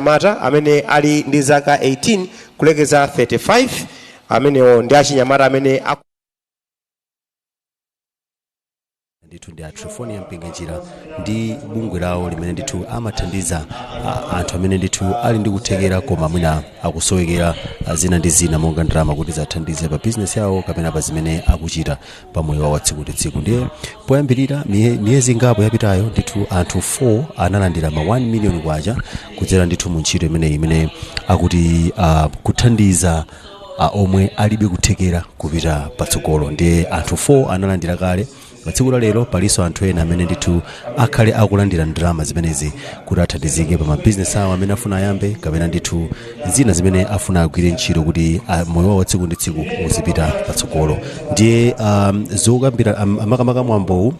Mata amene ali ndi zaka 18 kulekeza 35, amenewo ndi achinyamata amene ndithu ndi a Trifonia Mpinganjira ndi bungwe lawo limene ndithu amathandiza anthu amene ndithu ali ndi kuthekera koma mwina akusowekera zina ndi zina monga ndalama kuti zathandize pa bizinesi yawo kapena pa zimene akuchita pa moyo wawo wa tsiku ndi tsiku. Ndiye poyambirira miyezi ingapo yapitayo ndithu anthu 4 analandira ma 1 million kwacha kudzera ndithu mu ntchito imeneyi imene akuti kuthandiza omwe alibe kuthekera kupita patsogolo. Ndiye anthu 4 analandira kale. Pa tsiku la lero palinso anthu ena amene ndithu akhale akulandira ndalama zimenezi kuti athandizike pa mabizinesi awo amene afuna ayambe kapena ndithu zina zimene afuna agwire ntchito kuti moyo wawo wa tsiku ndi tsiku uzipita patsogolo. Ndiye zokambira makamaka mwambowu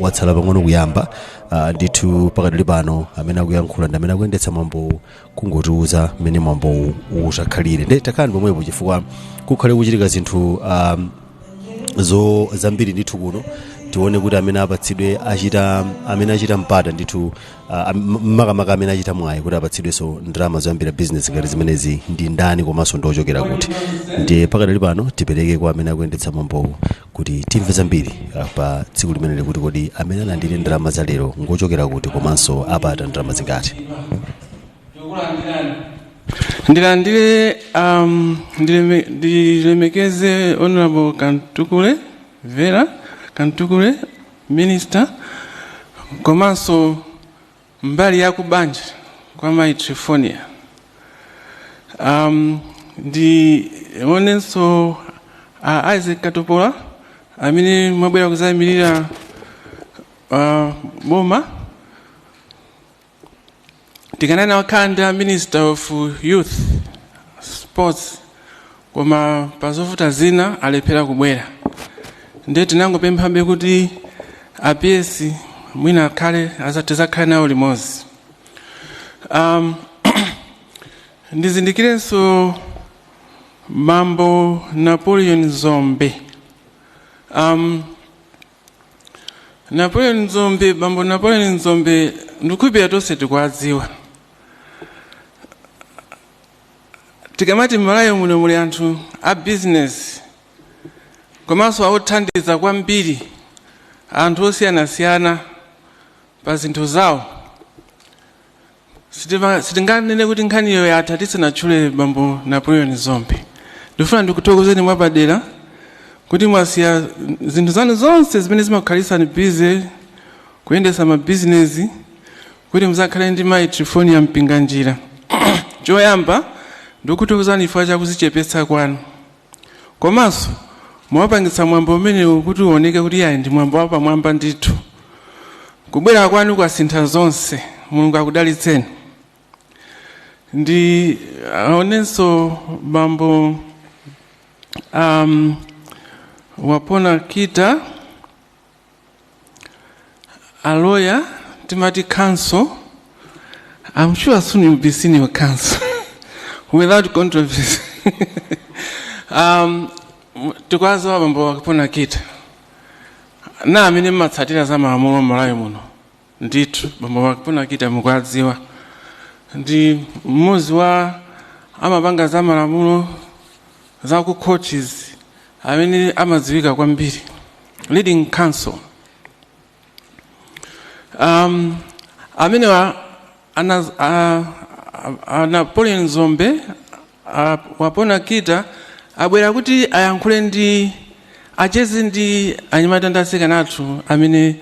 watsala pang'ono kuyamba. Ndithu pakadali pano amene akuyankhula ndi amene akuyendetsa mwambowu kungotiuza mmene mwambowu utakhalire. Ndiye takhalani pomwepo chifukwa kukhale kuchitika zinthu zo zambiri ndithu kuno. Tione kuti amene apatsidwe achita, amene achita mpata ndithu, makamaka amene achita mwayi kuti apatsidwenso ndalama zoyambira business ngati zimenezi ndi ndani komanso ndochokera kuti. Ndiye pakadali pano tipereke kwa amene akuyendetsa mwambowu kuti timve zambiri pa tsiku limeneli kuti kodi amene alandire ndalama za lero ngochokera kuti komanso apata ndalama zingati. Ndilandire, ndilemekeze Honorable Kantukule, Vera Kantukule, Minister, komanso mbali ya kubanja kwa Mayi Trifonia. Ndionenso a Isaac Katopola amene mwabwera kuzayimirira boma. Tikanena wakhala ndi a Minister of Youth Sports, koma pazovuta zina alephera kubwera. Ndiye tinangopemphabe kuti a PS mwina akhale tizakhale nawo limodzi. Ndizindikirenso Mambo Napoleon Zombe. Napoleon Zombe, Bambo Napoleon Zombe, ndikukhulupirira tonse tikuwadziwa. Tikamati m'Malawi muno muli anthu a business komanso akuthandiza kwambiri anthu osiyanasiyana pa zinthu zawo, sitinganene kuti nkhaniyo yatha tisanatchule Bambo Napoleon Zombe. Ndifuna ndikuthokozeni mwapadera kuti mwasiya zinthu zanu zonse zimene zimakukhalisani busy kuyendesa mabizinesi kuti muzakhale ndi Mayi Trifonia Mpinganjira. Choyamba ndikuthokozani chifukwa chakuzichepetsa kwanu, komanso mwapangitsa mwambo umenewu kuti uoneke kuti yayi, ndi mwambo wapamwamba ndithu. Kubwera kwanu kwasintha zonse. Mulungu akudalitseni. Ndi aonenso Bambo Wapona Kita, a lawyer, timati counsel. I'm sure soon you'll be senior counsel without controversy. Tikwaziwa Bambo Wapona Kita na amene mmatsatira za malamulo m'Malawi muno. Ndithu Bambo Wapona Kita mukwadziwa, ndi mmodzi wa amapanga za malamulo za ku courts amene amadziwika kwambiri, leading counsel. Amenewa a Napoleon Zombe, Wapona Kita abwera kuti ayankhule ndi acheze ndi anyamata ndi atsikana athu amene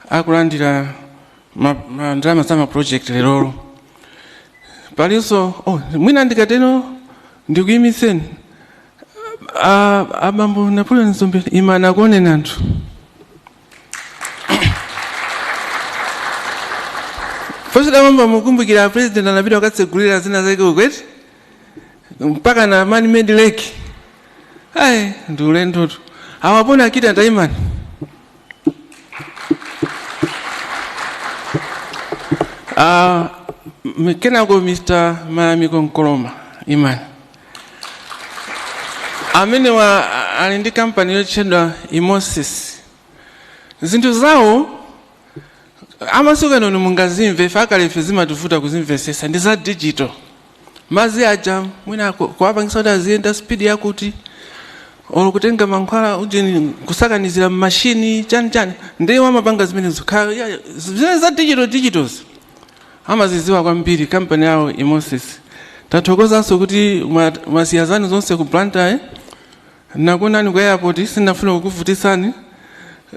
akulandira ndalama za ma project lerolo. Palinso, oh, mwina ndikatero ndikuyimiseni. Abambo Napoleon Zombe, imani akuoneni anthu. Posachedwa mamba mukumbukira President anapita kukatsegulira zina zake ukweti mpaka na man made lake. Ayi, ndi ulendotu. Awapona Akita, taimani. Kenako Mr Mayamiko Nkoloma, imani. Amenewa ali ndi kampani yotchedwa Imosis. Zinthu zawo Amasuka nono mungazimve, ife akale ife zimativuta kuzimvesesa, ndi za digital. Mazi aja mwina kuwapangisa kuti aziyenda speed yakuti, or kutenga mankhwala ujeni kusakanizira mmashini chani chani, ndiye wamapanga zimenezo. Zimene za digital, digitals amaziziwa kwambiri kampani yawo Imosis. Tathokozanso kuti mwasiya zanu zonse ku Blantyre, nakuonani ku airport, sindinafuna kukuvutisani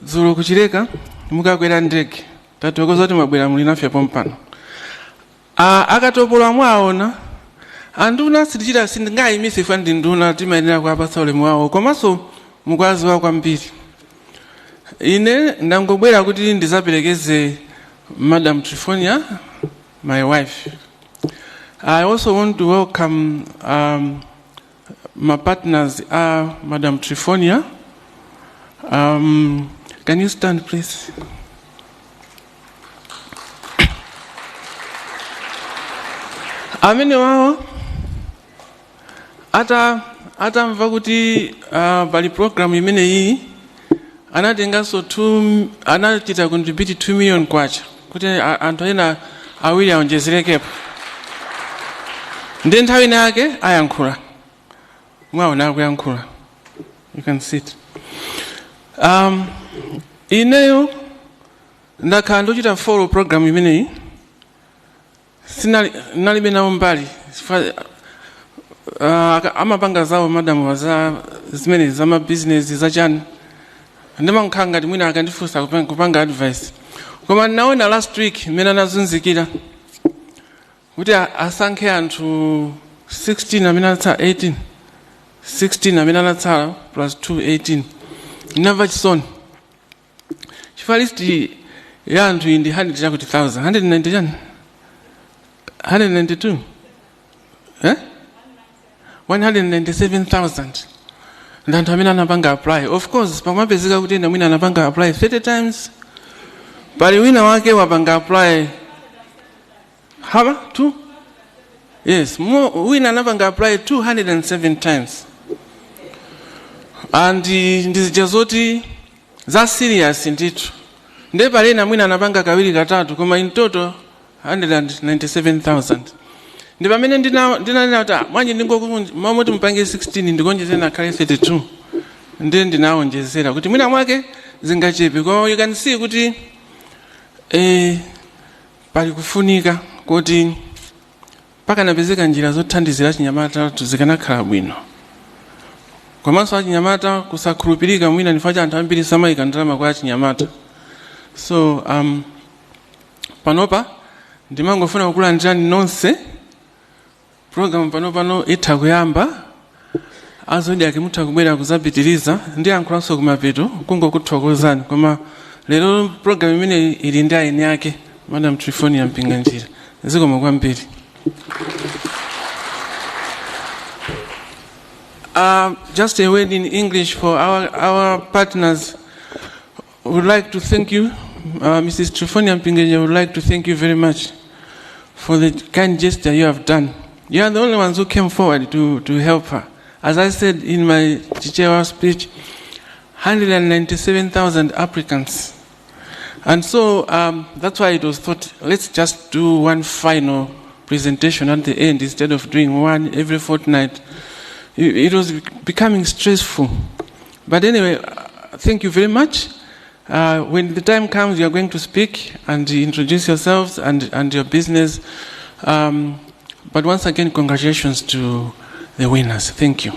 dzulo kuchileka mukakwera ndege. Tathokoza kuti mwabwera, muli nafe pompano. Akatopola mwaona anduna, sitichita sindingayimise ife ndi nduna, timayenera kuwapatsa ulemu wawo, komanso mukwaziwa kwambiri. Ine ndangobwera kuti ndizaperekeze Madam Trifonia, my wife. I also want to welcome my partners are Madam Trifonia. Can you stand, please? Amene wawo atamva kuti pali program imeneyi, anatenganso anachita contribute 2 million kwacha kuti anthu ena awiri aonjezerekepo. Ndi nthawi ina yake ayankhula, mwaona akuyankhula. You can sit. Ineyo ndakhala ndochita follow program imeneyi, nalibe nawo mbali. Amapanga zawo madamu za zimene za mabizinesi zachani, ndimankhala ngati mwina akandifunsa kupanga advice. Koma ndinaona last week mmene anazunzikira kuti asankhe anthu 16 amene anatsala, 18, 16 amene anatsala plus 2, 18. Ndinamva chisoni chifukwa list ya anthu iyi ndi 100 chakuti 1000, 190 chani, 192, eh? 197,000 ndi anthu amene anapanga apply. Of course pamapezeka kuti ena mwina anapanga apply 30 times, pali wina wake wapanga apply haba two, yes, wina anapanga apply 207 times. And ndizija zoti za serious ndithu. Ndiye pali ena mwina anapanga kawiri, katatu, koma in total 197,000. Ndi pamene ndinanena kuti, ah, mwanji ndingomoti mupange 16, ndikonjezera akhale 32. Ndiye ndinawonjezera kuti mwina mwake zingachepe. Koma you can see kuti pali kufunika kuti pakanapezeka njira zothandizira achinyamata, zikanakhala bwino. Komanso achinyamata kusakhulupirika, mwina ndifukwa cha anthu ambiri samayika ndalama kwa achinyamata. So panopa ndimangofuna kukulandirani nonse. Program panopano itha kuyamba, azodiak mutha kubwera kuzapitiriza, ndiyankhulanso kumapeto kungokuthokozani. Koma lero program imene ili ndi aeni ake, Madam Trifonia Mpinganjira. Zikomo kwambiri. Just a word in English for our partners. Would like to thank you, Mrs. Trifonia Mpinganjira, would like to thank you very much for the kind gesture you have done. You are the only ones who came forward to help her. As I said in my Chichewa speech, 197,000 applicants. And so that's why it was thought, let's just do one final presentation at the end instead of doing one every fortnight. It was becoming stressful. But anyway, thank you very much. When the time comes, you are going to speak and introduce yourselves and your business. But once again, congratulations to the winners. Thank you.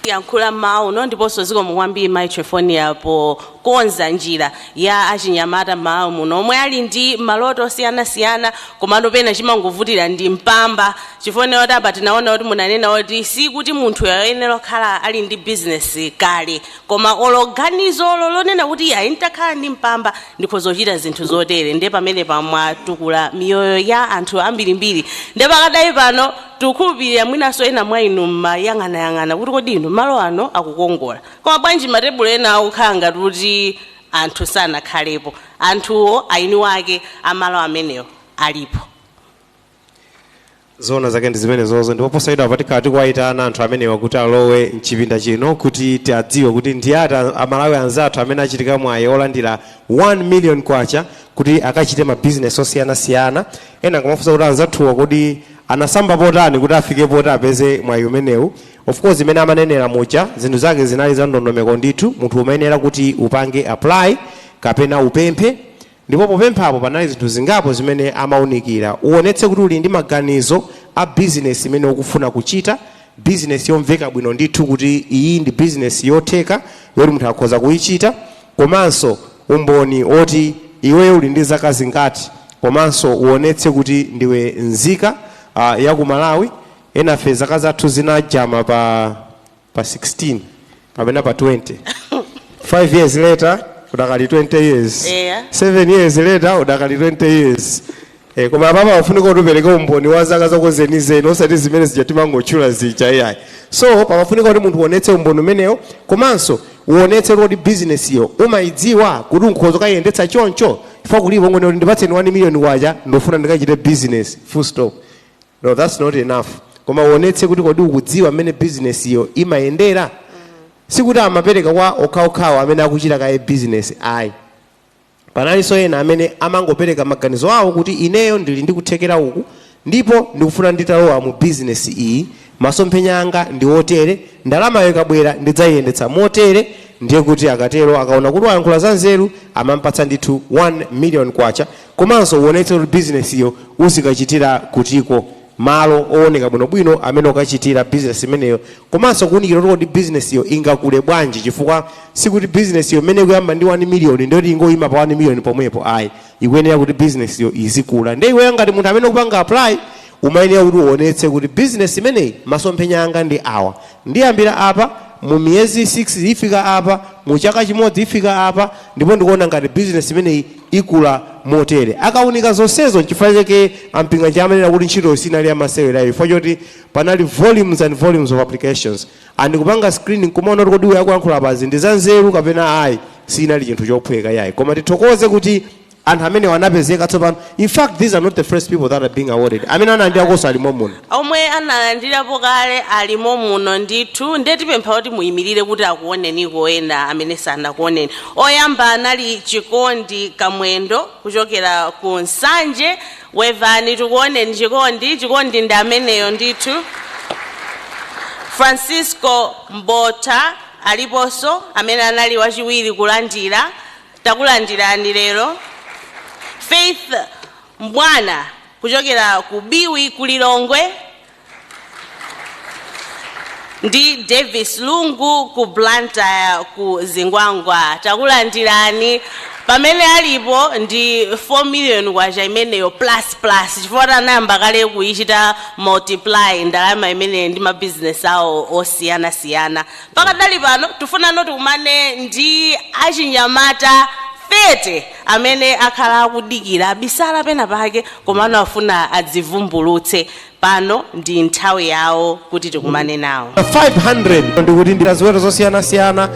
Yankhula mawu no, ndiponso zikomo kwambiri Mayi Trifonia pokonza njira ya achinyamata mawu muno omwe ali ndi maloto osiyanasiyana, komano pena chimangovutira ndi mpamba, chifukwa kuti apa tinaona kuti munanena kuti sikuti munthu ayenera kukhala ali ndi bizinesi kale, koma ologanizolo lonena kuti ayi, nditakhala ndi mpamba ndikhoza kuchita zinthu zotere. Ndiye pamene pamwatukula miyoyo ya anthu ambirimbiri. Ndiye pakadali pano tikukhulupirira mwinanso ena mwa inu mmayang'anayang'ana kuti kodi inu malo ano akukongola, koma bwanji matebulo ena akukhala ngati kuti anthu sanakhalepo? Anthuwo aini wake amalo amenewo alipo. Zona zake ndi zimene zozo, ndipo posachedwa patikhala tikuwayitana anthu amenewa kuti alowe mchipinda chino kuti tiadziwe kuti ndi ati Amalawi anzathu amene achitika mwayi olandira 1 million kwacha kuti akachite mabizinesi osiyanasiyana. Ena akumafunsa kuti anzathuwa kodi anasamba potani kuti afike poti apeze mwayi umenewu. Of course, imene amanenera muja, zinthu zake zinali za ndondomeko ndithu. Munthu umayenera kuti upange apply kapena upemphe, ndipo popemphapo panali zinthu zingapo zimene amaunikira. Uonetse kuti uli ndi maganizo a bizinesi imene ukufuna kuchita, bizinesi yomveka bwino ndithu kuti iyi ndi bizinesi yotheka yoti munthu akhoza kuyichita, komanso umboni oti iweyo uli ndi zaka zingati, komanso uonetse kuti ndiwe nzika ya ku Malawi. Enafe zaka zathu zinajama pa 16 kapena pa 20. 5 years later udakali 20 years. 7 years later udakali 20 years. Koma apapa pafunika kuti upereke umboni wa zaka zako zenizeni, osati zimene zija timangotchula zija, iyayi. So pamafunika kuti munthu uonetse umboni umenewo, komanso uonetse kuti bizinesiyo umayidziwa kuti ukhoza kayiyendetsa choncho. Chifukwa kulipo ngone kuti ndipatseni 1 million kwacha, ndofuna ndikachite business, full stop. No, that's not enough. Koma uonetse kuti kodi ukudziwa mmene bizinesiyo imayendera. Sikuti amapereka kwa okhaokhawo amene akuchita kaye business, ayi. Panalinso ena amene amangopereka maganizo awo kuti ineyo ndili ndi kuthekera uku ndipo ndikufuna nditalowa mu bizinesi iyi, masomphenya anga ndi otere, ndalamayo ikabwera ndidzayiyendetsa motere. Ndiye kuti akatero, akaona kuti wayankhula za nzeru, amampatsa ndithu 1 million kwacha. Komanso uonetse kuti bizinesiyo uzikachitira kutiko, malo ooneka bwinobwino amene ukachitira bizinesi imeneyo, komanso kuwunikira kuti kodi bizinesiyo ingakule bwanji, chifukwa sikuti bizinesiyo imene ikuyamba ndi 1 million ndiyoti ingoyima pa 1 million pomwepo, ayi. Ikuyenera kuti bizinesiyo izikula. Ndiye iweyo ngati munthu amene ukupanga apply umayenera kuti uonetse kuti bizinesi imeneyi masomphenya anga ndi awa, ndiyambira apa, mu miyezi 6 ifika apa, mu chaka chimodzi ifika apa, ndipo ndikuona ngati bizinesi imeneyi ikula motere. Akaunika zonsezo, nchifukwa chake ampinga amanena kuti ntchito sinali yamasewerayo, chifukwa choti panali volumes and volumes of applications, and kupanga screening kumaona kuti kodi uyu akuyankhula pazi ndi za nzeru kapena ayi, sinali chinthu chophweka yayi. Koma tithokoze kuti anthu amene wanapezeka tsopano. In fact, these are not the first people that are being awarded. Amene analandirakonso alimo muno. Omwe analandirapo kale alimo muno ndithu. Ndiye tipempha kuti muyimirire kuti akuoneniko ena amene sanakuoneni. Oyamba anali Chikondi Kamwendo kuchokera ku Nsanje. Wevani tikuoneni, Chikondi. Chikondi ndi ameneyo ndithu. Francisco Mbota aliponso, amene anali wachiwiri kulandira. Takulandirani lero. Faith Mbwana kuchokera ku Biwi ku Lilongwe, ndi Davis Lungu ku Blantyre ku Zingwangwa. Takulandirani. Pamene alipo ndi 4 million kwacha imeneyo plus plus, chifukwa anayamba kale kuyichita multiply ndalama imeneyo ndi mabizinesi awo osiyanasiyana. Pakadali pano tifuna tikumane ndi achinyamata 30 amene akhala akudikira, abisala pena pake, komano afuna adzivumbulutse. Pano ndi nthawi yawo kuti tikumane nawo. 500 ndikuti ndi ziweto zosiyanasiyana.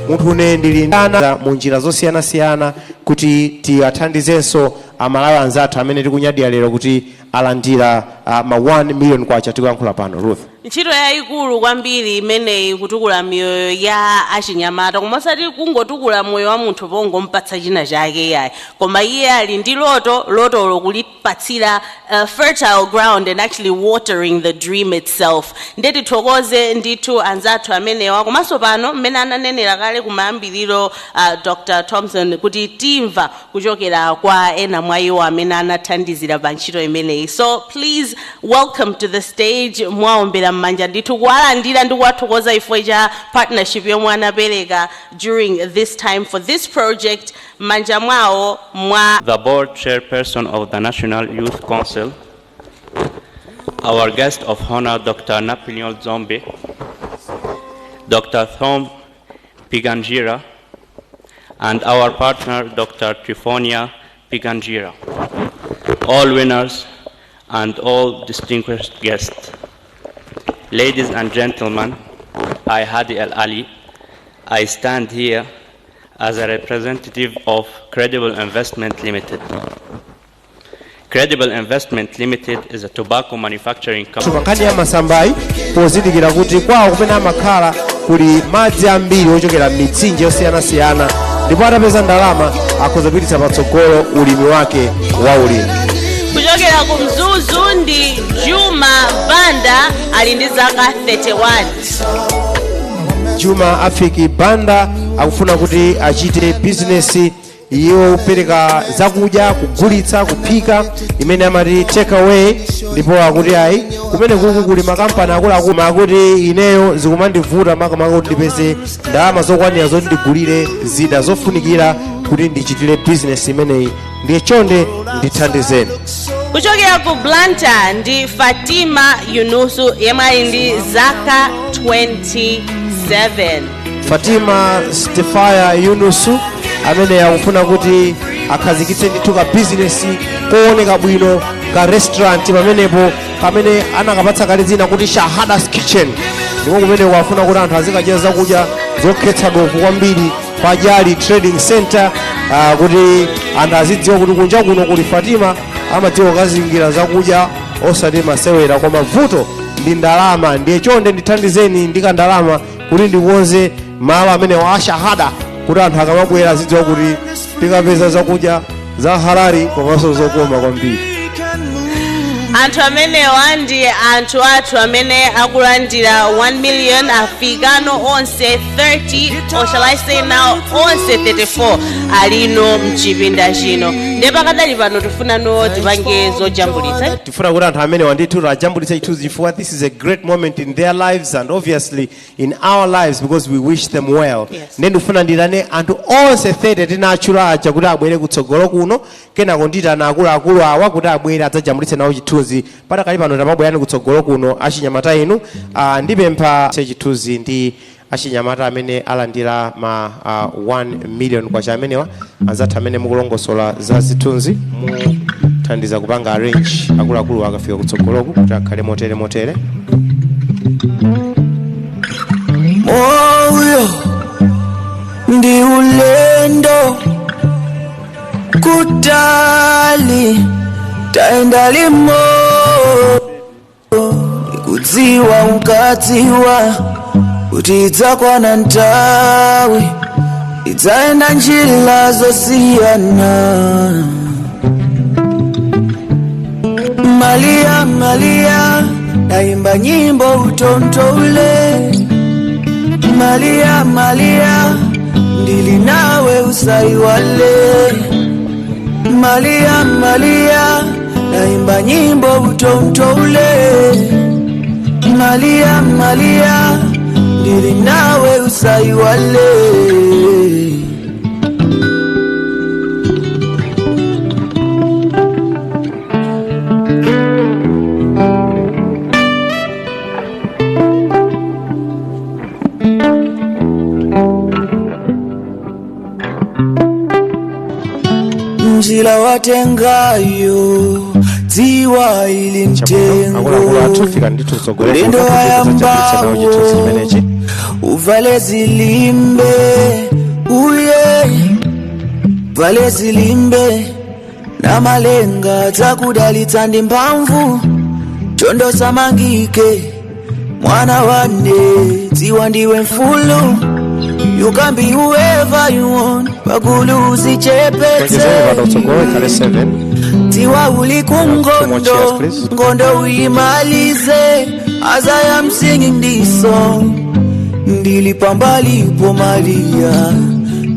Munthu une ndili ana mu njira zosiyanasiyana kuti tiwathandizenso Amalawi anzathu amene tikunyadira lero kuti alandira ma 1 million kwacha tikuyankhula pano, Ruth. Ntchito yayikulu kwambiri imeneyi, kutukula miyoyo ya achinyamata, koma osati kungotukula moyo wa munthu pongompatsa china chake, yayi, koma iye ali ndi loto, lotolo kulipatsira fertile ground and actually watering the dream itself. Ndiye tithokoze ndithu anzathu amenewa. Komanso pano, mmene ananenera kale kumayambiriro Dr Thompson, kuti timva kuchokera kwa ena mwa iwo amene anathandizira pa ntchito imeneyi. So please welcome to the stage, mwaombera m'manja ndithu kuwalandira ndi kuwathokoza ifo cha partnership yomwe anapereka during this time for this project, m'manja mwawo mwa the board chairperson of the National Youth Council, our guest of honor, Dr. Napoleon Dzombe, Dr. Thom Mpinganjira, and our partner, Dr. Trifonia Mpinganjira, all winners and all distinguished guests. Ladies and gentlemen, I, Hadi Al Ali, I stand here as a representative of Credible Investment Limited. Credible Investment Limited is a tobacco manufacturing company. Nkhani ya masambayi, pozindikira kuti kwawo kumene amakhala kuli madzi ambiri ochokera m'mitsinje yosiyanasiyana, ndipo atapeza ndalama akhoza kupititsa patsogolo ulimi wake wa ulimi. Kuchokera ku Mzuzu ndi Juma Banda, ali ndi zaka 31. Juma Afiki Banda akufuna kuti achite bizinesi yopereka zakudya, kugulitsa, kuphika, imene amati take away. Ndipo akuti ayi, kumene kuku kuli makampani akuluakulu, akuti ineyo zikumandivuta makamaka kuti ndipeze ndalama zokwanira zoti ndigulire zida zofunikira kuti ndichitire bizinesi imeneyi, ndiye chonde ndithandizeni. Kuchokera ku Blantyre ndi Fatima Yunusu, yemwe ali ndi zaka 27. Fatima Stefaya Yunusu amene akufuna kuti akhazikitse ndithu ka bizinesi kooneka bwino, ka restaurant pamenepo pamene anakapatsa kale dzina kuti Shahadas Kitchen. Ndipo kumene afuna kuti anthu azikadya zakudya zokhetsa dovu kwambiri pajali Trading Center, kuti anthu azidziwa kuti kunja kuno kuli Fatima, amadziwa kukazingira zakudya osati masewera, koma vuto ndi ndalama. Ndiye chonde ndithandizeni ndi kandalama kuti ndikonze malo amene wa Shahada, kuti anthu akamabwera azidziwa kuti tikapeza zakudya za halali komanso zokoma kwambiri. Anthu amenewa ndi anthu athu amene akulandira 1 million. Afikano onse 30, or shall I say now onse 34 alino mchipinda chino. Ndiye pakadali pano tifunano tipange zojambulitsa. Tifuna kuti anthu amene wandithu ajambulitse chithunzi, chifukwa this is a great moment in their lives and obviously in our lives, because we wish them well. Yes. Ndiye ndifuna nditane anthu onse 30 tinatchula aja kuti abwere kutsogolo kuno, kenako nditana akuluakulu awa kuti abwere adzajambulitse nawo chithunzi. Patakali pano tamabwerani kutsogolo kuno, achinyamata inu. Ndipempha chithunzi ndi achinyamata amene alandira ma 1 million kwacha amenewa. Anzathu amene mukulongosola za zithunzi, muthandiza kupanga arrange akuluakulu akafika kutsogoloku kuti akhale motere motere. Moyo ndi ulendo, kutali taenda limo, kudziwa ukadziwa kuti idzakwana nthawi idzaenda njira zosiyana. Malia, Malia, naimba nyimbo utontoule. Malia, Malia, ndili nawe usaiwale. Malia, Malia, naimba nyimbo utontoule. Malia, Malia, ndili nawe usaiwale. Njira watengayo, dziwa ili Chabwino, akuluakulu athu, mtengo fika ndithu kutsogolo ulendo kuno kuti tidzajambulitse nawo chithunzi wayambawo chimenechi. Uvale zilimbe uye, vale zilimbe na malenga dzakudalitsa ndi mphamvu, chondo samangike mwana wane, dziwa ndiwe mfulu. You can be whoever you want, pagulu uzichepetse. Tonjezeni pano kutsogolo ikhale 7. Tiwa uli Two more kungondo chairs, please. Ngondo uimalize. As I am singing this song, ndili pambalipo Maria,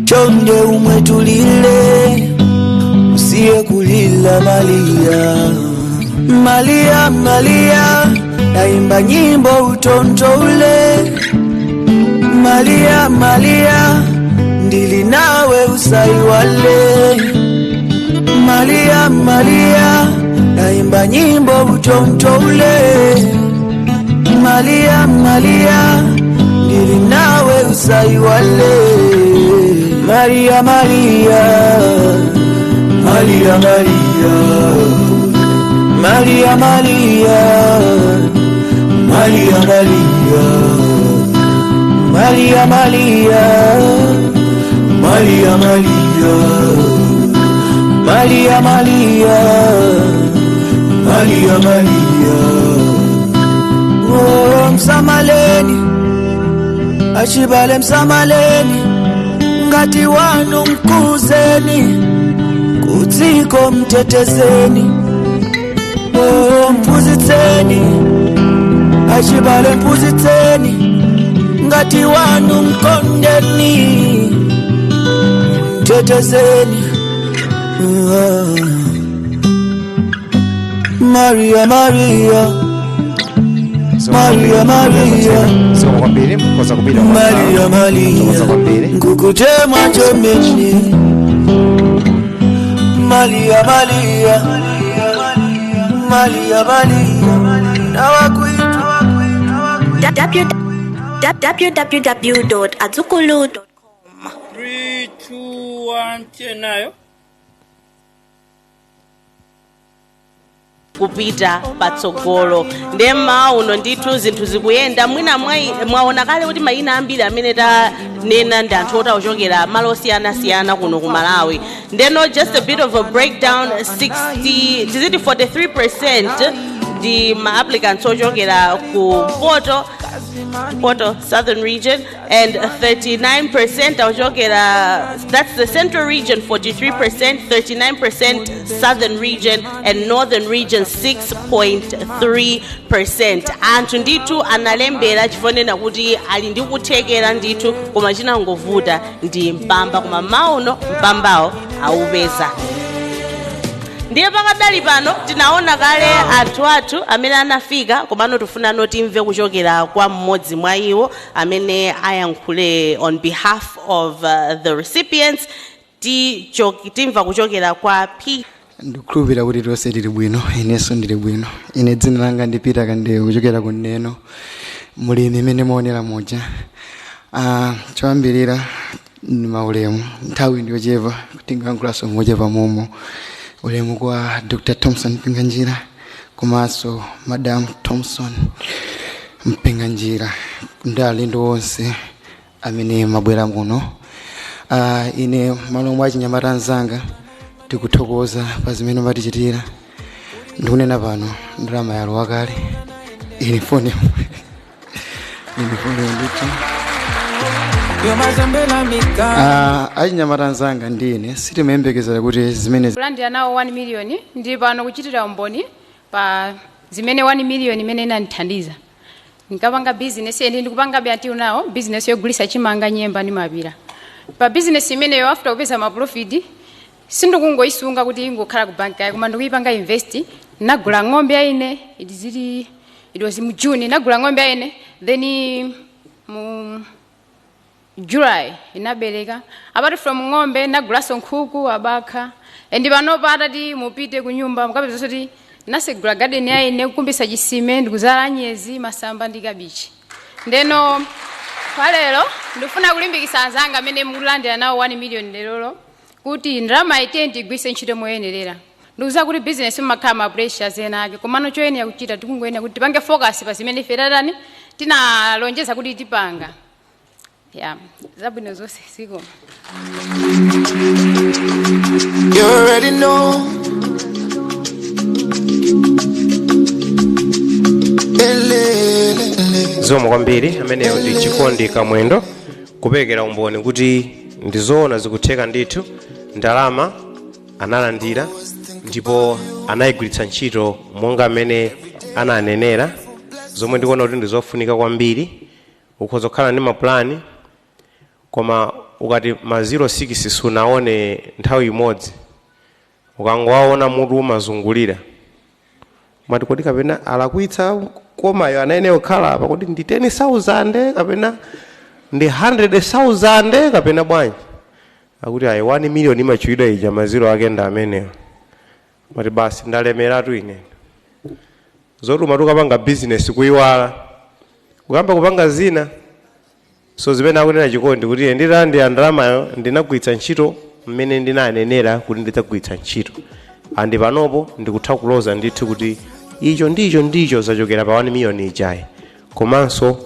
chonde umwetulile, usiye kulila Maria. Malia, Malia, naimba nyimbo utontoule. Malia, Malia, ndili nawe usaiwale. Malia, Malia, naimba nyimbo utontoule. Malia, Malia, ndili nawe usaiwale. Maria, Maria, Maria, Maria, Maria, Maria, Maria, Maria, Maria, Maria, Maria, Maria, Maria, Maria. Maria, Maria. Oh, msamaleni, achibale msamaleni, ngati wanu mkuzeni, kudziko mtetezeni. Oh, mphunzitseni, achibale mphunzitseni, ngati wanu mkondeni, mtetezeni. Ah. Maria, Maria, Maria, Maria. Zikomo kwambiri, mukhoza kupita. Maria, Mukhoza Maria, kwambiri. Nkukutemwa chomene. Maria, Maria, Maria, Maria, nawakuita. www.azukulu.com. 3, 2, 1, nayo. Kupita patsogolo. Ndiye mmawa uno ndithu zinthu zikuyenda. Mwina mwaona kale kuti mayina ambiri amene tanena ndi anthu oti akuchokera malo osiyanasiyana kuno ku Malawi. Ndeno just a bit of a breakdown, 60, tiziti 43% ndi ma applicants ochokera ku Mpoto, Mpoto Southern Region, and 39% ochokera, that's the Central Region 43%, 39% Southern Region, and Northern Region 6.3%. Anthu ndithu analembera chifukwa kuti ali ndi kuthekera ndithu, koma chinangovuta ndi mpamba, koma mauno mpambawo awupeza. Ndiye pakadali pano tinaona kale anthu athu amene anafika, komano tifuna timve kuchokera kwa mmodzi mwa iwo amene ayankhule on behalf of the recipients. Timva kuchokera kwa P. Ndikukhulupirira kuti tonse tili bwino, inenso ndili bwino. Ine dzina langa ndi Peter Kandewo, kuchokera ku Neno, mulimi imene muonera muja. Choyambirira ni maulemu, nthawi ndiyochepa, tingayankhulanso mochepa momo. Ulemu kwa Dr Thompson Mpinganjira komanso Madam Thompson Mpinganjira ndi alendo onse amene mabwera muno. Ine malo mwa achinyamata anzanga tikuthokoza pa zimene matichitira. Ndikunena pano ndalama yalowa kale, ili foni, ili foni ndithu. Achinyamata anzanga ndine sitimayembekezera kuti zimene Kulandira nawo 1 million, ndili pano kuchitira umboni pa zimene 1 million imene inandithandiza. Nkapanga business ende ndikupangabe until now, business yogulisa chimanga, nyemba ndi mapira. Pa business imeneyo, after kupeza ma profit, sindikungoyisunga kuti ingokhala ku bank yayi, koma ndikuyipanga invest. Nagula ng'ombe yaine, it zili it was mu June nagula ng'ombe yaine, then mu July inabereka. Apart from ng'ombe, nagulaso nkhuku, abakha, and panopa atati mupite ku nyumba mukapeza kuti nasegula garden yaine, kukumbisa chisime, ndikuzala anyezi, masamba ndi kabichi. Ndeno kwa lero ndifuna kulimbikitsa anzanga amene mukulandira nawo 1 million lerolo kuti ndalama itiye tigwise ntchito moyenerera. Ndikuziwa kuti business mumakhala ma pressures ena ake, komano choyenera kuchita, tikungoyenera kuti tipange focus pa zimene ife tatani tinalonjeza kuti tipanga. Ya zabwino zonse, ziko. You already know. Ele, Zikomo kwambiri. Ameneyo ndi Chikondi Kamwendo kuperekera umboni kuti ndizoona, zikutheka ndithu. Ndalama analandira ndipo anayigwiritsa ntchito monga amene ananenera, zomwe ndikuona kuti ndizofunika kwambiri. Ukhoza kukhala ndi mapulani, koma ukati ma 06 sunaone nthawi imodzi, ukangowaona mutu umazungulira, mati kodi kapena alakwitsa, komayo anayenera kukhala apa kuti ndi 10,000 kapena ndi 100,000 kapena bwanji? Akuti ayi, 1 million imachiwidwa ija, maziro ake ndi amenewo. Mati basi, ndalemeratu ine. Zoti umati ukapanga business kuyiwala, kukamba kupanga zina. So zimene akunena Chikondi kuti nditalandira ndalamayo ndinagwiritsa ntchito mmene ndinanenera kuti ndidzagwiritsa ntchito, and panopo ndikutha kuloza ndithu kuti icho ndicho ndicho zachokera pa 1 million ijayi, komanso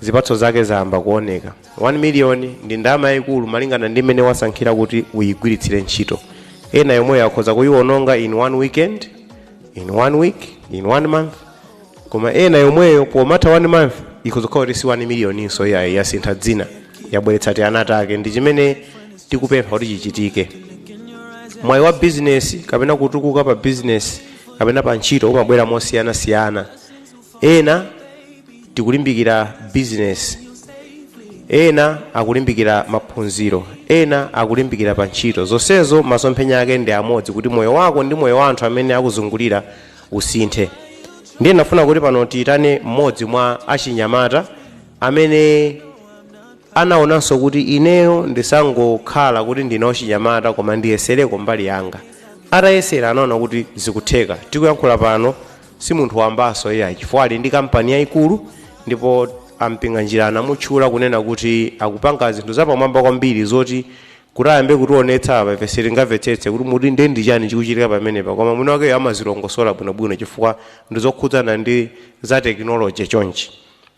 zipatso zake zayamba kuoneka. 1 million ndi ndalama yayikulu malingana ndi mmene wasankhira kuti uyigwiritsire ntchito. Ena yomweyo akhoza kuyiwononga in one weekend, in one week, in one month, koma ena yomweyo pomatha one month ikuzokhala kuti si 1 million inso iyayi, yasintha dzina, yabweretsa ti ana take. Ndi chimene tikupempha kuti chichitike. Mwayi wa bizinesi kapena kutukuka pa bizinesi kapena pa ntchito umabwera mosiyanasiyana. Ena tikulimbikira bizinesi, ena akulimbikira maphunziro, ena akulimbikira pa ntchito. Zonsezo masomphenya ake ndi amodzi, kuti moyo wako ndi moyo wa anthu amene akuzungulira usinthe. Ndiye ndafuna kuti pano tiyitane mmodzi mwa achinyamata amene anaonanso kuti ineyo ndisangokhala kuti ndine wachinyamata, koma ndiyesereko mbali yanga. Atayesera anaona kuti zikutheka. Tikuyankhula pano si munthu wambaso iyayi, chifukwa ali ndi kampani yayikulu, ndipo ampinganjira anamutchula kunena kuti akupanga zinthu zapamwamba kwambiri zoti kuti ayambe kutionetsa apa ife sitingamvetsetse kuti muti ndiye ndi chani chikuchitika pamenepa, koma mwini wakeyo amazilongosola bwinobwino chifukwa ndizokhudzana ndi za tekinoloji chonchi.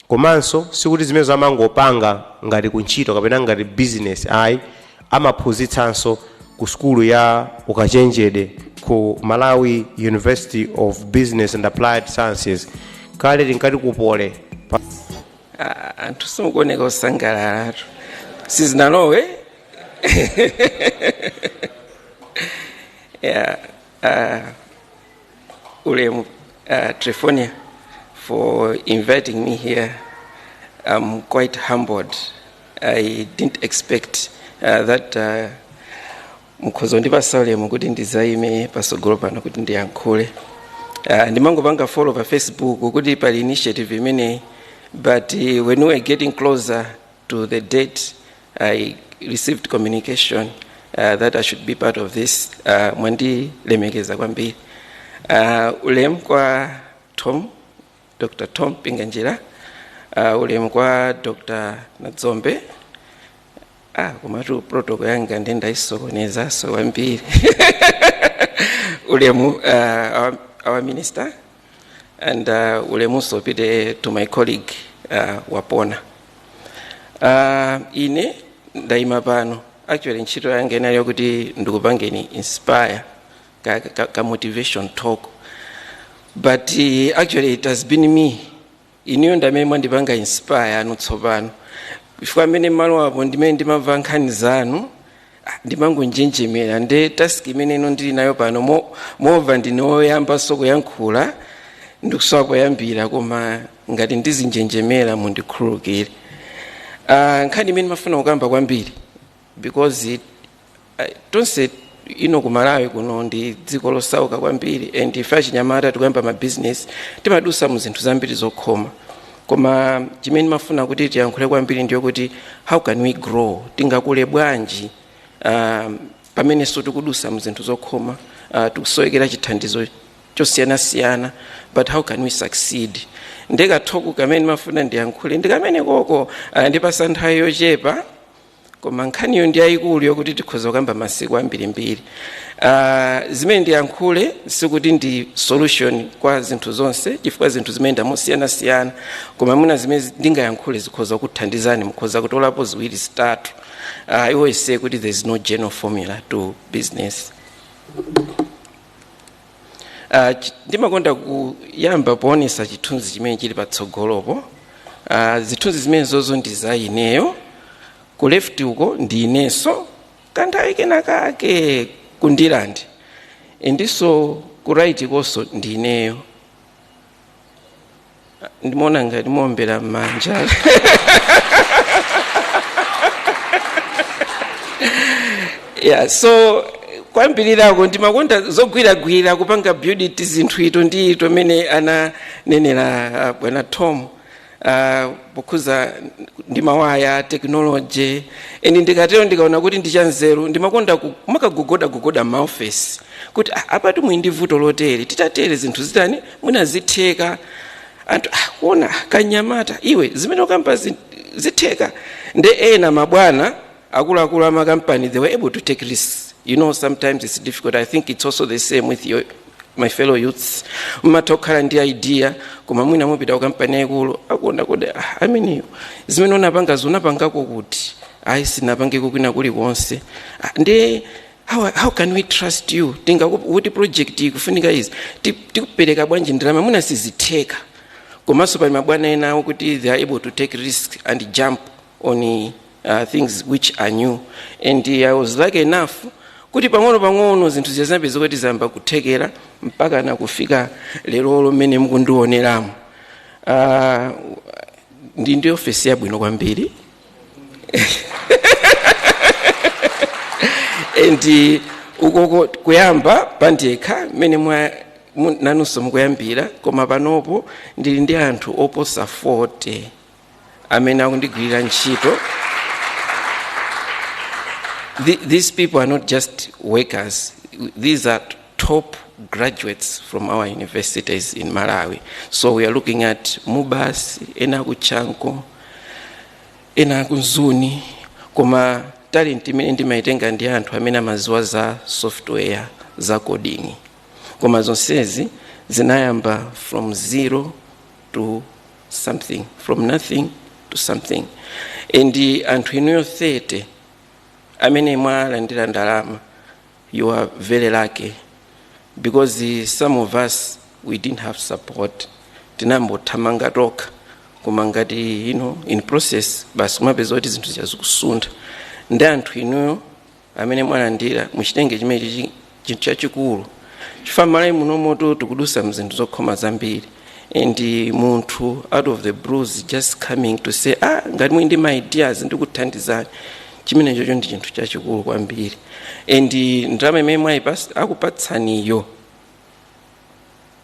Komanso sikuti zimene amangopanga ngati kuntchito kapena ngati business ayi, amaphunzitsanso ku sukulu ya ukachenjede ku Malawi University of Business and Applied Sciences, kale tinkati kupole. Ah, anthu simukuoneka osangalalatu, sizinalowe. Yeah, ulemu Trifonia for inviting me here. I'm quite humbled. I didn't expect that mukhoza kundipasa ulemu kuti ndizayime pasogolo pano kuti ndiyankhule. Ndimangopanga follow pa Facebook kuti pali initiative imeneyi, but when we were getting closer to the date, I received communication that I should be part of this. Mwandilemekeza kwambiri. Ulemu kwa Tom, Dr. Tom Mpinganjira, ulemu kwa Dr. Nadzombe. Ah, komatu protocol yanga ndi ndayisokonezaso kwambiri. Ulemu our minister, and ulemunso upite to my colleague Wapona. Ine ndayima pano, actually ntchito yanga inali yokuti ndikupangeni inspire ka motivation talk, but actually it has been me, inuyo ndamene mwandipanga inspire anu tsopano, chifukwa amene malo apo ndimene ndimamva nkhani zanu, ndimangonjenjemera. Nde task imene ino ndili nayo pano, mova ndine woyambanso kuyankhula, ndikusowa poyambira, koma ngati ndizinjenjemera mundikhululukire. Nkhani imene ndimafuna kukamba kwambiri, because tonse ino ku Malawi kuno ndi dziko losauka kwambiri, and ife achinyamata tikuyamba mabizinesi timadusa mu zinthu zambiri zokhoma, koma chimene ndimafuna kuti tiyankhule kwambiri ndiyo kuti how can we grow, tingakule bwanji pamenenso tikudusa mu zinthu zokhoma, tikusowekera chithandizo chosiyanasiyana, but how can we succeed? Nde ka talk kamene ndimafuna ndiyankhule ndi kamene koko. Ndipasa nthawi yochepa, koma nkhaniyo ndi yayikulu yokuti tikhoza kukamba masiku ambirimbiri. Zimene ndiyankhule sikuti ndi solution kwa zinthu zonse, chifukwa zinthu zimene ndamosiyanasiyana, koma mwina zimene ndingayankhule zikhoza kuthandizani, mukhoza kutolapo ziwiri zitatu. I always say kuti there is no general formula to business. Ndimakonda kuyamba poonesa chithunzi chimene chili patsogolopo. Zithunzi zimene zozo ndi za ineyo. Ku left uko ndi inenso kanthawi kenakake ku Ndirande, ndiso ku right konso ndi ineyo. Ndimaona ngati muombera m'manja. Yeah, so kwambirirako ndimakonda zogwiragwira, kupanga build tizinthu ito ndi ito mene ananenera bwana Tom, pokhuza ndi mawaya technology. And ndikatero ndikaona kuti ndichanzeru, ndimakonda makagogoda gogoda maofesi kuti apatu muli ndi vuto lotere, titatere zinthu zitani, mwina zitheka. Anthu kuona kanyamata iwe zimene ukamba zitheka. Nde ena mabwana akuluakulu amakampani, they were able to take risks. Sometimes it's difficult. I think it's also the same with your my fellow youths. Mmatha kukhala ndi idea, koma mwina mupita ku kampani yayikulu, akuona kuti ameneyo zimene unapanga unapangako kuti ayi, sinapangeko kwina kulikonse. Ndi How can we trust you? Tingakuti project ikufunika izi, tikupereka bwanji ndalama? Mwina sizitheka. Komanso pali mabwana ena awo kuti they are able to take risk and jump on things which are new, and I was lucky enough kuti pang'ono pang'ono zinthu ziyazambe kuti zayamba kuthekera mpaka na kufika lerolo mmene mukundioneramo. Ndi ofesi yabwino kwambiri and ukoko kuyamba pandekha mmene nanunso mukuyambira, koma panopo ndili ndi anthu oposa 40 amene akundigwirira ntchito. These people are not just workers. These are top graduates from our universities in Malawi. So we are looking at MUBAS, ena ku Chanco, ena ku Mzuni, koma talent imene ndimayitenga ndi anthu amene amaziwa za software, za coding. Koma zonsezi zinayamba from zero to something, from nothing to something. And anthu inuyo 30 amene mwalandira ndalama, you are very lucky, because some of us, we didn't have support. Tinambothamanga tokha, koma ngati in process basi kumapeza kuti zinthu zichazikusuntha. Ndi anthu inuyo amene mwalandira, muchitenge chimenechi chinthu chachikulu, chifukwa Malawi munomoto tikudusa mzinthu zokhoma zambiri, and munthu out of the blues just coming to say, "Ah, ngati muli ndi ma ideas, ndikuthandizani," chimenechocho ndi chinthu chachikulu kwambiri. And ndalama imene mwayipasa, akupatsaniyo,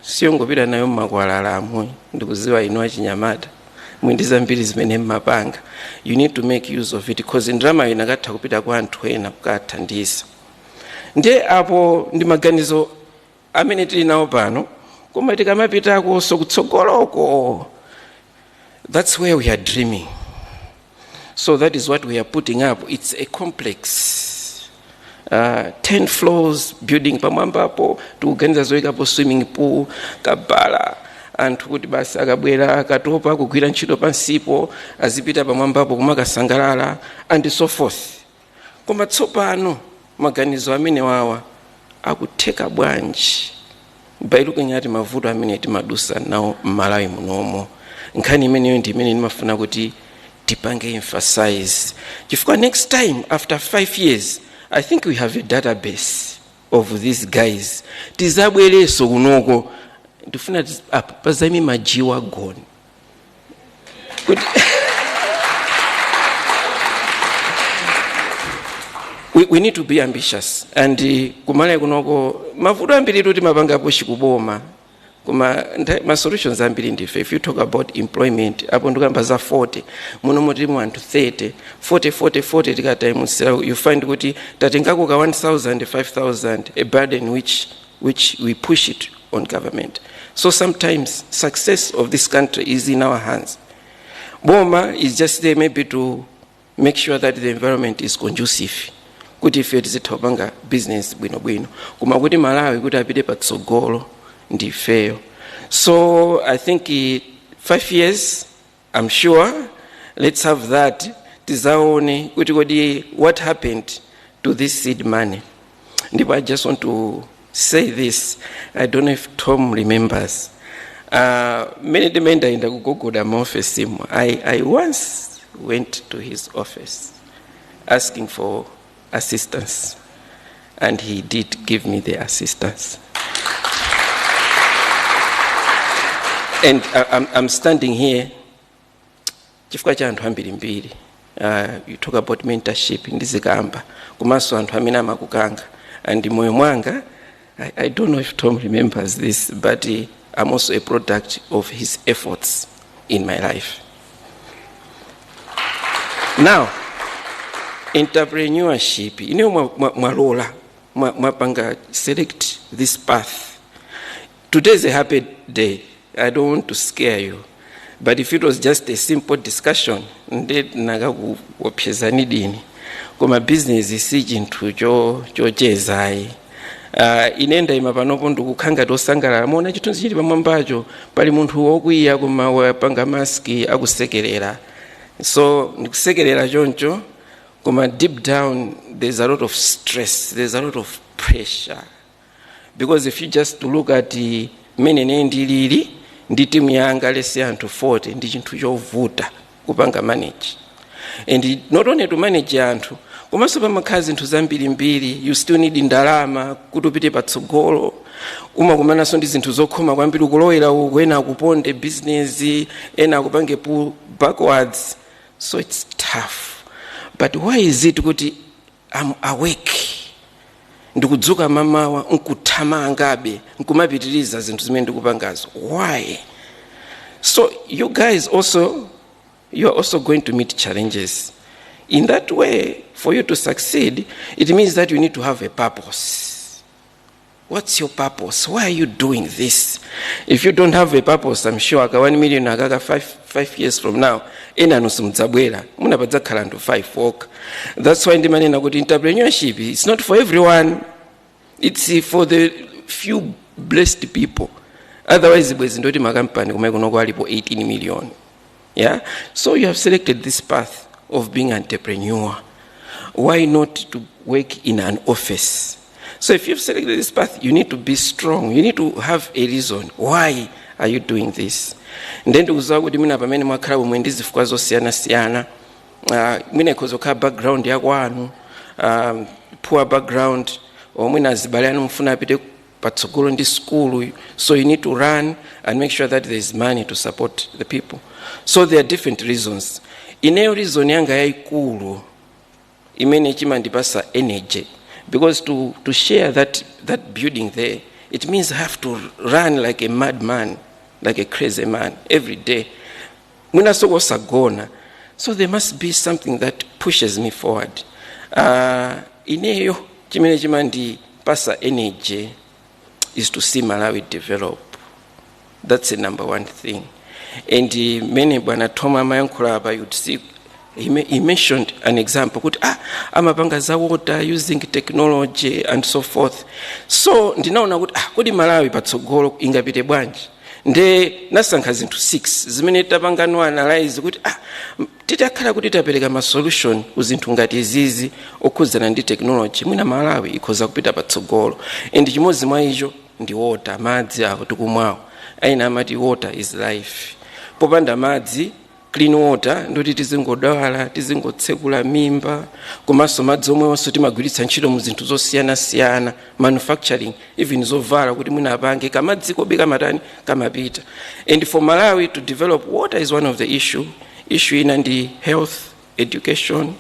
siyongopita nayo mmakwalala. Ndikuziwa inu achinyamata muli ndi zambiri zimene mmapanga. You need to make use of it, because ndalama inakatha kupita kwa anthu ena kukathandiza. Ndiye apo ndi maganizo amene tili nawo pano, koma tikamapitakonso kutsogoloko, that's where we are dreaming. So that is what we are putting up. It's a complex, 10 floors building. Pamwambapo tikuganiza zoyikapo swimming pool, kabala, anthu kuti basi akabwera akatopa kugwira ntchito pansipo azipita pamwambapo kumakasangalala and so forth. Koma tsopano maganizo amene wawa akutheka bwanji? By looking at mavuto amene timadusa nawo m'Malawi munomo. Nkhani imeneyo ndi imene ndimafuna kuti tipange emphasize, chifukwa next time, after 5 years, I think we have a database of these guys. Tizabwereso kunoko, ndifuna apa pazayime ma G-Wagon kuti we need to be ambitious. And kuMalawi kunoko mavuto ambiri tuti mapangapo chikuboma, koma ma solutions ambiri ndife. If you talk about employment, apo ndikamba za 40, muno mutilimu anthu 30, 40, 40, 40, tikataimusira you find kuti tatengako ka 1000, 5000, a burden which we push it on government. So sometimes success of this country is in our hands. Boma is just there maybe to make sure that the environment is conducive kuti ife tizitha kupanga business bwinobwino, koma kuti Malawi kuti apite patsogolo ndi ifeyo. So I think 5 years, I'm sure, let's have that, tizaone kuti kodi what happened to this seed money. Ndipo I just want to say this, I don't know if Tom remembers, mmene ndimayendayenda kugogoda maofesimu, I once went to his office asking for assistance, and he did give me the assistance. And I'm standing here chifukwa cha anthu ambirimbiri. You talk about mentorship, ndizikamba komanso anthu amene amakukanga. And moyo mwanga, I don't know if Tom remembers this, but I'm also a product of his efforts in my life. Now, entrepreneurship ineyo mwalola mwapanga select this path. Today is a happy day. I don't want to scare you, but if it was just a simple discussion, nde nakakuopsezani dini. Koma business si chinthu chochezayi. Ine ndayima panopo ndikukhala ngati osangalala. Muona chithunzi chili pamwambacho, pali munthu wokwiya koma wapanga mask akusekerera. So ndikusekerera choncho, koma deep down There's a lot of stress, there's a lot of pressure, because if you just look at mmene ne ndilili ndi timu yanga, lese anthu 40, ndi chinthu chovuta kupanga manage. And not only to manage anthu, komanso pamakhala zinthu zambirimbiri. You still need ndalama kuti upite patsogolo. Umakumananso ndi zinthu zokhoma kwambiri, kulowera uku, ena akuponde business, ena akupange pull backwards. So it's tough. But why is it kuti I'm awake, ndikudzuka mamawa nkuthamangabe, nkumapitiriza zinthu zimene ndikupangazo? Why? So you guys also, you are also going to meet challenges in that way. For you to succeed, it means that you need to have a purpose. What's your purpose? Why are you doing this? If you don't have a purpose, I'm sure aka 1 million akaka 5 years from now, ena simudzabwera, munapadzakhala anthu 5 okha. That's why ndimanena kuti entrepreneurship is not for everyone. It's for the few blessed people. Otherwise bwezi ndoti makampani kumene kunoko alipo 18 million. Yeah, so you have selected this path of being an entrepreneur. Why not to work in an office? So if you've selected this path, you need to be strong. You need to have a reason. Why are you doing this? Nde ndikudziwa kuti mwina pamene mwakhala pomwe ndi zifukwa zosiyanasiyana. Mwina ikhoza kukhala background yakwanu, poor background, or mwina azibale anu mufuna apite patsogolo ndi school, so you need to run and make sure that there is money to support the people. So there are different reasons. Ineyo reason yanga yayikulu imene chimandipasa energy, because to share that building there, it means I have to run like a madman, like a crazy man every day, mwinaso kosagona. So there must be something that pushes me forward. Ineyo chimene chimandipasa energy is to see Malawi develop. That's the number one thing. And mene bwana Tom amayankhula apa, you'd see he mentioned an example kuti amapanga za water using technology and so forth. So ndinaona kuti kodi Malawi patsogolo ingapite bwanji? Nde nasankha zinthu 6 zimene tapangano analyze kuti titakhala kuti tapereka ma solution ku zinthu ngati izizi okhudzana ndi technology, mwina Malawi ikhoza kupita patsogolo. And chimodzi mwa icho ndi water, madzi awo tikumwawo. Aina amati water is life. Popanda madzi, clean water, ndoti tizingodwala, tizingotsekula mimba. Komanso madzi omwenso timagwiritsa ntchito mu zinthu zosiyanasiyana, manufacturing, even zovala kuti mwina apange kamadzi kobe kamatani, kamapita. And for Malawi to develop, water is one of the issue. Issue ina ndi health, education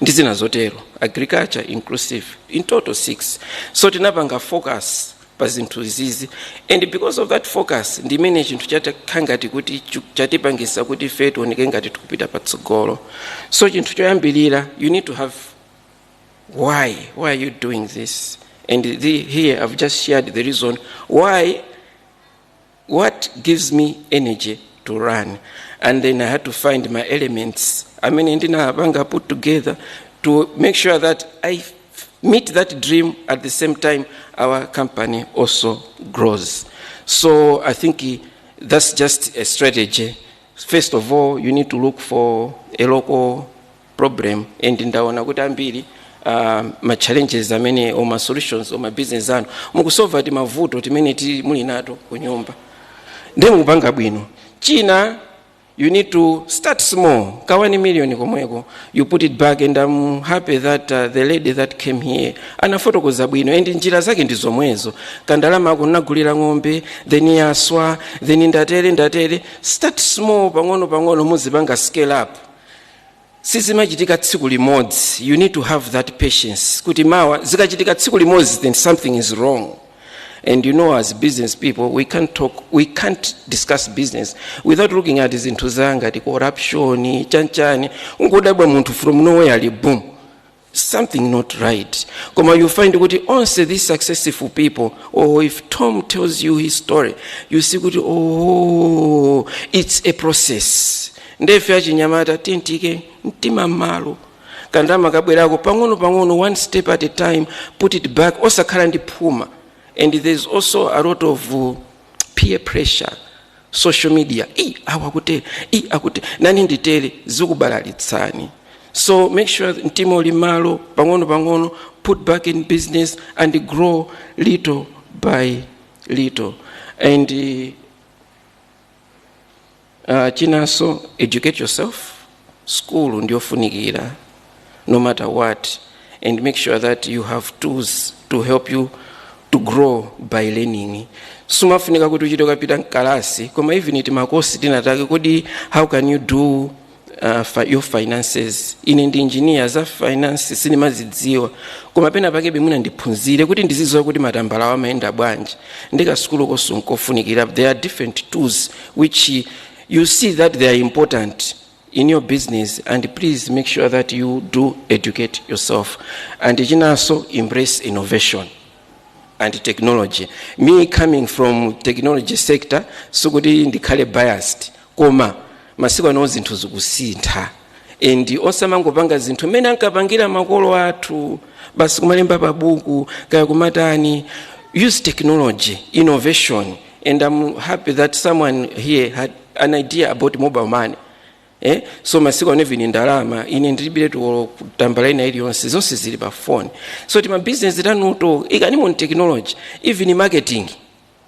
ndi zina zotero, agriculture inclusive. In total 6. So tinapanga focus pa zinthu izizi, and because of that focus, ndimene chinthu chatakhala ngati kuti chatipangisa kuti ife tioneke ngati tikupita patsogolo. So chinthu choyambirira, you need to have why. Why are you doing this? And here I've just shared the reason why, what gives me energy to run. And then I had to find my elements amene ndinapanga put together to make sure that I meet that dream. At the same time, our company also grows. So I think that's just a strategy. First of all, you need to look for a local problem. And ndaona kuti ambiri ma challenges amene or ma solutions or ma business anu mukusolva ti mavuto timene ti muli nato ku nyumba, ndi mukupanga bwino. China, you need to start small, ka 1 million komweko, you put it back. And I'm happy that the lady that came here anafotokoza bwino, and njira zake ndi zomwezo. Kandalama ako, nagulira ng'ombe, then yaswa, then ndatere ndatere. Start small, pang'ono pang'ono muzipanga scale up. Sizimachitika tsiku limodzi. You need to have that patience kuti mawa zikachitika tsiku limodzi, then something is wrong. And you know, as business people, we can't talk, we can't discuss business without looking at zinthu zangati corruption, chanchani. Ungodabwa munthu from nowhere ali boom, something not right. Koma you find kuti onse these successful people, or if Tom tells you his story, you see kuti, oh, it's a process. Ndefe achinyamata tiyike mtima mmalo. Kandalama kabwerako pang'ono pang'ono, one step at a time, put it back, osakhala ndi phuma. And there's also a lot of peer pressure, social media, i awa akutere, i akutere, nani nditere, zikubalalitsani. So make sure mtima uli malo, pang'ono pang'ono put back in business and grow little by little. And chinanso, educate yourself. School ndiyofunikira no matter what, and make sure that you have tools to help you to grow by learning. Sumafunika kuti uchite ukapita mkalasi, koma even timakosi tinatake kodi how can you do your finances. Ine ndi engineer, za finance sindimazidziwa, koma pena pake mwina ndiphunzire kuti ndizidziwa kuti matambala awo amayenda bwanji. Ndikasukulu koso nkofunikira. There are different tools which you see that they are important in your business, and please make sure that you do educate yourself. And chinanso, embrace innovation and technology. Me coming from technology sector, sikuti ndikhale biased, koma masiku ano zinthu zikusintha and osamangopanga zinthu mmene ankapangira makolo athu, basi kumalemba pabuku kaya kumatani. Use technology, innovation. And I'm happy that someone here had an idea about mobile money, eh? So masiku ano even ndalama ine ndilibire tambala ina iliyonse, zonse zili pa phone. So tima business tanuto ikanimo technology, even marketing.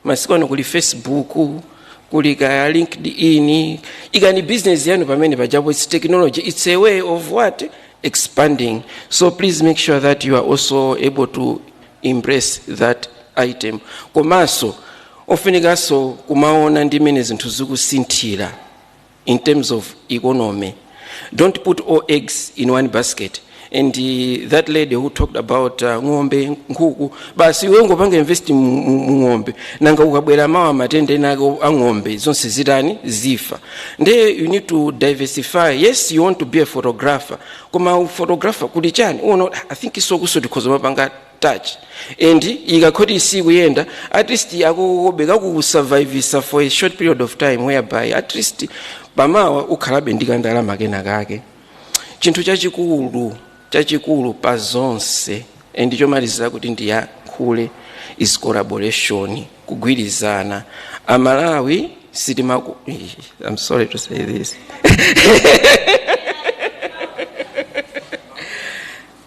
Masiku ano kuli Facebook, kuli ka LinkedIn, ikani business yanu pamene pajapo. It's technology, it's a way of what? Expanding. So please make sure that you are also able to embrace that item. Komanso ofunikanso kumaona ndi mmene zinthu zikusinthira in terms of economy. Don't put all eggs in one basket. And that lady who talked about ng'ombe, nkhuku, basi iwe ungopanga invest mu ng'ombe, nanga ukabwera mawa matenda ena ake a ng'ombe zonse zitani? Zifa. Nde you need to diversify. Yes, you want to be a photographer, koma photographer kuli chani uno? I think isokuso tikhoza mapanga touch and ikakhoti isikuyenda, at least akukobe kakusurvivisa for a short period of time, whereby at least pamawa ukhalabe ndi kandalama kena kake. Chinthu chachikulu chachikulu pa zonse and chomalizira kuti ndiyankhule is collaboration, kugwirizana. Amalawi sitimaku, I'm sorry to say this.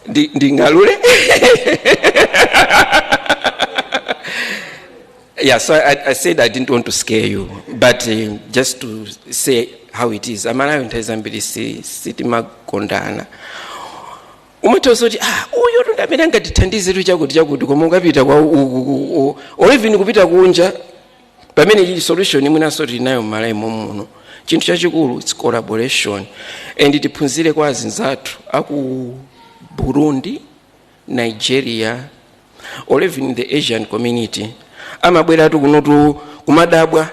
Ndingalule? Yeah, so I said I didn't want to scare you, but just to say how it is. Amalawi nthawi zambiri sitimakondana. Umathoza kuti ah, uyu tundu amene angatithandize chakuti chakuti, koma ukapita kwa or even kupita kunja pamene chili solution imwenanso tili nayo m'Malawi muno. Chinthu chachikulu, it's collaboration, and tiphunzire kwa azinzathu aku Burundi, Nigeria or even the Asian community. Amabweratu kunotu kumadabwa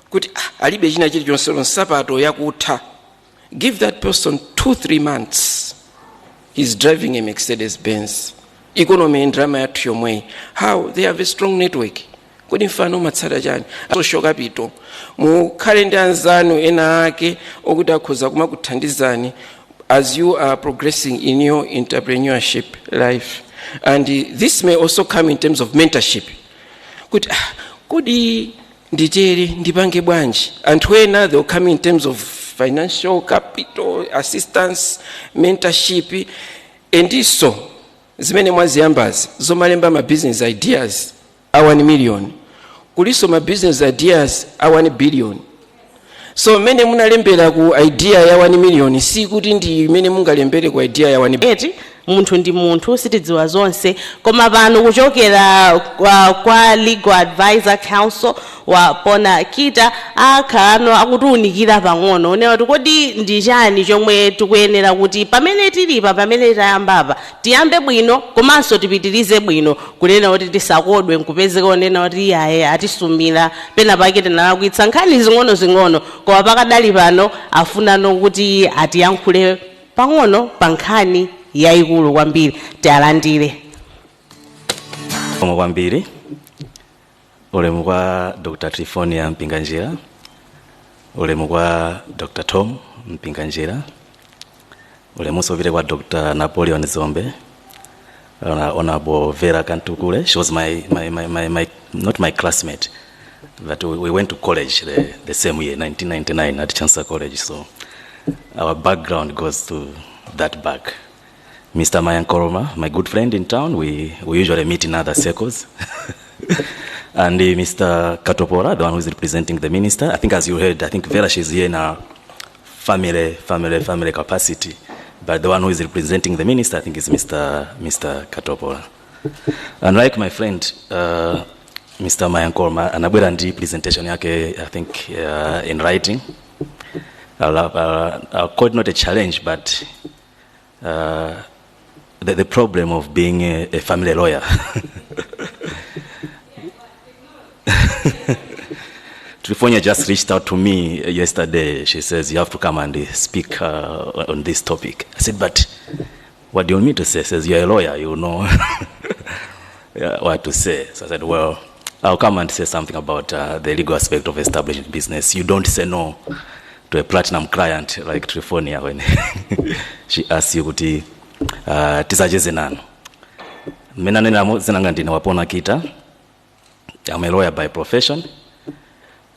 kuti ah, alibe china chilichonse, nsapato yakutha. Give that person 2-3 months, he's driving a Mercedes Benz. Economy, ndalama yathu yomweyi. How? They have a strong network. Kodi mfano umatsata chani? Social capital. Mukhale ndi anzanu ena ake okuti akhoza kumakuthandizani as you are progressing in your entrepreneurship life. And this may also come in terms of mentorship, kuti ah, kodi nditere, ndipange bwanji? Anthu ena, they will come in terms of financial capital assistance, mentorship. Endiso zimene mwaziyambazi zomalemba ma business ideas a 1 million, kuliso ma business ideas a 1 billion. So mmene munalembera ku idea ya 1 million, sikuti ndi imene mungalembere ku idea ya 1 Eti munthu ndi munthu, sitidziwa zonse. Koma pano kuchokera kwa Legal Advisor Council wa Pona Kita akhalano akutiunikira pang'ono onewa kuti kodi ndi chani chomwe tikuyenera kuti pamene tilipa, pamene tayambapa, tiyambe bwino komanso tipitirize bwino, kunena kuti tisakodwe nkupezeka onena kuti iyaye, atisumira pena pake, tinalakwitsa nkhani zing'ono-zing'ono. Koma pakadali pano afunano kuti atiyankhule pang'ono pa nkhani yayikulu kwambiri. Tialandire. Koma kwambiri ulemu kwa Dr. Trifonia Mpinganjira, ulemu kwa Dr. Tom Mpinganjira, ulemunso upite kwa Dr. Napoleon Zombe, Honorable Vera Kantukule. She was my not my classmate, but we went to college the same year, 1999, at Chancellor College. So our background goes to that back. Mr. Mayankoroma, my good friend in town, we usually meet in other circles. And Mr. Katopora, the one who is representing the minister. I think as you heard, I think Vera, she's here in her family capacity. But the one who is representing the minister, I think, is Mr. Katopora. And like my friend, Mr. Mayankoroma, anabwera ndi presentation yake, I think, in writing. I'll call it not a challenge, but the problem of being a family lawyer. Trifonia just reached out to me yesterday. She says, you have to come and speak on this topic. I said, but what do you want me to say? She says, you're a lawyer, you know what to say. So I said, well, I'll come and say something about the legal aspect of establishing business. You don't say no to a platinum client like Trifonia when she asks you kuti tisacheze nanu. Mmene anenera, dzina langa ndine Wapona Kita. I'm a lawyer by profession.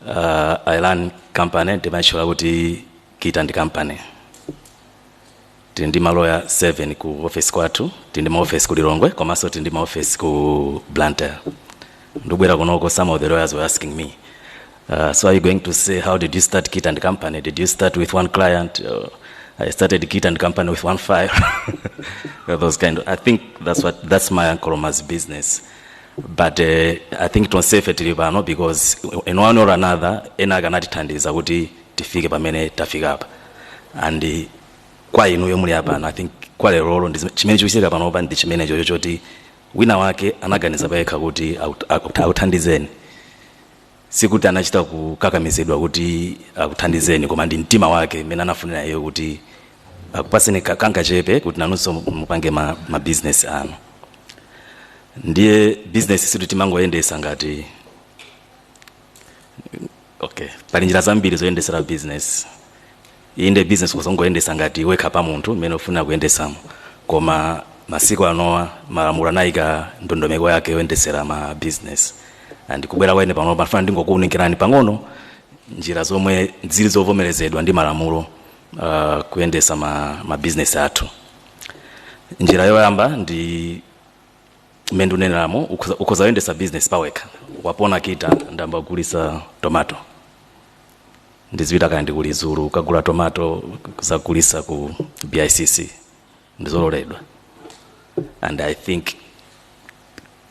I run company, ndimatchula kuti Kita and Company. Tili ndi maloya 7 ku office kwathu, tili ndi maoffice ku Lilongwe, komanso tili ndi maoffice ku Blantyre. Ndibwera kunoko, some of the lawyers were asking me, so are you going to say, how did you start Kita and Company? Did you start with one client? I started Kita and Company with one file. Those kind of, I think that's my Uncle Roma's business. But I think tonsefe tili pano because in one or another ena akanatithandiza kuti tifike pamene tafika apa. And kwa inuyo muli apano, I think kwa lerolo ndi chimene chikuchitika panopa ndi chimene chocho choti wina wake anaganiza payekha kuti akuthandizeni. Sikuti anachita kukakamizidwa kuti akuthandizeni, koma ndi mtima wake mmene anafunira iye kuti akupaseni kangachepe kuti nanunso mupange ma business anu. Ndiye business situ timangoyendesa ngati okay, pali njira zambiri zoyendesera business. Inde, business kuzongoyendesa ngati wekha pa munthu mmene ufuna kuyendesamo, koma masiku anowa malamulo anayika ndondomeko yake yoyendesera ma business. And kubwera kwene pano pafuna ndingokuwunikirani pang'ono njira zomwe zili zovomerezedwa ndi malamulo kuyendesa ma business athu. Njira yoyamba ndi mmene ndikuneneramo, ukhoza kuyendesa business pawekha. Wapona Kita, ndamba kugulisa tomato, ndizipita kaya ndi ku Lizulu kagula tomato kuzagulisa ku BICC, ndizololedwa. And I think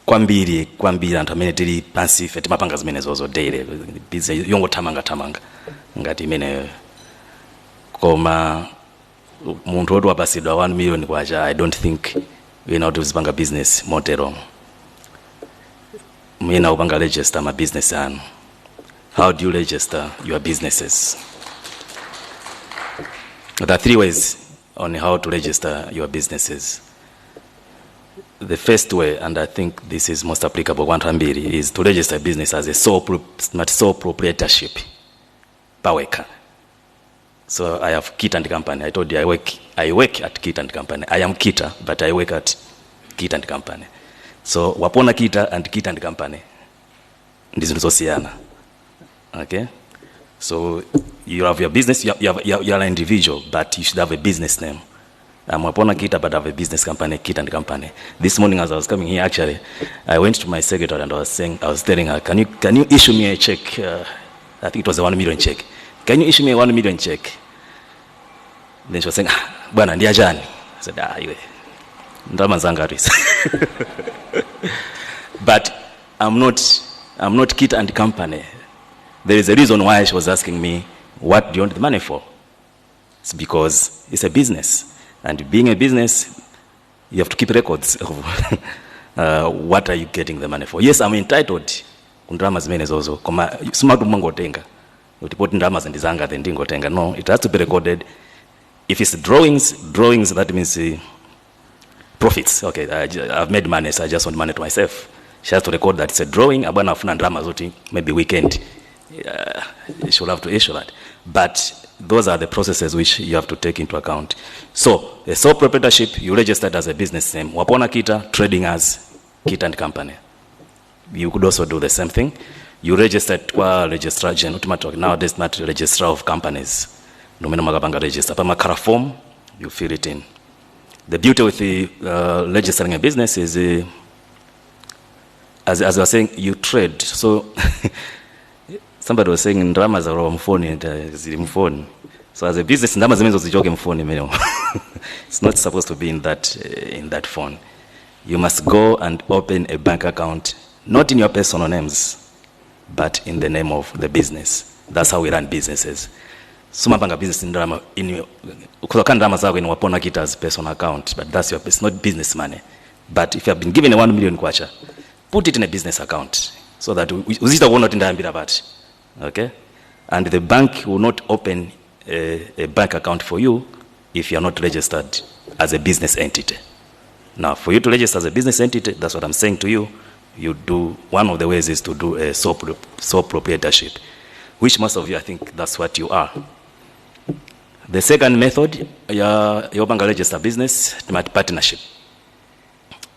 kwambiri kwambiri anthu amene tili pansi ife timapanga zimenezozo daily, business yongothamanga thamanga ngati imeneyo. Koma munthu woti wapasidwa 1 million kwacha, I don't think wina kuti uzipanga business moteromo. Mwina upanga register ma business anu. How do you register your businesses? There are three ways on how to register your businesses. The first way, and I think this is most applicable kwa anthu ambiri, is to register a business as a not sole proprietorship, pawekha. So I have Kita and Company. I told you I work at Kita and Company. I am Kita, but I work at Kita and Company. So Wapona Kita and Kita and Company ndi zinthu zosiyana. Okay? So you have your business, you are an individual, but you should have a business name. I'm Wapona Kita, but I have a business company, Kita and Company. This morning as I was coming here, actually, I went to my secretary and I was telling her, can you issue me a check? I think it was a 1 million check. Can you issue me a 1 million check? Then she was saying, ah, bwana, ndi achani? I said, ah, iwe, ndalama zanga atu. But I'm not Kita and Company. There is a reason why she was asking me, what do you want the money for? It's because it's a business. And being a business, you have to keep records of what are you getting the money for. Yes, I'm entitled kundalama zimenezozo, koma simatu mwangotenga kuti poti ndalama zindizanga then ndingotenga. No, it has to be recorded. If it's drawings, drawings, that means profits. Okay, I've made money, so I just want money to myself. She has to record that it's a drawing. Abwana afuna ndalama zoti maybe weekend, she'll have to issue that. But those are the processes which you have to take into account. So a sole proprietorship, you registered as a business name, Wapona Kita trading as Kita and Company. You could also do the same thing. You registered kwa registrar general, nowadays not registrar of companies, ndimene makapanga register pamakhala form. You fill it in. The beauty with the registering a business is, as I was saying, you trade. So somebody was saying ndalama zalowa mfoni and zili mfoni. So as a business, ndalama zimenezo zichoke mfoni imeneyo. It's not supposed to be in that phone. You must go and open a bank account, not in your personal names, but in the name of the business. That's how we run businesses. Sumapanga business ndalama in your ukhoza ndalama zako in wapona kita's personal account, but that's your it's not business money. But if you have been given a 1 million kwacha, put it in a business account so that uzichita kuona kuti ndayambira pati. Okay? And the bank will not open a bank account for you if you are not registered as a business entity. Now, for you to register as a business entity, that's what I'm saying to you. You do, one of the ways is to do a sole proprietorship, which most of you, I think that's what you are. The second method, ya yopanga register business, timati partnership.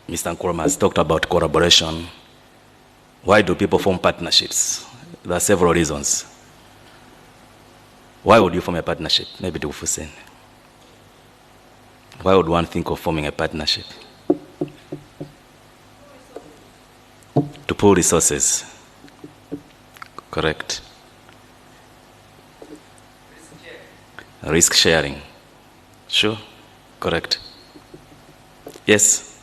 Mr. Nkrumah has talked about collaboration. Why do people form partnerships? There are several reasons. Why would you form a partnership? Maybe to Hussein. Why would one think of forming a partnership? To pool resources. Correct. Risk sharing. Sure. Correct. Yes.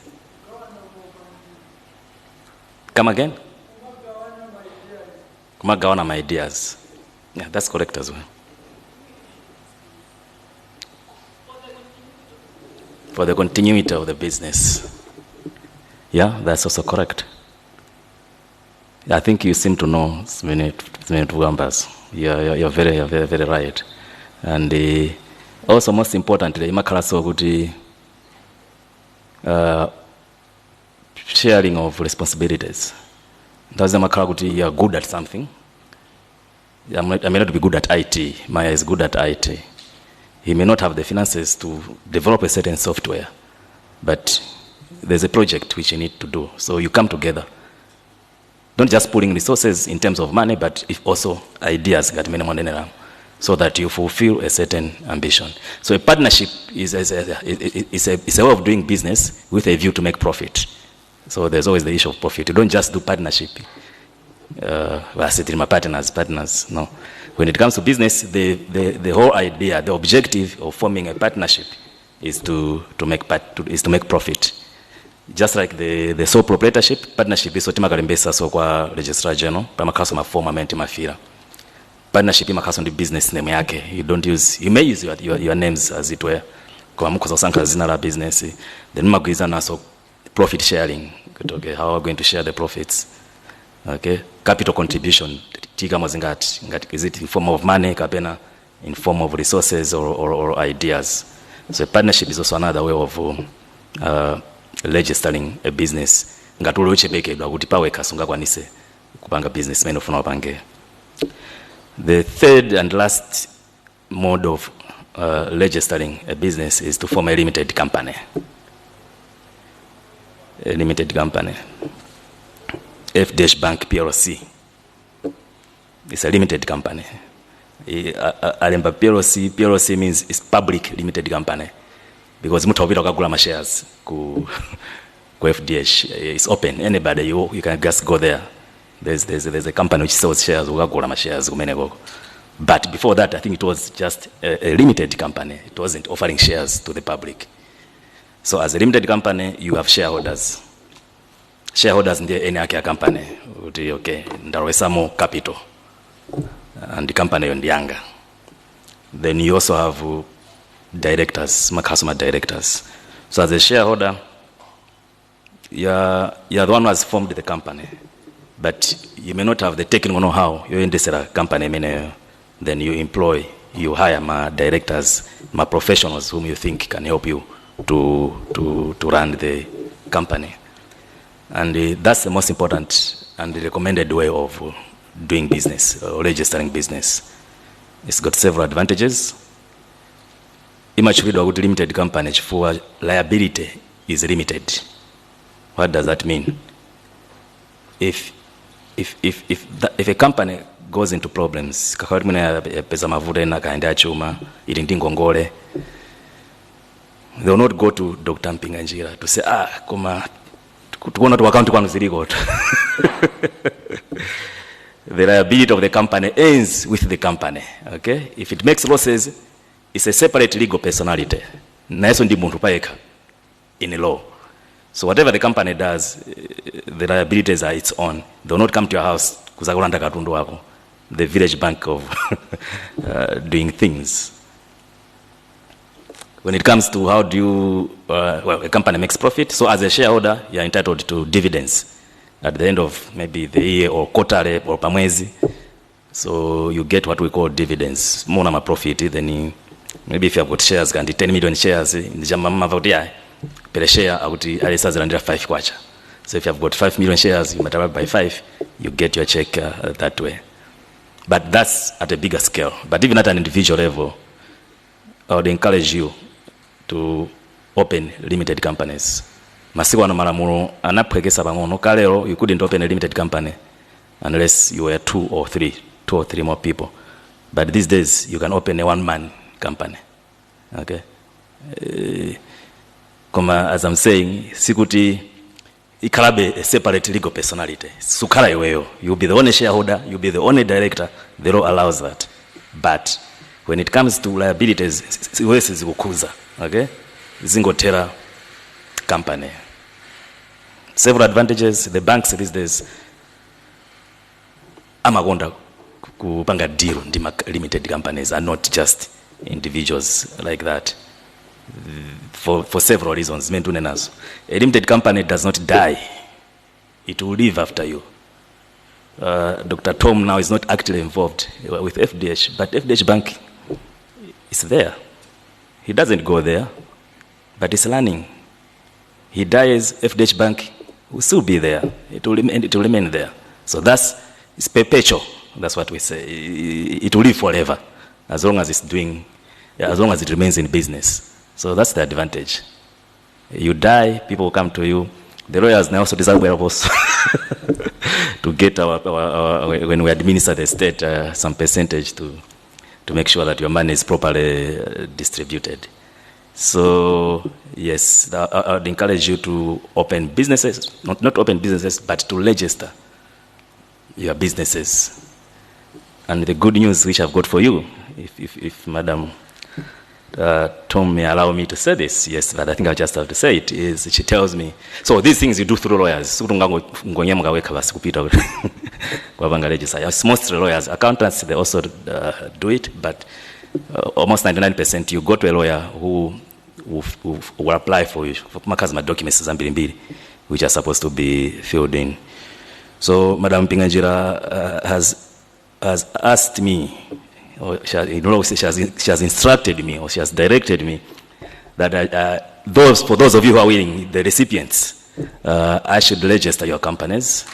Come again? Kumagawana my ideas. Yeah, that's correct as well. For the continuity of the business. Yeah, that's also correct. I think you seem to know many numbers. You're very, very right. And also, most importantly, imakhalanso kuti sharing of responsibilities. Nthawi zimakhala kuti you are good at something. I may not be good at IT. Maya is good at IT. He may not have the finances to develop a certain software, but there's a project which you need to do. So you come together. Not just pooling resources in terms of money, but if also ideas ngati mene mwanenera, so that you fulfill a certain ambition. So a partnership is a way of doing business with a view to make profit. So there's always the issue of profit. You don't just do partnership. Basi tili ma partners, partners. No. When it comes to business, the whole idea, the objective of forming a partnership is to make profit. Just like the sole proprietorship, partnership iso timakalembesa so kwa Registrar General, pamakhaso mafomu amene timafira. Partnership imakhaso ndi business name yake. You don't use, you may use your names as it were. Koma mukhoza kusankha zina la business. Then mumagwirizana so profit sharing. Kuti, okay, how are we going to share the profits? Okay, capital contribution tiikamo zingati ngati, is it in form of money kapena in form of resources or ideas? So a partnership is also another way of registering a business ngati uli uchepekedwa kuti pawekha sungakwanise kupanga business imene ufuna upange. The third and last mode of registering a business is to form a limited company. A limited company, F Bank PLC. It's a limited company. Alemba PLC. PLC means it's public limited company because mutha kupita kukagula ma shares ku FDH. It's open. Anybody, you can just go there. There's a company which sells shares, ukagula ma shares kumenekoko. But before that, I think it was just a limited company. It wasn't offering shares to the public. So as a limited company, you have shareholders. Shareholders ndiye eni ake a company kuti, okay, ndalowesamo capital and the company yo ndiyanga. Then you also have directors, makhaso ma directors. So as a shareholder, you're the one who has formed the company, but you may not have the technical know-how yoyendesera company imeneyo. Then you employ, you hire ma directors, ma professionals whom you think can help you to run the company. And that's the most important and the recommended way of doing business or registering business. It's got several advantages. Imatchulidwa kuti limited company chifukwa liability is limited. What does that mean? If a company goes into problems, kakati mwina yapeza mavuto ena kaya ndi achuma, ili ndi ngongole. They will not go to Dr. Mpinganjira to say, ah, koma tikuona tu account kwanu ziliko. The liability of the company ends with the company. Okay? If it makes losses, it's a separate legal personality. Nayeso ndi munthu payekha in law. So whatever the company does, the liabilities are its own. They will not come to your house kuzakulanda katundu wako. The village bank of doing things. When it comes to how do you, well, a company makes profit. So as a shareholder, you are entitled to dividends at the end of maybe the year or quarterly or pamwezi. So you get what we call dividends. More ma profit, then you, maybe if you have got shares, kandi 10 million shares, ndijamama kuti ya per share akuti alisazilandira 5 kwacha. So if you have got 5 million shares, you multiply by 5, you get your check that way. But that's at a bigger scale. But even at an individual level, I would encourage you to open limited companies. Masiku ano malamulo anaphwekesa pang'ono. Kalero you couldn't open a limited company unless you were two or three more people. But these days you can open a one-man company. Okay? Koma as I'm saying, sikuti ikhalabe a separate legal personality. Sukhala iweyo. You'll be the only shareholder, you'll be the only director. The law allows that. But when it comes to liabilities, iwe sizikukhuza. Okay? Zingothera company. Several advantages. The banks these days amakonda kupanga deal ndi limited companies and not just individuals like that. For several reasons. Zimene. A limited company does not die. It will live after you. Dr. Tom now is not actively involved with FDH, but FDH Bank is there. He doesn't go there, but it's learning. He dies, FDH Bank will still be there. It will remain there. So it's perpetual. That's what we say. It will live forever, as long as it's doing, as long as it remains in business. So that's the advantage. You die, people will come to you. The lawyers now also desire also to get our, when we administer the state, some percentage to make sure that your money is properly distributed. So yes, I would encourage you to open businesses, not open businesses, but to register your businesses. And the good news which I've got for you, if Madam Tom may allow me to say this, yes, but I think I just have to say it, is she tells me, so these things you do through lawyers. It's mostly lawyers. Accountants, they also do it, but almost 99% you go to a lawyer who will apply for you, for documents which are supposed to be filled in. So Madam Mpinganjira has asked me, or she has instructed me, or she has directed me, that for those of you who are willing, the recipients, I should register your companies.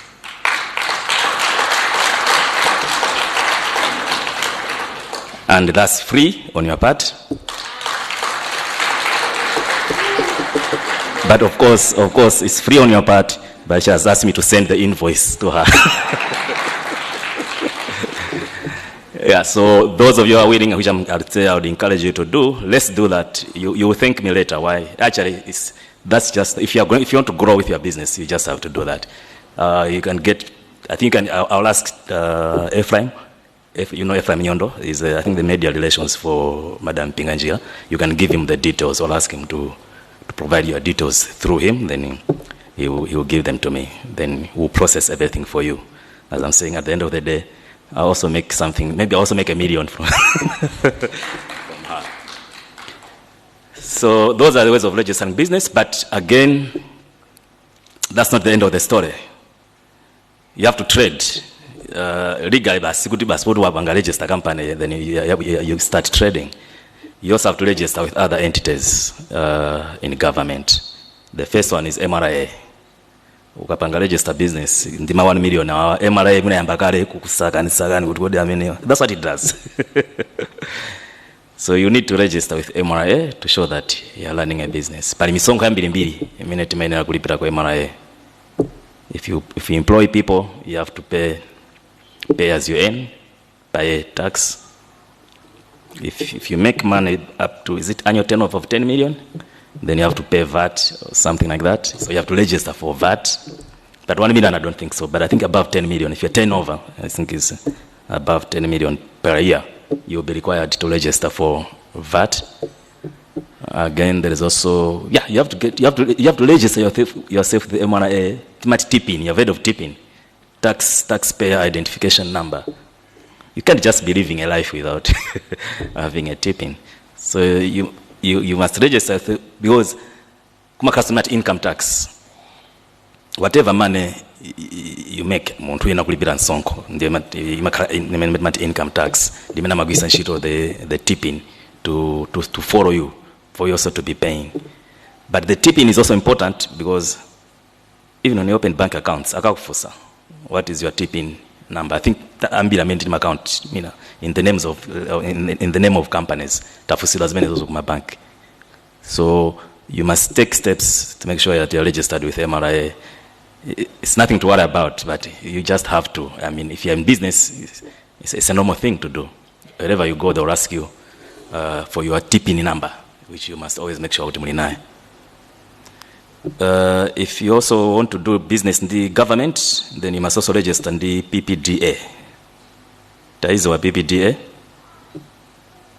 And that's free on your part. But of course, it's free on your part, but she has asked me to send the invoice to her. Yeah, so those of you who are willing, which I'd say I would encourage you to do, let's do that. You will thank me later. Why? Actually, it's, that's just, if you are going, if you want to grow with your business, you just have to do that. You can get, I think you can, I'll ask Ephraim. If you know Ephraim Nyondo, is I think the media relations for Madam Mpinganjira. You can give him the details or ask him to provide your details through him. Then he will give them to me. Then we'll process everything for you. As I'm saying, at the end of the day, I also make something, maybe I also make $1 million from her. So those are the ways of registering business, but again, that's not the end of the story. You have to trade. Legally, register company, then you start trading. You also have to register with other entities in government. The first one is MRA. Ukapanga register business ndima 1 million MRA munayamba kale kukusakani sakani kuti kodi amene. That's what it does. So you need to register with MRA to show that you are running a business. Pali misonkho yambirimbiri imene timayenera kulipira ku MRA. If you employ people, you have to pay as you earn, pay tax. If you make money up to, is it annual turnover of 10 million? Then you have to pay VAT or something like that. So you have to register for VAT. But 1 million, I don't think so. But I think above 10 million, if you're turnover, I think is above 10 million per year, you'll be required to register for VAT. Again, there is also, yeah, you have to get, you have to register yourself with the MRA. Timati TPIN, you've heard of TPIN, taxpayer identification number. You can't just be living a life without having a TPIN. So you must register because kumakhala income tax. Whatever money you make, munthu wina kulipira msonkho, ndiye imati income tax, ndimene amagwisa ntchito the TPIN to follow you, for you also to be paying. But the TPIN is also important because even when you open bank accounts, akakufunsa, what is your TPIN number? I think ambiri amene tili account, in the names of, in the name of companies, tafunsidwa zimenezo kuma bank. So you must take steps to make sure that you're registered with MRA. It's nothing to worry about, but you just have to. I mean, if you're in business, it's a normal thing to do. Wherever you go, they'll ask you for your TPIN number, which you must always make sure kuti muli nayo. If you also want to do business in the government, then you must also register in the PPDA. That is our PPDA.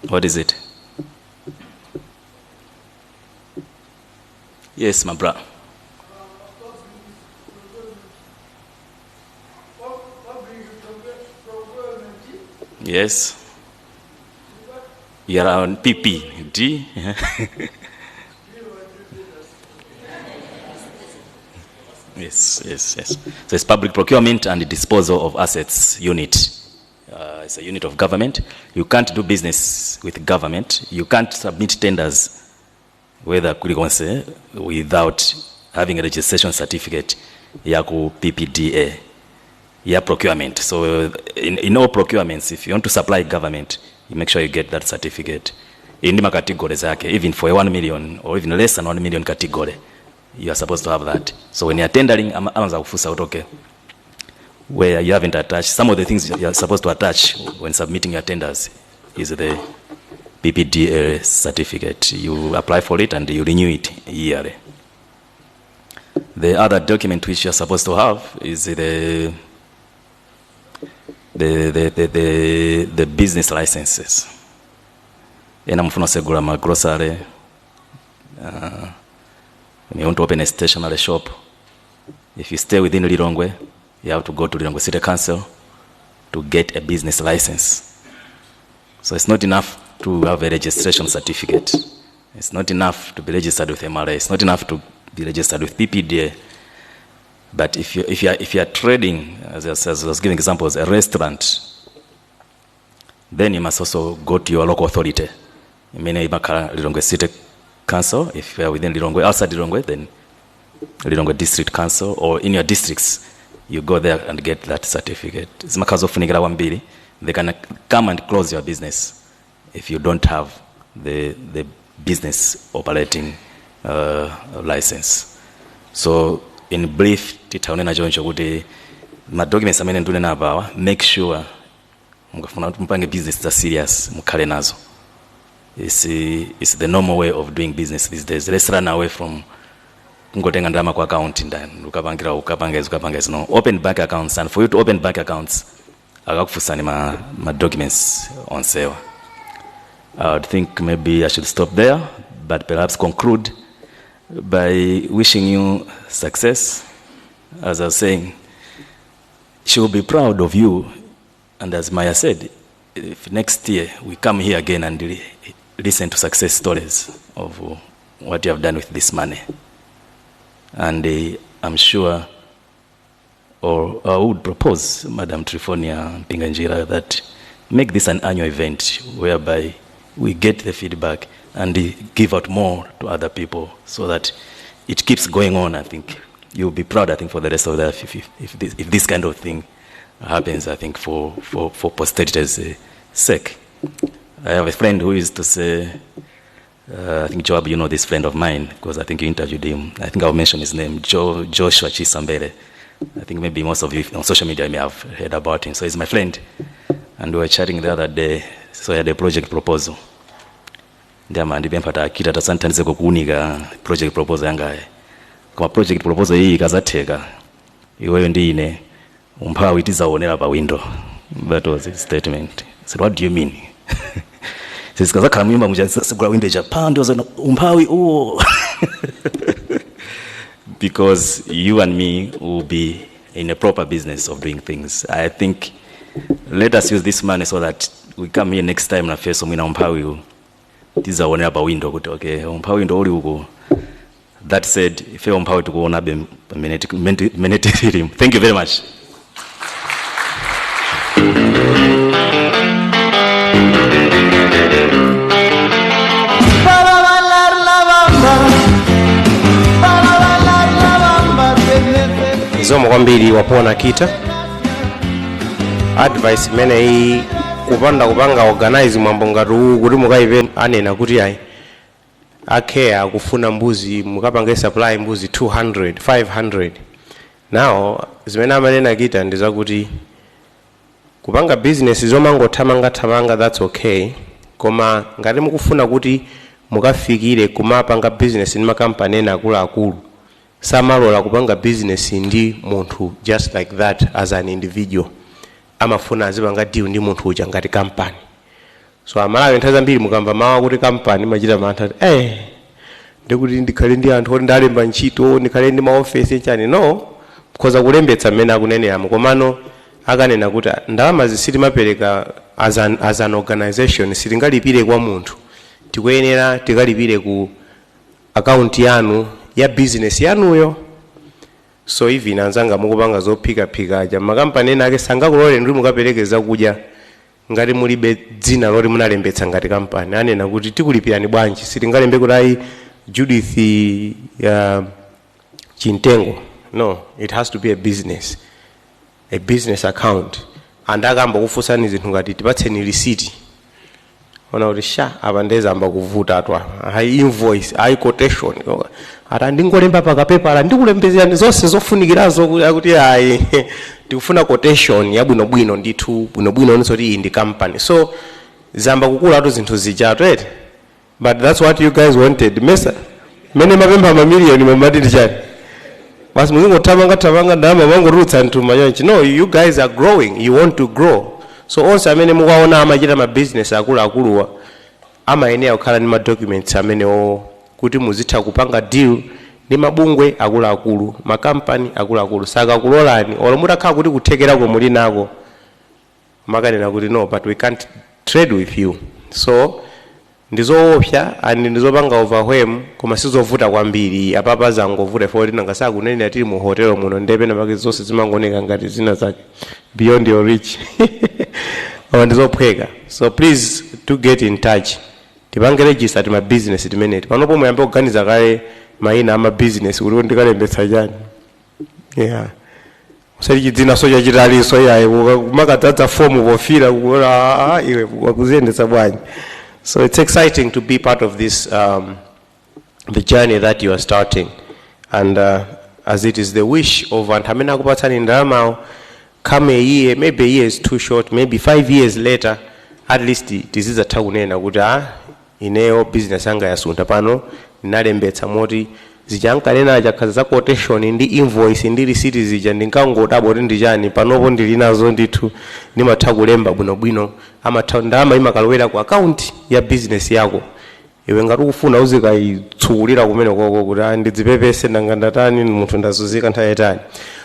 What is it? Yes, my brother. Yes. You are on PPD. Yes. So it's Public Procurement and Disposal of Assets Unit. It's a unit of government. You can't do business with government. You can't submit tenders, whether kulikonse, without having a registration certificate yaku PPDA, ya procurement. So in all procurements, if you want to supply government, you make sure you get that certificate. In the categories zake, even for a 1 million or even less than 1 million category, you are supposed to have that. So when you are tendering, amaza kufunsa kuti, okay, where you haven't attached, some of the things you are supposed to attach when submitting your tenders is the PPDA certificate. You apply for it and you renew it yearly. The other document which you are supposed to have is the business licenses. Ena mufuna kusegula ma grocery, you want to open a stationery shop. If you stay within Lilongwe, you have to go to Lilongwe City Council to get a business license. So it's not enough to have a registration certificate. It's not enough to be registered with MRA. It's not enough to be registered with PPDA. But if you are trading, as I was giving examples, a restaurant, then you must also go to your local authority. Imene imakhala Lilongwe City Council, if you are within Lilongwe, outside Lilongwe, then Lilongwe District Council, or in your districts, you go there and get that certificate. Zimakhala zofunikira kwambiri. They can come and close your business if you don't have the business operating license. So in brief, titaonena choncho kuti ma documents amene ndunena apawa, make sure mukafuna kuti mupange business za serious, mukhale nazo. It's the normal way of doing business these days. Let's run away from kungotenga ndalama kwa account ndani ukapangira ukapanga izi ukapanga izi. No, open bank accounts, and for you to open bank accounts akakufunsani ma documents onsewa. I would think maybe I should stop there, but perhaps conclude by wishing you success. As I was saying, she will be proud of you, and as Maya said, if next year we come here again and listen to success stories of what you have done with this money. And I'm sure, or I would propose, Madam Trifonia Mpinganjira, that make this an annual event whereby we get the feedback and give out more to other people so that it keeps going on. I think you'll be proud, I think, for the rest of life if this kind of thing happens, I think, for posterity's sake. I have a friend who used to say, I think, Joab, you know this friend of mine, because I think you interviewed him. I think I'll mention his name, Joshua Chisambele. I think maybe most of you on social media may have heard about him. So he's my friend. And we were chatting the other day. So he had a project proposal. Ndi amandipempha takita tasanthandize kuunika project proposal yangayi. Koma project proposal iyi ikazatheka, iweyo ndi ine umphawi tizaonera pa window. That was his statement. I said, "What do you mean?" Sikazakhala mnyumba muchasegula window ija pa ndiozona umphawi uwo, because you and me will be in a proper business of doing things. I think let us use this money so that we come here next time nafeso mwina umphawi tizaonera pa window kuti okay, umphawi ndo uli uku. That said, ife umphawi tikuonabe pamene tilili. Thank you very much. Para bailar la bamba, para bailar la bamba, te Zikomo kwambiri. Wapona kita advice imeneyi kupanda kupanga organize mwambo ngati uwu kuti mukayipe anena kuti ayi, akhe akufuna mbuzi, mukapange supply mbuzi 200, 500. Now zimene amanena kita ndi zakuti kupanga business zomangothamangathamanga, that's okay, koma ngati mukufuna kuti mukafikire kumapanga business ndi makampani ena akuluakulu, samalola kupanga business ndi munthu just like that as an individual. Amafuna azipanga deal ndi munthu uja ngati kampani. So Amalawi nthawi zambiri mukamva mawu akuti kampani machita mantha, ndikuti ndikhale ndi anthu oti ndalemba ntchito, ndikhale ndi maofesi, chani. No, mukhoza kulembetsa mmene akuneneramo, komano akanena kuti ndalama sitimapereka as an organization, sitingalipire kwa munthu, tikuyenera tikalipire ku akaunti yanu ya business yanuyo. So even anzanga mukupanga zophikaphikaja, makampani ena ake sangakulole ndi mukapereke zakudya ngati mulibe dzina loti munalembetsa ngati kampani. Anena kuti tikulipirani bwanji? Sitingalembe kuti ayi, Judith Chintengo. No, it has to be a business account. And akamba kufunsani zinthu ngati tipatseni receipt, ona kuti sha, apa ndezamba kuvuta atwa, ayi invoice, ayi quotation, ata ndingolemba pakapepala ndikulembezerani zonse zofunikirazo, kuti ayi, tikufuna quotation yabwinobwino ndithu, bwinobwino onso kuti iyi ndi company. So zamba kukulatu zinthu zijatu eti, but that's what you guys wanted. Mesa mene mapempha mamiliyoni mamati ndi chani? Basi, muzingothamanga thamanga, ndalama mangotulutsa mthumba chonchi. No, you guys are growing, you want to grow. So onse amene mukaona amachita ma business akuluakuluwa amayenera kukhala ndi ma documents amenewo kuti muzitha kupanga deal ndi mabungwe akuluakulu, makampani akuluakulu. Sakakulolani olo mutakhala kuti kuthekerako muli nako, makanena kuti no, but we can't trade with you. So ndizoopsa and ndizopanga overwhelm, koma sizovuta kwambiri. Apapa zangovuta ifo kuti nanga sakunenera tili mu hotelo muno, ndepena pake zonse zimangooneka ngati zina zake beyond your reach, koma ndizophweka. So please do get in touch, tipange register tima business timeneti. Panopo muyambe kuganiza kale mayina ama business kuti ndikalembetsa chani. Yeah, usati chidzina so chachitaliso yayi, kumakadzadza fomu pofira kuona iwe wakuziyendetsa bwanji. So it's exciting to be part of this the journey that you are starting, and as it is the wish of anthu amene akupatsani ndalamawo, come a year, maybe a year is too short, maybe 5 years later at least, tizidzatha kunena kuti ah, ineyo business yanga yasuntha pano, ndinalembetsa moti zija ankanena chakhaza za quotation ndi invoice ndi receipt zija ndinkangodabwa kuti ndi chani, panopo ndili nazo ndithu, ndimatha kulemba bwinobwino, amatha ndalama imakalowera ku account ya business yako. Iwe ngati ukufuna uzikayitsukulira kumene koko kuti ah, ndidzipepese, nanga ndatani, munthu ndazunzika nthawi yayitali.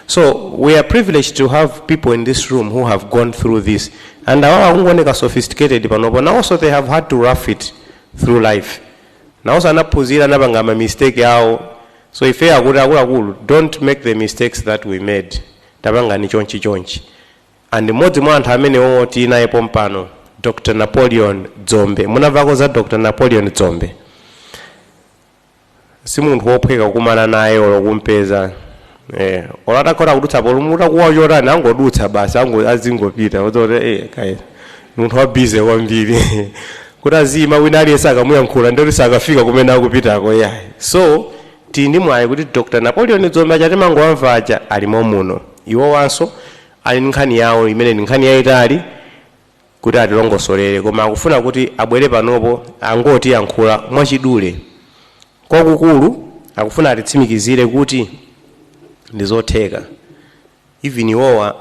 So we are privileged to have people in this room who have gone through this, and awawa akungooneka sophisticated panopo, now also they have had to rough it through life. Nawonso anaphunzira, anapanga ma mistake awo. So ife akuti akuluakulu, don't make the mistakes that we made, tapangani chonchi chonchi. And mmodzi mwa anthu amenewo tinaye pompano, Dr Napoleon Dzombe. Munamvako za Dr Napoleon Dzombe? Si munthu wophweka kukumana naye olo kumpeza, olo atakhola kudutsa polo mutakuwa chotani, angodutsa basi, ango azingopita ozoti kai munthu wa busy kwambiri kuti azima wina aliyense akamuyankhula ndoti sakafika kumene akupitako yayi. So tili ndi mwayi kuti Dr Napoleon Dzombe achatimangowamva aja alimo muno. Iwo wanso ali ndi nkhani yawo imene ndi nkhani yayitali. Kuti atilongosolere, koma akufuna kuti abwere panopo angotiyankhula mwachidule. Kwakukulu akufuna atitsimikizire kuti ndi zotheka. Even iwowa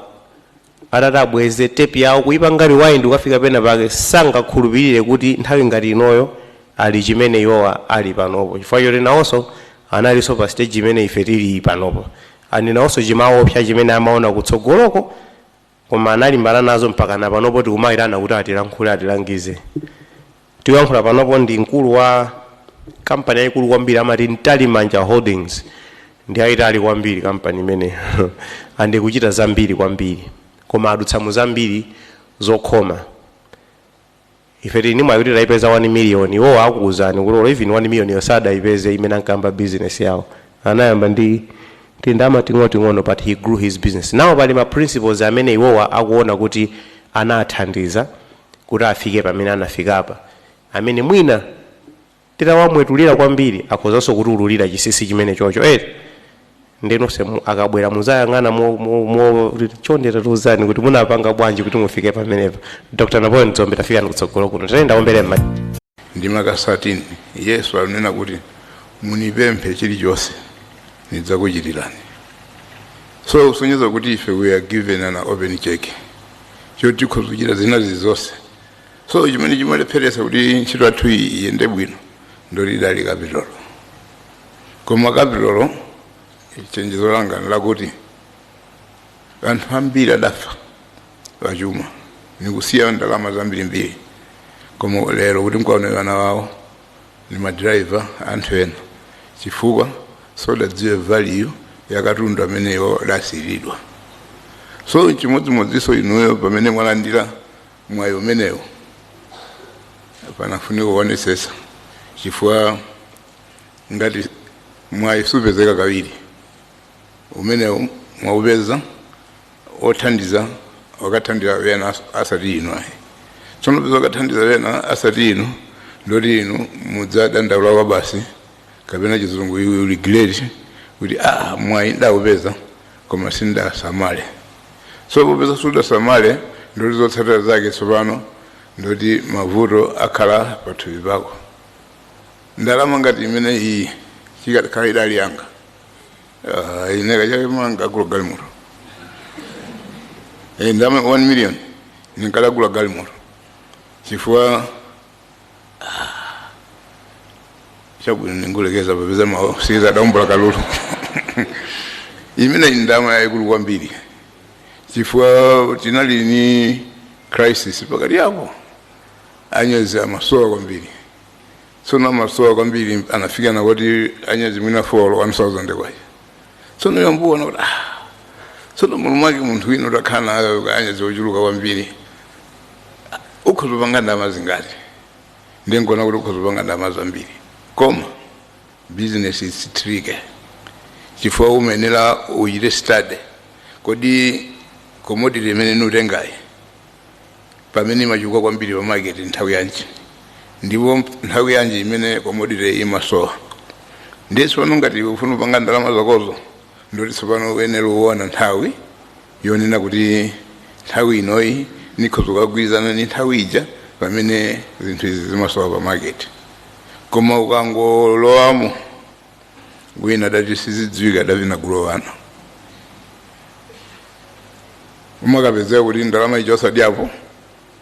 atati abweze tepi yawo, kuyipanga rewind, ukafika pena pake, sangakhulupirire kuti nthawi ngati inoyo ali chimene iwowa ali panopo, chifukwa choti nawonso analinso pa stage imene ife tili panopo, ani nawonso chimaopsa chimene amaona kutsogoloko, koma analimbana nazo mpaka na panopo tikumayitana kuti atilankhule, atilangize. Tikuyankhula panopo ndi mkulu wa kampani yayikulu kwambiri, amati Mtalimanja Holdings. Ndi ayitali kwambiri kampani imene andi kuchita zambiri kwambiri, koma adutsa mu zambiri zokhoma. Ife tili nimwe kuti tayipeza 1 million, iwo akuwuzani kuti olo even 1 million yosadayipeze imene ankayamba business yawo. Anayamba ndi tindama ting'onoting'ono, but he grew his business. Now pali ma principles amene iwowa akuona kuti anathandiza kuti afike pamene anafikapa, amene mwina titawamwetulira kwambiri akhozanso kutiululira chinsinsi chimene chocho ere. Ndinonse akabwera muzayang'ana chonde tatiuzani kuti munapanga bwanji kuti mufike pamenepa. Dr Napoleon Dzombe, tafikani kutsogolo kuno, tiyenda ombere mma. Ndi makasatini Yesu anena kuti munipemphe chilichonse, nidzakuchitirani. So kusonyeza kuti ife we are given an open check choti tikhoza kuchita zina zizonse. So chimene chimalepheresa kuti ntchito yathu iyi iyende bwino ndoti idali capital. Koma capital, chenjezo langa lakuti anthu ambiri adafa pachuma nikusiya ndalama zambirimbiri, koma lero kuti mkaone vana wawo ni madraiva, anthu ena, chifukwa sodadziwe value ya katundu ameneyo adasiyiridwa. So chimodzimodzinso inuyo, pamene mwalandira mwayi umenewo, panafunika kuonesesa, chifukwa ngati mwayi supezeka kawiri, umenewo mwaupeza, othandiza wakathandiza wena asati inu ayi. Tsono peza wakathandiza wena asati inu, ndoti inu mudzadandaula kwa basi, kapena Chizungu you regret kuti ah, mwayi ndawupeza koma sindasamale. So popeza sudasamale, ndoti zotsatira zake tsopano ndoti mavuto akhala pathupi pako. Ndalama ngati imene iyi chikakhala idali yanga, ine kachake mangagula galimoto. Ndalama 1 million ninkadagula galimoto, chifukwa chabwino ningulekeza popeza masikiza adaumbula kalulu. Imene ndalama yayikulu kwambiri, chifukwa tinali ni crisis pakati apo, anyezi amasowa kwambiri. Tsono amasowa kwambiri, anafika nakuti anyezi mwina 4 1000 kwacha. Tsono yambuona kuti ah, tsono mulo mwake munthu wina utakhala nayo anyezi ochuluka kwambiri, ukhoza kupanga ndalama zingati? Ndiye nkuona kuti ukhoza kupanga ndalama zambiri, koma business is tricky, chifukwa umayenera uchite study kodi commodity imene nutengayi pamene imachuka kwambiri pa market nthawi yanji, ndipo nthawi yanji imene commodity imasowa. Ndiye tsopano ngati ufuna kupanga ndalama zakozo, ndoti tsopano uyenera uwona nthawi yonena kuti nthawi inoyi nikhoza kukagwirizana ni nthawi ija pamene zinthu izi zimasowa pa market. Koma ukangolowamo, wina adati sizidziwika adavina kulowana, umakapezeka kuti ndalama ija osadyapo,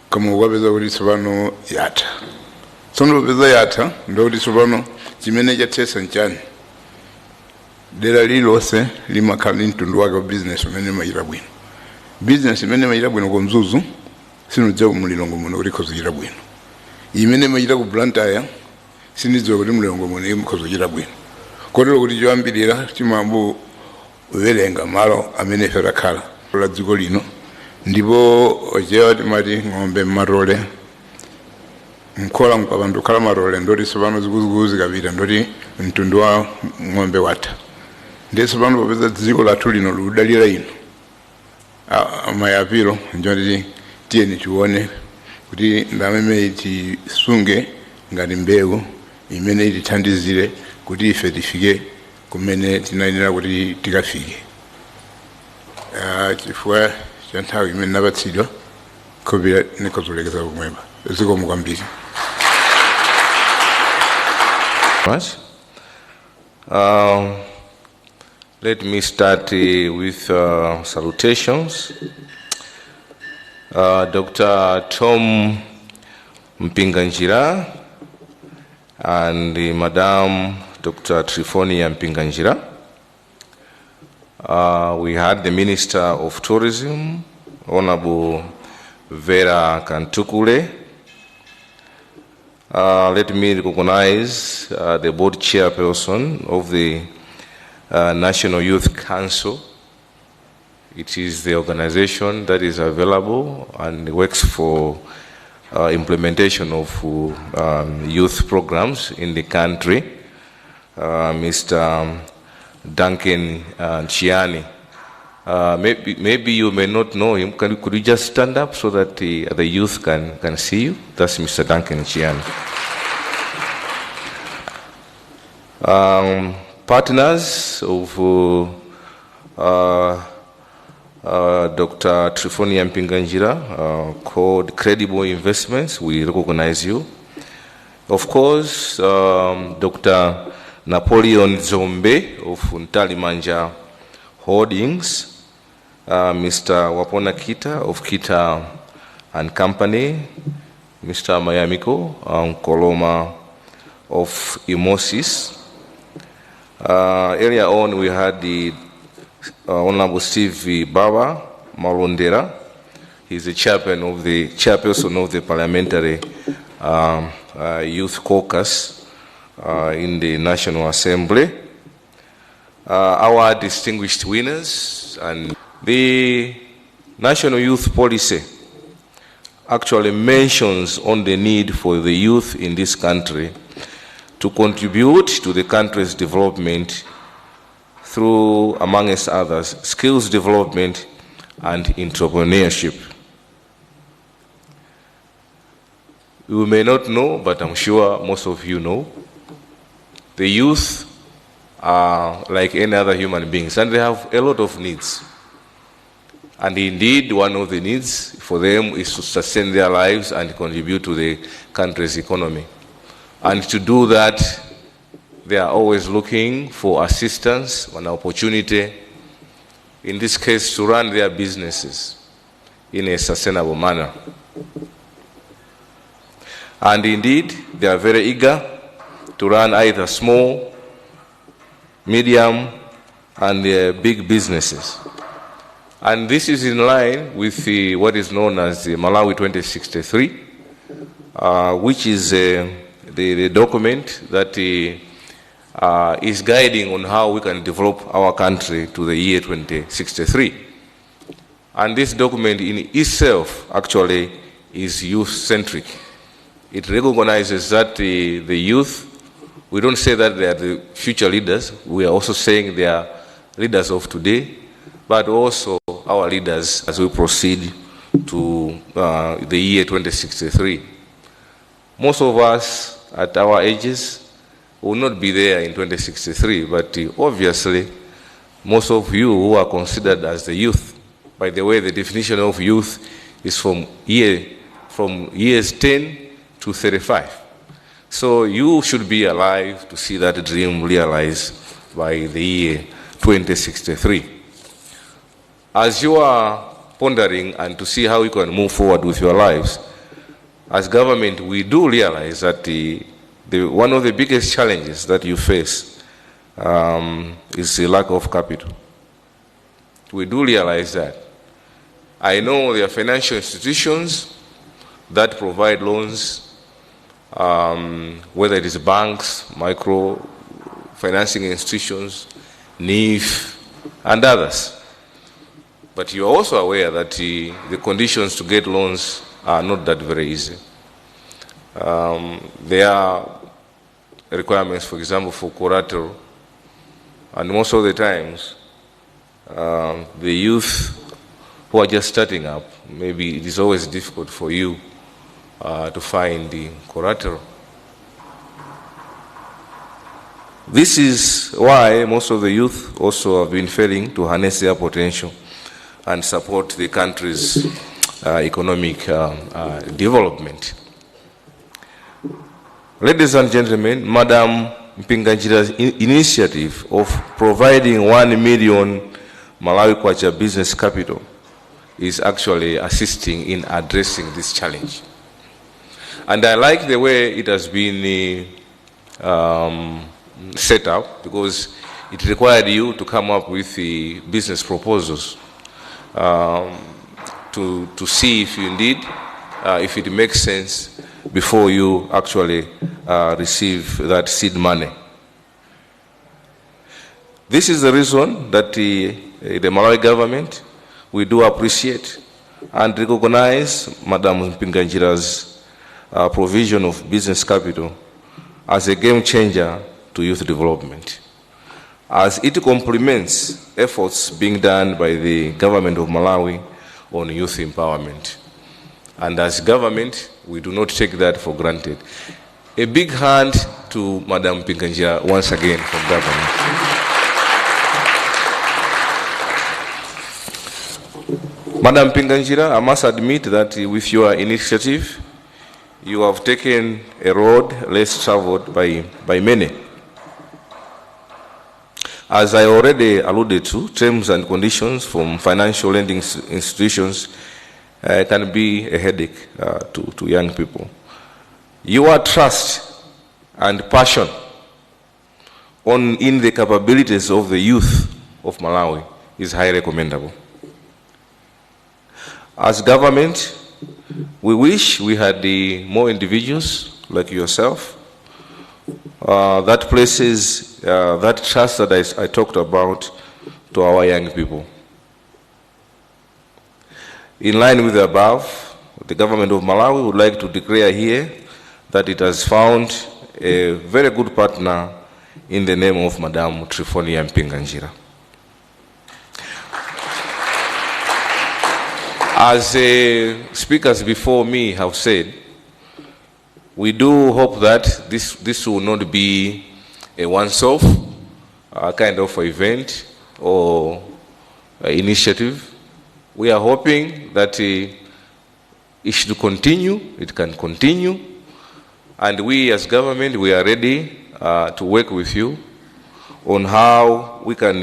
koma ukapeza kuti tsopano yatha. Tsono popeza yatha, ndikuti tsopano chimene chathesa nchani? Dera lililonse limakhala ndi mtundu wake wa business umene imachita bwino. Business imene imachita bwino ku Mzuzu, sinudziwa ku Mulilongwe muno kuti ikhoza kuchita bwino. Imene imachita ku Blantyre, sindidziwa kuti Mulilongwe muno ikhoza kuchita bwino. Kotero kuti choyambirira timambuwerenga malo amene ife takhala la dziko lino. Ndipo ochewa timati ng'ombe mmatole, mkhola mkapanda kukhala matole, ndoti tsopano zikuluzikulu zikapita, ndoti mtundu wa ng'ombe watha. Ndiye tsopano popeza dziko lathu lino likudalira ino, mayapiro njoti tiyeni tione kuti ndalama imene tisunge ngati mbewu imene itithandizire kuti ife tifike kumene tinayenera kuti tikafike. Chifukwa cha nthawi imene napatsidwa. Khupira nikozolekeza kumweba. Zikomo kwambiri. Much. Let me start with salutations. Dr. Tom Mpinganjira and Madam Dr. Trifonia Mpinganjira. We had the Minister of Tourism, Honorable Vera Kamtukule. Let me recognize the board chairperson of the National Youth Council. It is the organization that is available and works for implementation of youth programs in the country, Mr. Duncan Chiani. Maybe you may not know him. Could you just stand up so that the youth can see you? That's Mr. Duncan Chiani. Partners of Dr. Trifonia Mpinganjira, called Credible Investments, we recognize you. Of course, Dr. Napoleon Dzombe of Mtalimanja Holdings, Mr. Wapona Kita of Kita and Company, Mr. Mayamiko Koloma of Emosis. Earlier on, we had the Honorable Steve Baba Malondera. He's the chairperson of the Parliamentary Youth Caucus in the National Assembly. Our distinguished winners, and the National Youth Policy actually mentions on the need for the youth in this country to contribute to the country's development through, amongst others, skills development and entrepreneurship. You may not know, but I'm sure most of you know, the youth are like any other human beings, and they have a lot of needs. And indeed, one of the needs for them is to sustain their lives and contribute to the country's economy. And to do that, they are always looking for assistance, an opportunity, in this case, to run their businesses in a sustainable manner. And indeed, they are very eager to run either small, medium, and big businesses. And this is in line with what is known as the Malawi 2063, which is the document that is guiding on how we can develop our country to the year 2063. And this document in itself actually is youth-centric. It recognizes that the youth, we don't say that they are the future leaders, we are also saying they are leaders of today, but also our leaders as we proceed to the year 2063. Most of us at our ages will not be there in 2063, but obviously most of you who are considered as the youth, by the way, the definition of youth is from years 10 to 35. So you should be alive to see that dream realized by the year 2063. As you are pondering and to see how you can move forward with your lives, as government, we do realize that one of the biggest challenges that you face is the lack of capital. We do realize that. I know there are financial institutions that provide loans, whether it is banks, micro financing institutions, NIF, and others. But you are also aware that the conditions to get loans are not that very easy. There are requirements, for example, for collateral, and most of the times, the youth who are just starting up, maybe it is always difficult for you to find the collateral. This is why most of the youth also have been failing to harness their potential and support the country's economic development. Ladies and gentlemen, Madam Mpinganjira's initiative of providing 1 million Malawi Kwacha business capital is actually assisting in addressing this challenge. And I like the way it has been set up, because it required you to come up with the business proposals to see if you indeed, if it makes sense before you actually receive that seed money. This is the reason that the Malawi government, we do appreciate and recognize Madam Mpinganjira's provision of business capital as a game changer to youth development, as it complements efforts being done by the government of Malawi on youth empowerment. And as government, we do not take that for granted. A big hand to Madam Mpinganjira once again from government. Madam Mpinganjira, I must admit that with your initiative, you have taken a road less traveled by many. As I already alluded to, terms and conditions from financial lending institutions can be a headache to young people. Your trust and passion in the capabilities of the youth of Malawi is highly commendable. As government, we wish we had more individuals like yourself that places that trust that I talked about to our young people. In line with the above, the government of Malawi would like to declare here that it has found a very good partner in the name of Madam Triephornia Mpinganjira. As speakers before me have said, we do hope that this will not be a once-off kind of event or initiative. We are hoping that it should continue, it can continue, and we as government, we are ready to work with you on how we can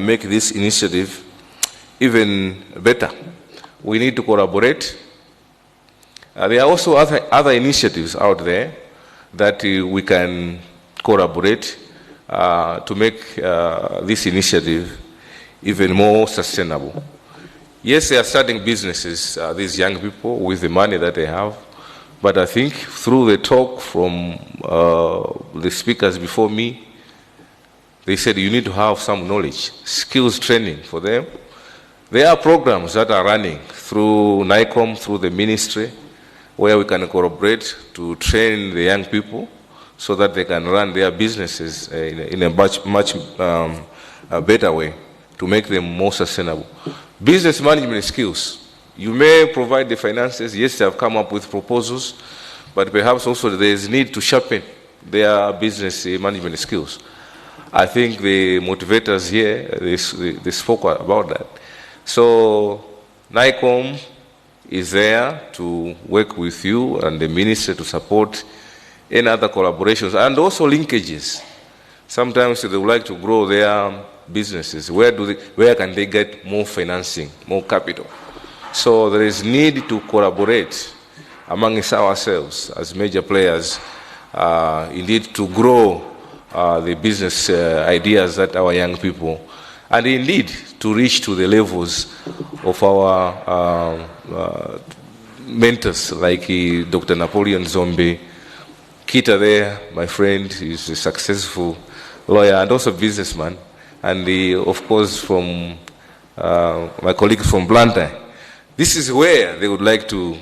make this initiative even better. We need to collaborate. There are also other initiatives out there that we can collaborate to make this initiative even more sustainable. Yes, they are starting businesses, these young people, with the money that they have. But I think through the talk from the speakers before me, they said you need to have some knowledge, skills training for them. There are programs that are running through NICOM, through the ministry, where we can collaborate to train the young people so that they can run their businesses in a much, much better way to make them more sustainable. Business management skills. You may provide the finances. Yes, they have come up with proposals, but perhaps also there is need to sharpen their business management skills. I think the motivators here, they spoke about that. So NICOM is there to work with you and the ministry to support any other collaborations and also linkages. Sometimes they would like to grow their businesses. Where can they get more financing, more capital? So there is need to collaborate amongst ourselves as major players, indeed to grow the business ideas that our young people, and indeed to reach to the levels of our mentors like Dr. Napoleon Dzombe. Kita there, my friend, is a successful lawyer and also businessman, and of course from my colleague from Blantyre. This is where they would like to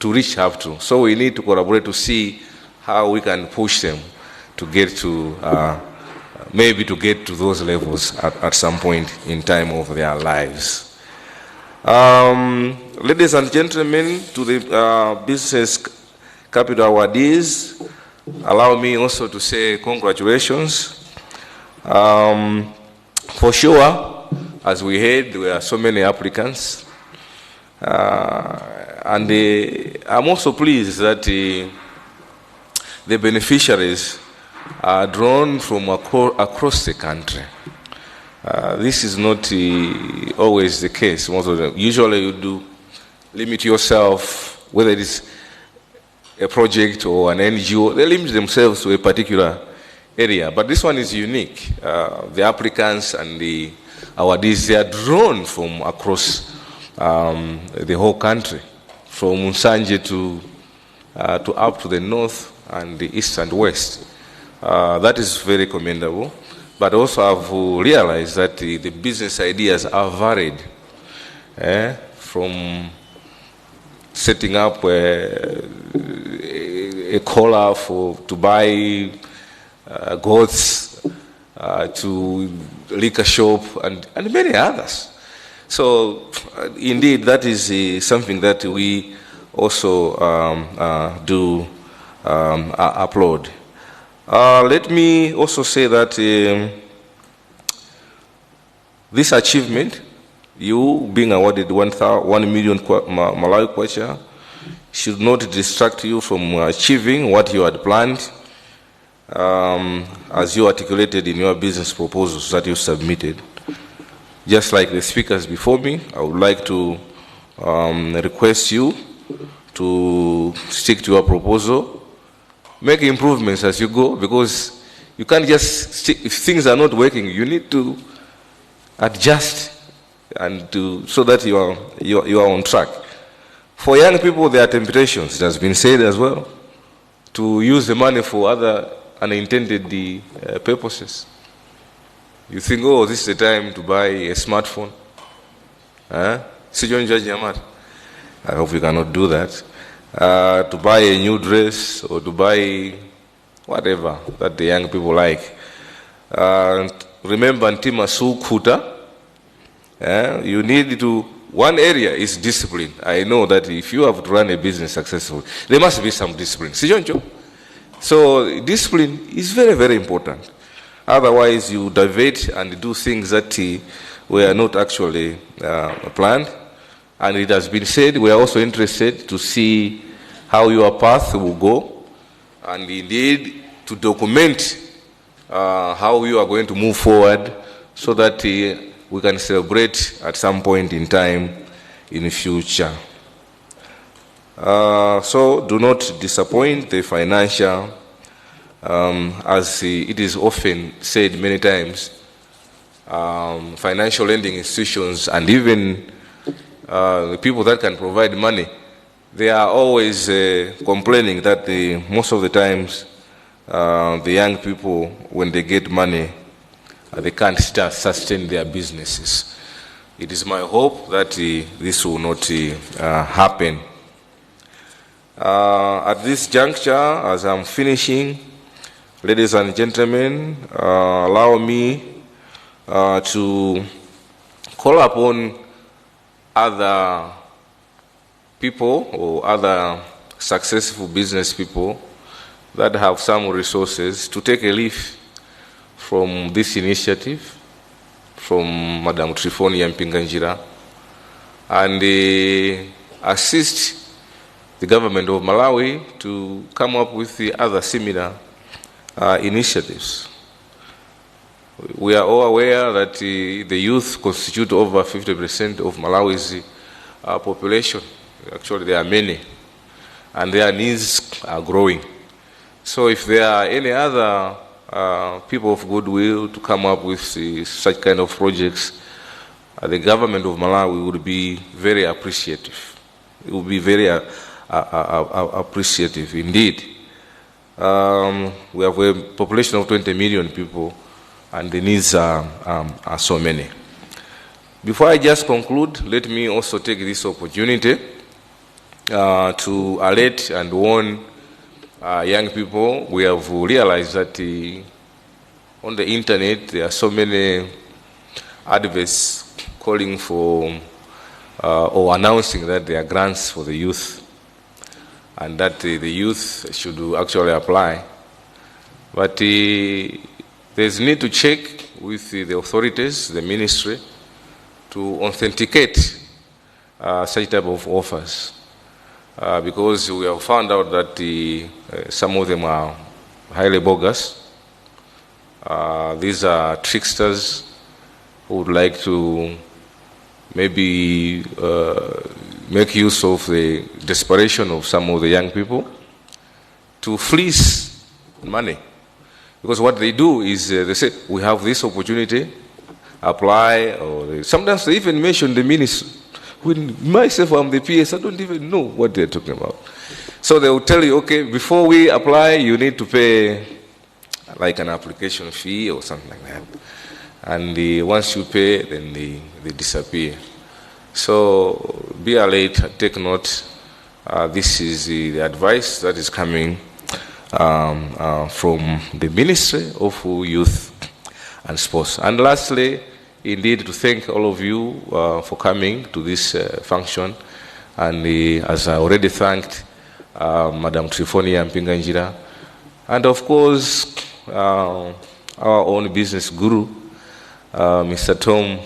reach up to. So we need to collaborate to see how we can push them to get to, maybe to get to those levels at some point in time of their lives. Ladies and gentlemen, to the Business Capital Awardees, allow me also to say congratulations. For sure, as we heard, there were so many applicants. And I'm also pleased that the beneficiaries are drawn from across the country. This is not always the case. Most of them. Usually you do limit yourself, whether it is a project or an NGO, they limit themselves to a particular area. But this one is unique. The applicants and the awardees, they are drawn from across the whole country, from Nsanje to up to the north and the east and west. That is very commendable. But also I've realized that the business ideas are varied, from setting up a collar to buy goats, to liquor shop, and many others. So indeed, that is something that we also do applaud. Let me also say that this achievement, you being awarded 1 million Malawi kwacha, should not distract you from achieving what you had planned, as you articulated in your business proposals that you submitted. Just like the speakers before me, I would like to request you to stick to your proposal, make improvements as you go, because you can't just stick. If things are not working, you need to adjust and to, so that you are on track. For young people, there are temptations, it has been said as well, to use the money for other unintended purposes. You think, oh, this is the time to buy a smartphone. Huh? I hope you cannot do that. To buy a new dress or to buy whatever that the young people like. Remember, mtima sukhuta. You need to, one area is discipline. I know that if you have to run a business successfully, there must be some discipline. Sichoncho? So discipline is very, very important. Otherwise, you divert and do things that were not actually planned. And it has been said, we are also interested to see how your path will go, and indeed to document how you are going to move forward so that we can celebrate at some point in time in the future. So do not disappoint the financial, as it is often said many times, financial lending institutions and even the people that can provide money, they are always complaining that most of the times the young people, when they get money, they can't sustain their businesses. It is my hope that this will not happen. At this juncture, as I'm finishing, ladies and gentlemen, allow me to call upon other people or other successful business people that have some resources to take a leaf from this initiative, from Madam Trifonia Mpinganjira, and assist the government of Malawi to come up with the other similar initiatives. We are all aware that the youth constitute over 50% of Malawi's population. Actually, there are many, and their needs are growing. So if there are any other people of goodwill to come up with such kind of projects, the government of Malawi would be very appreciative. It would be very appreciative indeed. We have a population of 20 million people, and the needs are so many. Before I just conclude, let me also take this opportunity to alert and warn young people. We have realized that on the internet there are so many adverts calling for or announcing that there are grants for the youth and that the youth should actually apply. But there's need to check with the authorities, the ministry, to authenticate such type of offers, because we have found out that some of them are highly bogus. These are tricksters who would like to maybe make use of the desperation of some of the young people to fleece money. Because what they do is they say, we have this opportunity, apply, or sometimes they even mention the ministry. When myself, I'm the PS, I don't even know what they're talking about. So they will tell you, okay, before we apply, you need to pay like an application fee or something like that. And once you pay, then they disappear. So be alert, take note. This is the advice that is coming from the Ministry of Youth and Sports. And lastly, indeed, to thank all of you for coming to this function. And as I already thanked Madam Trifonia Mpinganjira, and of course, our own business guru, Mr. Tom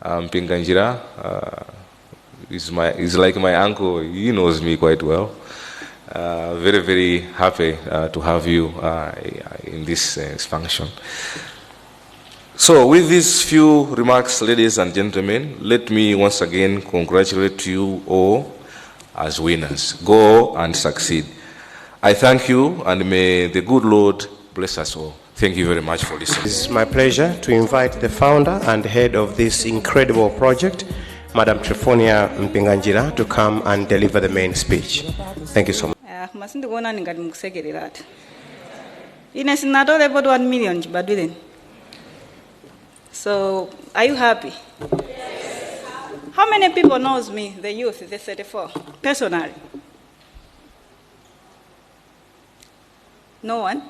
Mpinganjira, is like my uncle. He knows me quite well. Very, very happy to have you in this function. So with these few remarks, ladies and gentlemen, let me once again congratulate you all as winners. Go and succeed. I thank you, and may the good Lord bless us all. Thank you very much for listening. It's my pleasure to invite the founder and head of this incredible project, Madam Trifonia Mpinganjira, to come and deliver the main speech. Thank you so much. Koma sindikuonani ngati mukusekereratu. Ine sinatolepo 1 million chibadwireni. So, are you happy? Yes. How many people knows me, the youth, the 34, personally? No one?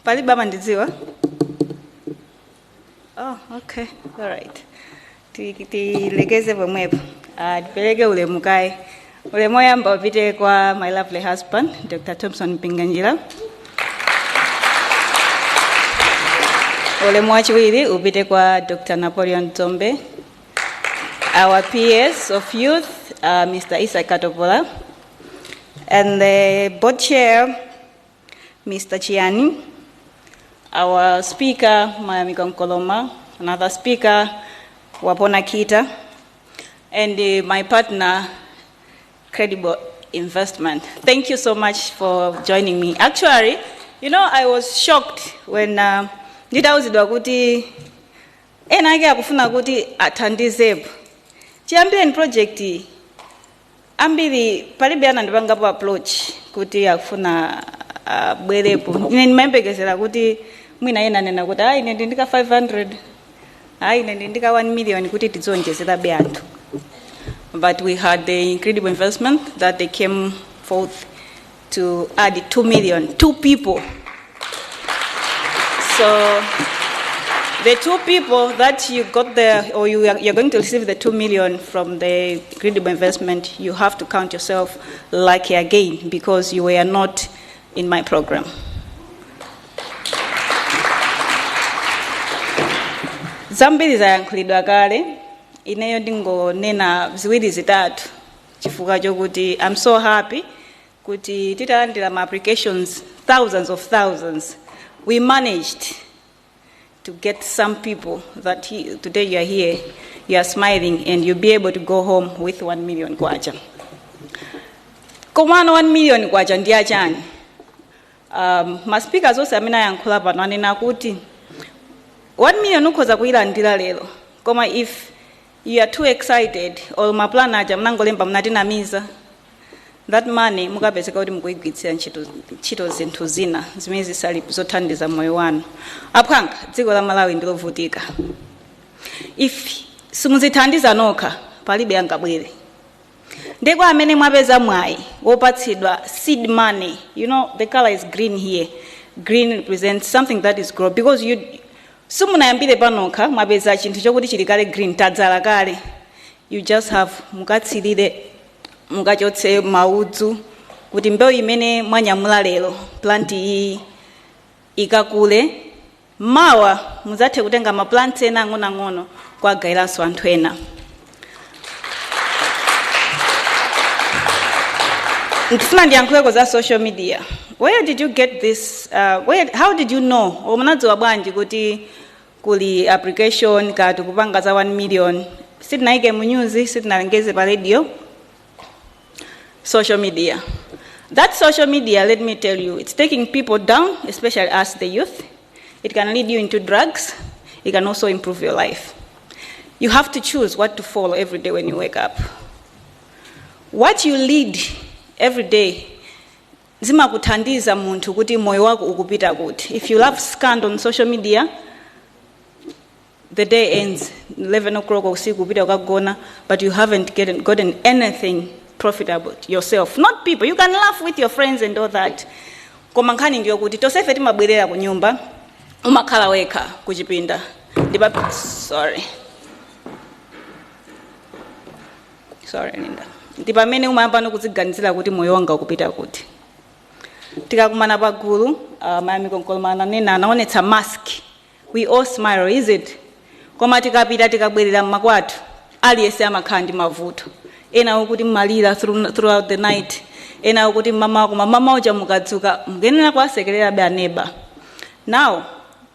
Palibe amandidziwa? Oh, okay. All right. Tilekeze pomwepo. Tipereke ulemu kaye. Ulemu oyamba upite kwa my lovely husband, Dr. Thompson Mpinganjira. Ulemu wachiwiri upite kwa Dr. Napoleon Dzombe. Our PS of Youth, Mr. Isa Katopola. And the board chair, Mr. Chiani. Our speaker, Mayami Nkoloma, another speaker, Wapona Kita, and my partner, Credible Investment. Thank you so much for joining me. Actually, you know, I was shocked when nditauzidwa kuti ena ake akufuna kuti athandizepo. Chiyambireni project iyi, ambiri palibe anandipangapo approach kuti akufuna abwerepo. Ine ndimayembekezera kuti mwina ena anena kuti ayi ine ndindika 500, ayi ine ndindika 1 million kuti tidzionjezerabe anthu. But we had the incredible investment that they came forth to add 2 million, two people. So the two people that you got there, or you're going to receive the 2 million from the incredible investment, you have to count yourself lucky again because you were not in my program. Zambiri zayankhulidwa kale, ineyo ndingonena ziwiri zitatu chifukwa chokuti I'm so happy kuti titalandira ma applications, thousands of thousands, we managed to get some people that today you are here, you are smiling, and you'll be able to go home with 1 million kwacha. Komano 1 million kwacha ndi achani? Ma speakers onse amene ayankhula pano anena kuti 1 million ukhoza kuyilandira lero, koma if you are too excited or ma plan aja munangolemba munatinamiza, that money mukapezeka kuti mukuyigwiritsira ntchito zinthu zina zimene zisali zothandiza moyo wanu. Aphwanga, dziko la Malawi ndilovutika. If simudzithandiza nokha, palibe angabwere. Ndiko amene mwapeza mwayi wopatsidwa seed money. You know, the color is green here. Green represents something that is grow because you simunayambire panokha, mwapeza chinthu chokuti chili kale green, tadzala kale. You just have mukatsirire, mukachotse maudzu kuti mbewu imene mwanyamula lero, plant iyi ikakule, mawa mudzathe kutenga ma plants ena ang'onoang'ono kuwagayiranso anthu ena. Ndifuna ndiyankhuleko za social media. Where did you get this? How did you know, or munadziwa bwanji kuti kuli application kati kupanga za 1 million? Sitinayike mu news, sitinalengeze pa radio. Social media. That social media, let me tell you, it's taking people down, especially us, the youth. It can lead you into drugs. It can also improve your life. You have to choose what to follow every day when you wake up. What you lead every day zimakuthandiza munthu kuti moyo wako ukupita kuti. If you love scandal on social media, the day ends 11 o'clock usiku, upita ukagona, but you haven't gotten anything profitable yourself, not people. You can laugh with your friends and all that, koma nkhani ndiyo kuti tonsefe timabwerera ku nyumba, umakhala wekha kuchipinda. Ndipa, sorry, sorry Linda, ndi pamene umayamba kudziganizira kuti moyo wanga ukupita kuti. Tikakumana pagulu, Mayami Konkolomana ananena, anaonetsa mask, we all smile, is it? Koma tikapita, tikabwerera mmakwathu, aliyense amakhala ndi mavuto. Ena okuti mmalira throughout the night, ena okuti mama, koma mama uja mukadzuka mukuyenera kuwasekerera be aneba. Now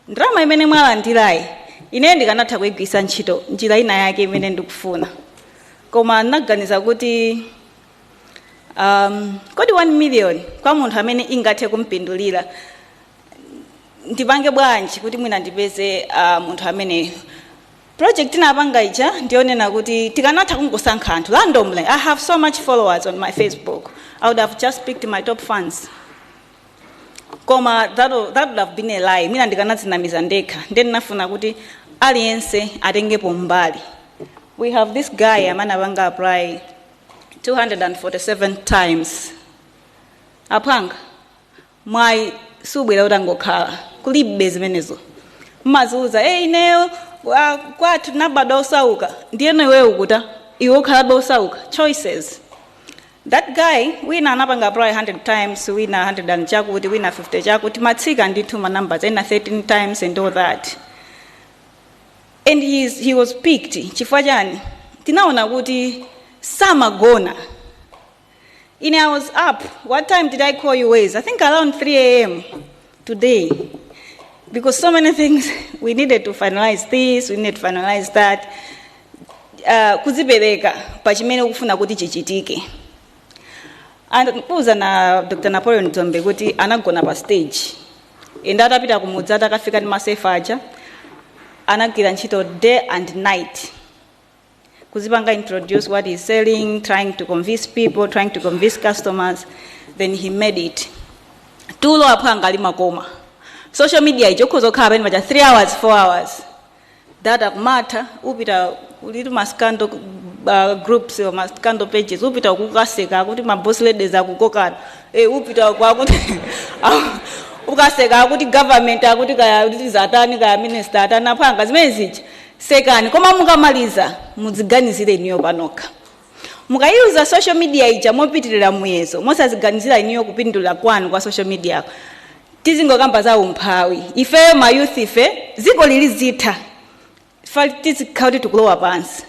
ndalama imene mwalandirayi, ine ndikanatha kuyigwiritsa ntchito njira ina yake imene ndikufuna, koma ndinaganiza kuti kodi 1 million kwa munthu amene ingathe kumpindulira, ndipange bwanji kuti mwina ndipeze munthu amene. Project tinapanga ija ndionena kuti tikanatha kungosankha anthu randomly. I have so much followers on my Facebook. I would have just picked my top fans, koma that would have been a lie. Mwina ndikanadzinamiza ndekha. Ndiye ndinafuna kuti aliyense atengepo mbali. We have this guy amene apanga apply 247 times. Aphanga, mwayi subwera kuti angokhala, kulibe zimenezo. Mmaziuza, "Hey, ineyo kwathu tinabadwa osauka." Ndiyeno iweyo ukuta iwe ukhalabe osauka. Choices. That guy, wina anapanga apply 100 times, wina 100 and chakuti, wina 50 chakuti, matsika ndithu ma numbers, ena 13 times and all that, and he was picked. Chifukwa chani? Tinaona kuti samagona. Ine, I was up. What time did I call you ways? I think around 3 a.m. today, because so many things we needed to finalize, this, we needed to finalize that. Kuzipereka pachimene ukufuna kuti chichitike. Anakuuza na Dr Napoleon Dzombe kuti anagona pa stage, ende atapita kumudzi, atakafika ndi masefa aja, anagwira ntchito day and night kuzipanga introduce what he's selling, trying to convince people, trying to convince customers. Then he made it. Tulo, aphanga, limakoma. Social media icho ukhoza kukhala pamene paja 3 hours, 4 hours, data kumatha, upita uliti ma scandal groups or ma scandal pages, upita kukaseka kuti ma boss ladies akukokana, upita kwakuti ukaseka akuti government akuti kaya kuti zatani, kaya minister atani. Aphanga, zimene zija sekani, koma mukamaliza mudziganizire iniyo panokha. Mukayuza social media ija mopitirira muyezo, mosaziganizira iniyo kupindula kwanu kwa social media, tizingokamba za umphawi. Ifeyo ma youth, ife dziko lili zitha fa, tizikhala kuti tikulowa pansi.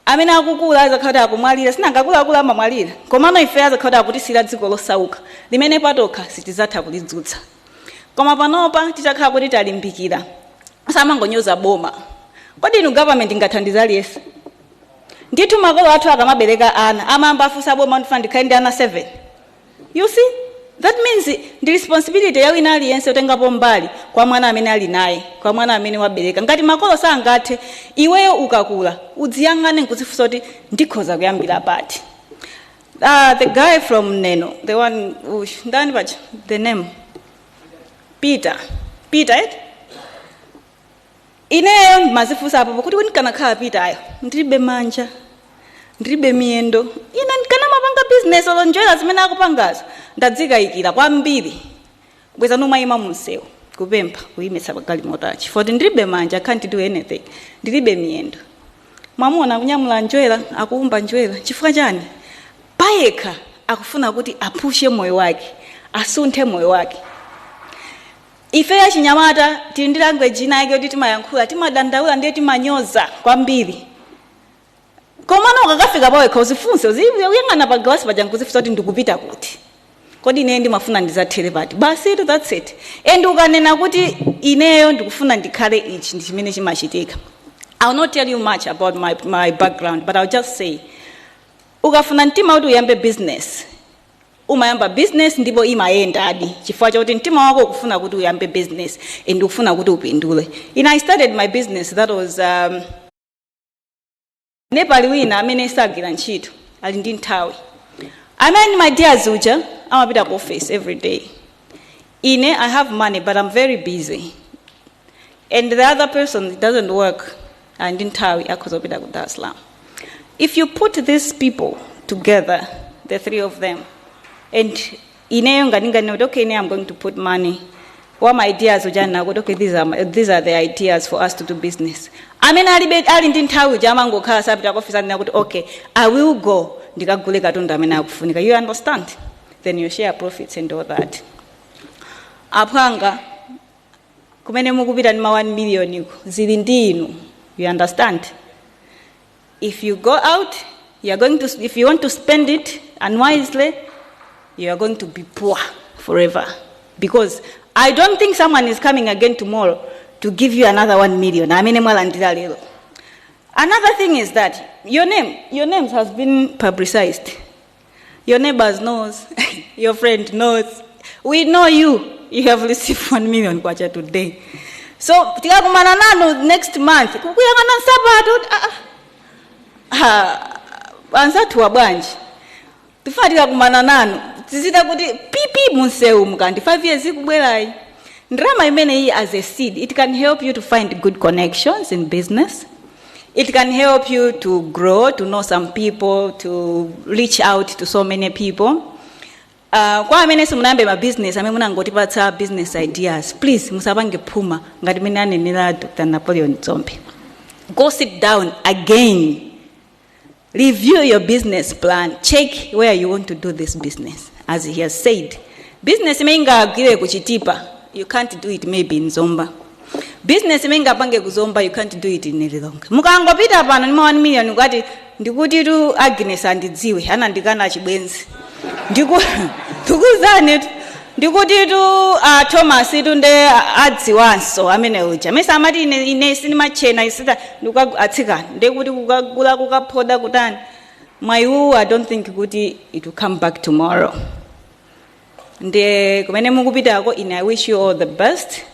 Amene akukula azakhala kuti akumwalira, sinangakuluakulu amamwalira, komano ife azakhala kuti akutisira dziko losauka limene patokha sitizatha kulidzutsa. Koma panopa titakhala kuti talimbikira, samangonyoza boma. Kodi inu, government ingathandiza aliyense? Ndithu, makolo athu akamabereka ana amayamba afunsa boma, "Ndifuna ndikhale ndi ana 7?" You see, that means ndi responsibility ya wina aliyense utengapo mbali kwa mwana amene ali naye, kwa mwana amene wabereka. Ngati makolo sangathe, iweyo ukakula udziyang'ane nkudzifunsa kuti ndikhoza kuyambira pati. The guy from Neno, the one who, ndani pacha, the name, Peter, Peter, eh? Ineyo mazifunsa apopo kuti ndikanakhala Peter ayo, ndilibe manja, ndilibe miyendo, ine ndikanamapanga business olonjera zimene akupangazo? Ndadzikayikira kwambiri. Bweza numayima munsewu kupempha, kuyimitsa pagalimoto chifukwa ndilibe manja, I can't do anything, ndilibe miyendo. Mwamuna akunyamula njerwa, akuumba njerwa. Chifukwa chani? Payekha akufuna kuti apushe moyo wake, asunthe moyo wake. Ife achinyamata tili ndi language ina yake kuti timayankhula, timadandaula, ndiye timanyoza kwambiri. Komano ukakafika pawekha uzifunse, uyang'ana pa glass paja nkuzifunsa kuti ndikupita kuti, kodi ineyo ndimafuna ndizathere pati? Basi, that's it. And ukanena kuti ineyo ndikufuna ndikhale ichi, ndi chimene chimachitika. I'll not tell you much about my background, but I'll just say ukafuna mtima kuti uyambe business, umayamba business ndipo imayendadi, chifukwa chakuti mtima wako ukufuna kuti uyambe business and ukufuna kuti upindule. In I started my business, that was nepali wina amene sagwira ntchito, ali ndi nthawi, amene my dears uja amapita ku office every day. Ine, I have money, but I'm very busy, and the other person doesn't work, ali ndi nthawi, akhoza kupita ku Dar es Salaam. If you put these people together, the three of them, and ineyo ngati kuti okay, ine I'm going to put money, what my ideas uja nakuti okay, these are the ideas for us to do business. Amene alibe, ali ndi nthawi uja, amangokhala, sapita ku office, anena kuti okay, I will go ndikagule katundu amene akufunika. You understand? Then you share profits and all that. Aphwanga, kumene mukupita ndi ma 1 million iko zili ndi inu. You understand? If you go out, you are going to, if you want to spend it unwisely, you are going to be poor forever, because I don't think someone is coming again tomorrow to give you another 1 million amene mwalandira lero. Another thing is that your names has been publicized. Your neighbors knows, your friend knows. We know you. You have received 1 million kwacha today. So tikakumana nanu next month, kukuyang'ana nsapato, ah, ah, anzathu wa bwanji? Tifuna tikakumana nanu tizita kuti pipi munsewu mukandi 5 years ikubwerayi. Ndalama imene iyi as a seed, it can help you to find good connections in business. It can help you to grow, to know some people, to reach out to so many people. Kwa amene simunayambe ma business, amene munangotipatsa business ideas, please musapange phuma ngati mene anenera Dr. Napoleon Dzombe. Go sit down again, review your business plan, check where you want to do this business. As he has said, business imene ingagwire kuchitipa, you can't do it maybe in Zomba. Business imene ingapange kuzomba, you can't do it in Lilongwe. Mukangopita pano ndi ma 1 million kwati ndikuti tu Agnes andidziwe, anandikana chibwenzi, ndikuzani tu, ndikuti tu Thomas tu nde adziwanso amene uja mese amati ine sindimachena isita atsikana, ndekuti kukagula kukaphoda kutani mwayiwu. I don't think kuti it will come back tomorrow. Nde kumene mukupitako, ine I wish you all the best.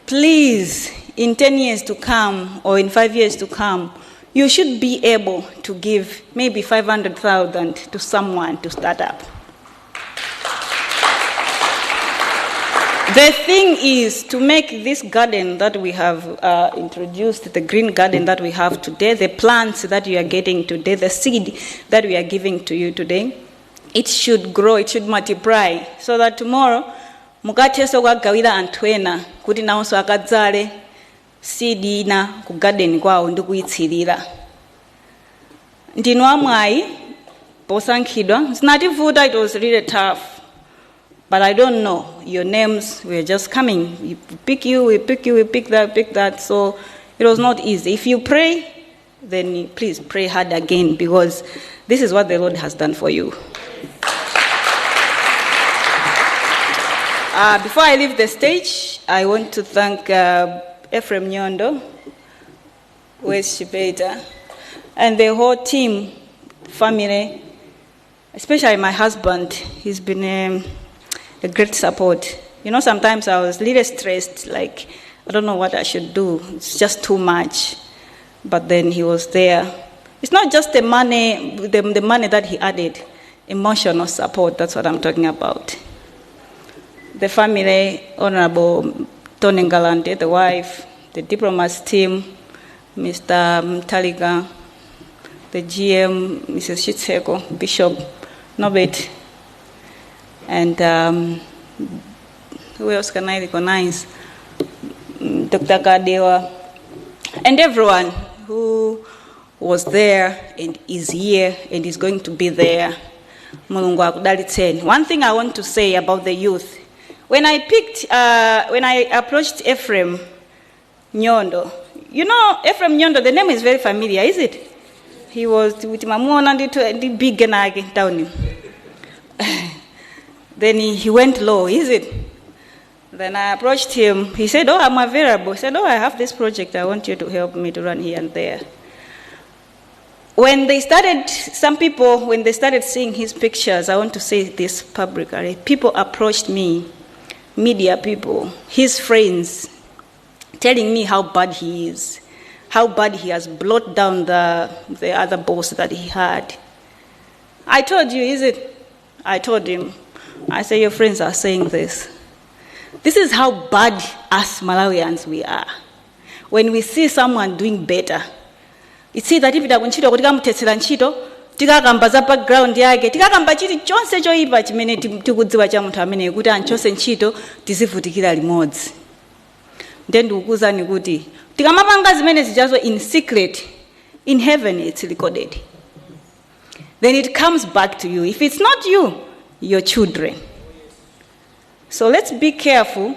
Please, in 10 years to come or in 5 years to come, you should be able to give maybe 500,000 to someone to start up. The thing is to make this garden that we have introduced, the green garden that we have today, the plants that you are getting today, the seed that we are giving to you today, it should grow, it should multiply, so that tomorrow mukathenso kukagawira anthu ena kuti nawonso akadzale seed ina ku garden kwawo ndi kuyitsirira. Ndinu amwayi posankhidwa. Zinativuta, it was really tough. But I don't know. Your names were just coming. We pick you, we pick you, we pick that, pick that. So it was not easy. If you pray, then please pray hard again, because this is what the Lord has done for you. Before I leave the stage, I want to thank Ephraim Nyondo, Wes Shipeta, and the whole team, family, especially my husband. He's been a great support. Sometimes I was really stressed, like, I don't know what I should do. It's just too much. But then he was there. It's not just the money that he added, emotional support, that's what I'm talking about. The family, Honorable Tony Ngalande, the wife, the diplomats team, Mr. Mtaliga, the GM, Mrs. Shitseko, Bishop Norbert, and who else can I recognize? Dr. Kadewa, and everyone who was there and is here and is going to be there. Mulungu akudalitseni. One thing I want to say about the youth. When I approached Ephraim Nyondo, you know Ephraim Nyondo, the name is very familiar, is it? He was timamuona ndithu ndi big nake town. Then he went low, is it? Then I approached him. He said, "Oh, I'm available." I said, "Oh, I have this project. I want you to help me to run here and there." When they started, some people, when they started seeing his pictures, I want to say this publicly, people approached me, media people, his friends, telling me how bad he is, how bad he has brought down the other boss that he had. I told you, is it? I told him. I said, "Your friends are saying this." This is how bad us Malawians we are. When we see someone doing better, it's either tipita kuntchito kuti kamuthetsera ntchito, tikakamba za background yake, tikakamba chilichonse choyipa chimene tikudziwa cha munthu ameneyo kuti anchose ntchito, tizivutikira limodzi. Ndiye ndikukuwuzani kuti tikamapanga zimene zijazo in secret, in heaven it's recorded. Then it comes back to you. If it's not you, your children. So let's be careful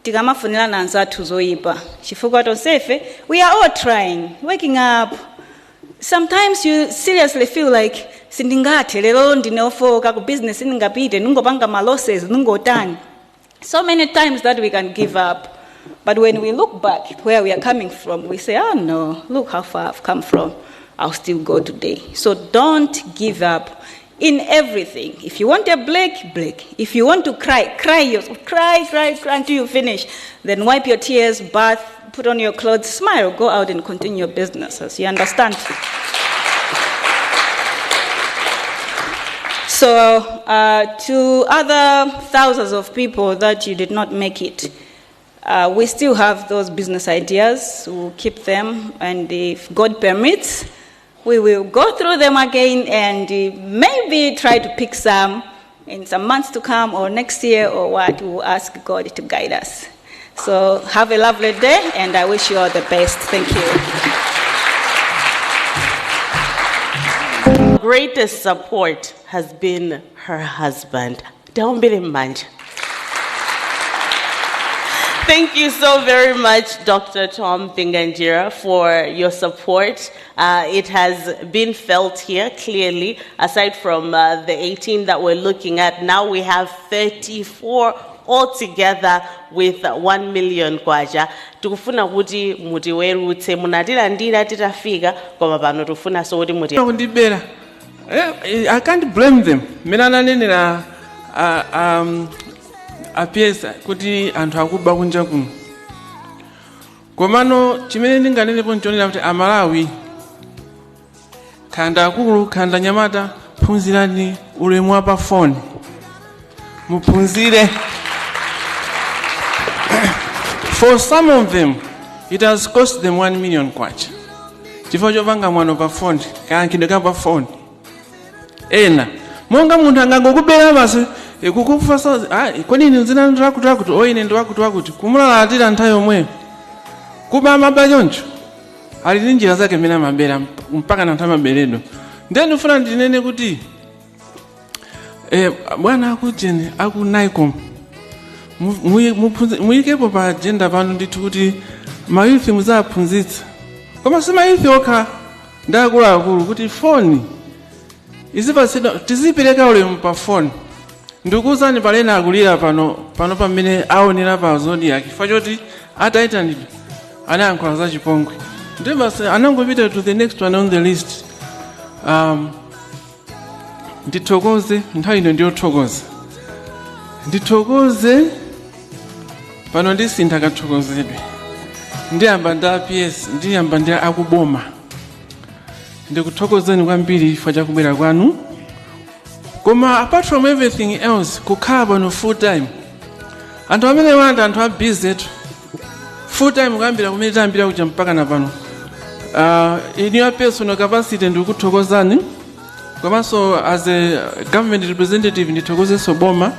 tikamafunirana anzathu zoyipa, chifukwa tonsefe we are all trying, waking up. Sometimes you seriously feel like, "Sindingathe lero, ndine ofoka, ku business sindingapite, ndingopanga ma losses, ndingotani." So many times that we can give up, but when we look back where we are coming from, we say, "Oh no, look how far I've come from. I'll still go today." So don't give up in everything. If you want a break, break. If you want to cry, cry yourself. Cry, cry, cry until you finish. Then wipe your tears, bath, put on your clothes, smile, go out and continue your businesses. You understand? So, to other thousands of people that you did not make it, we still have those business ideas. We'll keep them, and if God permits, we will go through them again and maybe try to pick some in some months to come or next year or what. We'll ask God to guide us. So have a lovely day, and I wish you all the best. Thank you. Greatest support has been her husband. Tiwaombere m'manja. Thank you so very much, Dr. Tom Mpinganjira, for your support. It has been felt here, clearly. Aside from the 18 that we're looking at, now we have 34 altogether with 1 million kwacha. Tikufuna kuti mutiwerutse, munatilandira titafika, koma pano tikufuna so kuti muti Kundibera. I can't blame them. Mmene ananenera apiyesa kuti anthu akuba kunja kuno, komano chimene ndinganenepo nchonena kuti Amalawi, khanda akulu, khanda nyamata, phunzirani ulemu wa pa foni, muphunzire. For some of them it has cost them 1 million kwacha chifukwa chopanga mwano pa foni, kayankhidwe ka pa foni. Ena monga munthu angangokubera basi, kukufa, "Ah, kodi ine dzina ndakuti wakuti, o ine ndiwakuti wakuti," kumulalatira nthawi yomweyo. Kuba amaba choncho, ali ndi njira zake mmene amabera mpaka na anthu amaberedwa. Ndiye ndifuna ndinene kuti bwana akujeni aku NYCOM, muyikepo pa agenda pano ndithu kuti ma youth muzaphunzitsa, koma si ma youth okha, ndi akuluakulu, kuti foni izipatsidwa, tizipereka ulemu pa foni. Ndikuwuzani, palena akulira pano pano pamene aonera pa Zodiak chifukwa choti atayitanidwa anayankhula za chipongwe, ndiye basi anangopita to the next one on the list. Ndithokoze, nthawi ino ndiyothokoza. Ndithokoze pano, ndisintha kathokozedwe, ndiyamba ndi a PS, ndiyamba ndi akuboma. Ndikuthokozeni kwambiri chifukwa chakubwera kwanu, koma apart from everything else, kukhala pano full time. Anthu amene wanda anthu a busy tu full time, kuyambira kumene tayambira kuja mpaka na pano. In your personal capacity ndikuthokozani, komanso as a government representative ndithokozenso boma.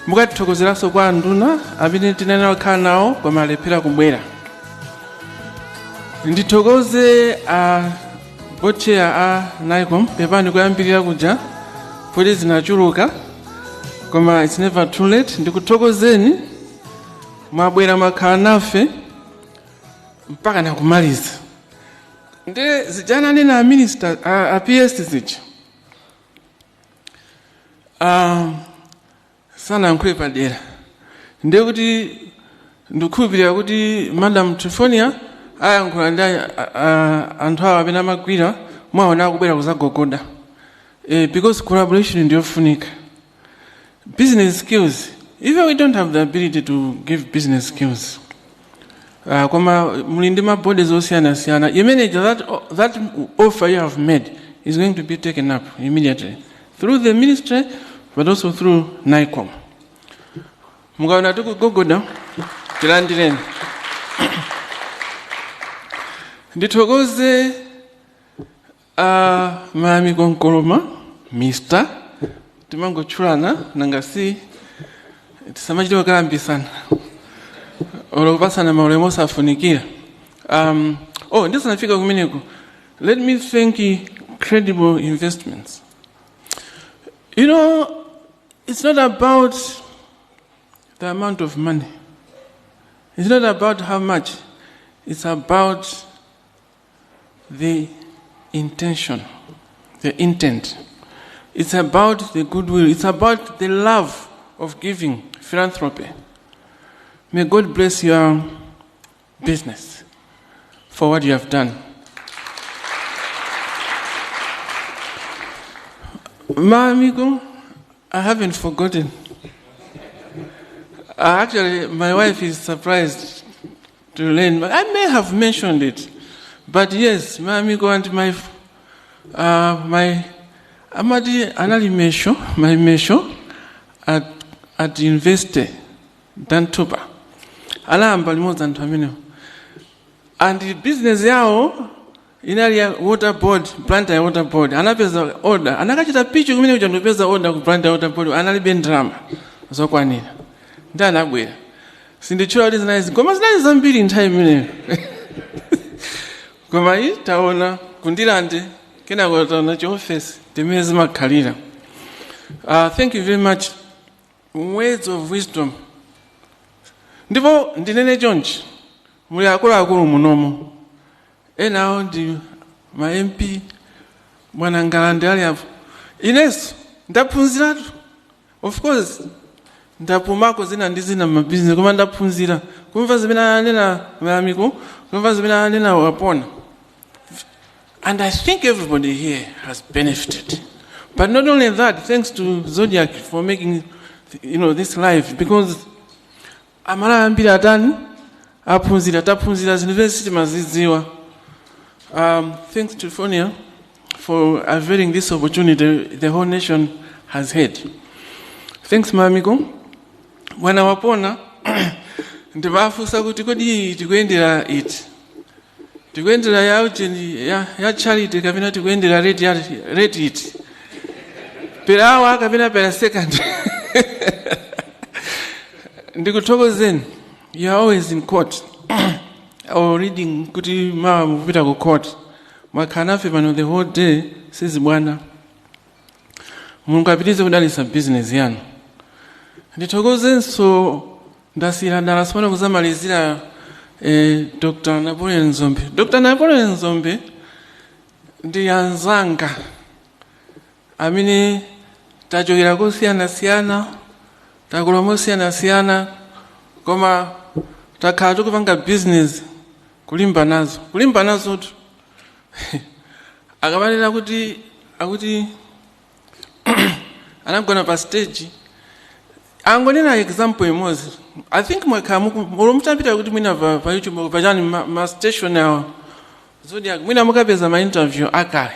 Mukatithokozeranso kwa anduna amene tinena kukhala nawo koma alephera kubwera. Ndithokoze a board chair a NYCOM. Pepani kuyambirira kuja poti zinachuluka, koma it's never too late. Ndikuthokozeni, mwabwera, mwakhala nafe mpaka nakumaliza. Ndi zijana nena a minister a PS zija sanayankhule padera, ndiye kuti ndikukhulupirira kuti Madam Trifonia ayankhula ndi anthu awo amene amagwira mwaona akubwera kuzagogoda, because collaboration ndiyofunika. Business skills, even we don't have the ability to give business skills, koma muli ndi ma bodies osiyanasiyana imene that offer you have made is going to be taken up immediately through the ministry, but also through NICOM. Mukaona tikugogoda, tilandireni. Ndithokoze Mami Konkoloma, Mr, timangotchulana nanga si tisamachite kukalambisana olo kupasana maulemu osafunikira. Oh, ndisanafika kumeneko, let me thank Credible Investments. It's not about the amount of money, it's not about how much, it's about the intention, the intent. It's about the goodwill. It's about the love of giving, philanthropy. May God bless your business for what you have done. Mamiko, I haven't forgotten. Actually, my wife is surprised to learn. I may have mentioned it, but yes, Mamiko and my amati anali mesho, my mesho at university, Dantupa. Anayamba limodzi anthu amenewo. And the business yawo inali ya water board, Blantyre Water Board. Anapeza order, anakachita pitch kumene kuja ndipeza order ku Blantyre Water Board, analibe ndalama zokwanira. Ndi anabwera. Sinditchula kuti zinali, koma zinali zambiri nthawi imeneyo. Koma iyi taona kundilande, kenako taona chiofesi timene zimakhalira. Thank you very much. Words of wisdom. Ndipo ndinene chonchi, muli akuluakulu munomo, enawo ndi ma MP, bwana Ngalande ali apo. Inenso ndaphunziratu, of course ndapumako zina ndi zina m'mabizinesi, koma ndaphunzira kumva zimene ananena Mayamiko, kumva zimene ananena Wapona, and I think everybody here has benefited. But not only that, thanks to Zodiac for making this live, because Amalawi ambiri atani aphunzira, taphunzira zinthu zimene sitimazidziwa. Thanks to Fonia for availing this opportunity the whole nation has had. Thanks, Mamiko. Bwana Wapona, ndimafunsa kuti kodi tikuyendera iti, tikuyendera ya ucheni ya charity kapena tikuyendera rate ya rate iti, per hour kapena per second? Ndikuthokozeni. You are always in court or reading kuti mawa mukupita ku court. Mwakhala nafe pano the whole day, sizi bwana. Mulungu apitirize kudalitsa business yanu. Ndithokozenso, ndasiyira dala sipano kuzamalizira, Dr Napoleon Zombe. Dr Napoleon Zombe ndi anzanga amene tachokera kosiyanasiyana, takula mosiyanasiyana, koma takhala tikupanga business kulimba nazo, kulimba nazotu. Akamanena kuti akuti anagona pa stage, angonena example imodzi. I think mwakhala mulo mutapita kuti mwina pa YouTube pachani ma station awa Zodiac, mwina mukapeza ma interview akale.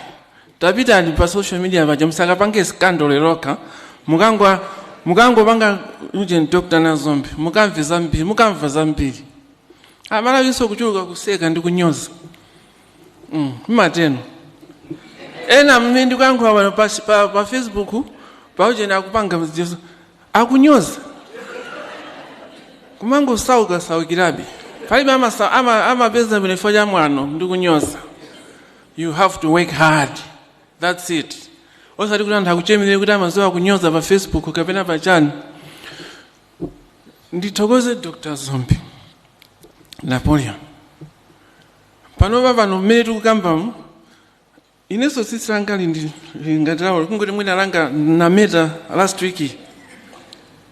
Tapitani pa social media paja, musakapange scandal leroka, mukangopanga uje Dr Nazombe, mukamve zambiri, mukamva zambiri. Amalawiso kuchuluka kuseka ndi kunyoza. Mmateno ena mmene ndikuyankhula pano pa Facebook paujeni akupanga zizo, akunyoza, kumangosauka saukirabe, palibe amapeza bwino chifukwa cha mwano ndi kunyoza. You have to work hard, that's it. Osati kuti anthu akuchemerere kuti amazowa kunyoza pa Facebook kapena pachani. Ndithokoze Dr Zombe Napoleon. Panopa pano mmene tikukambamu, inenso tsitsi langa lindi lingati lawo, kungoti mwina langa nameta last week.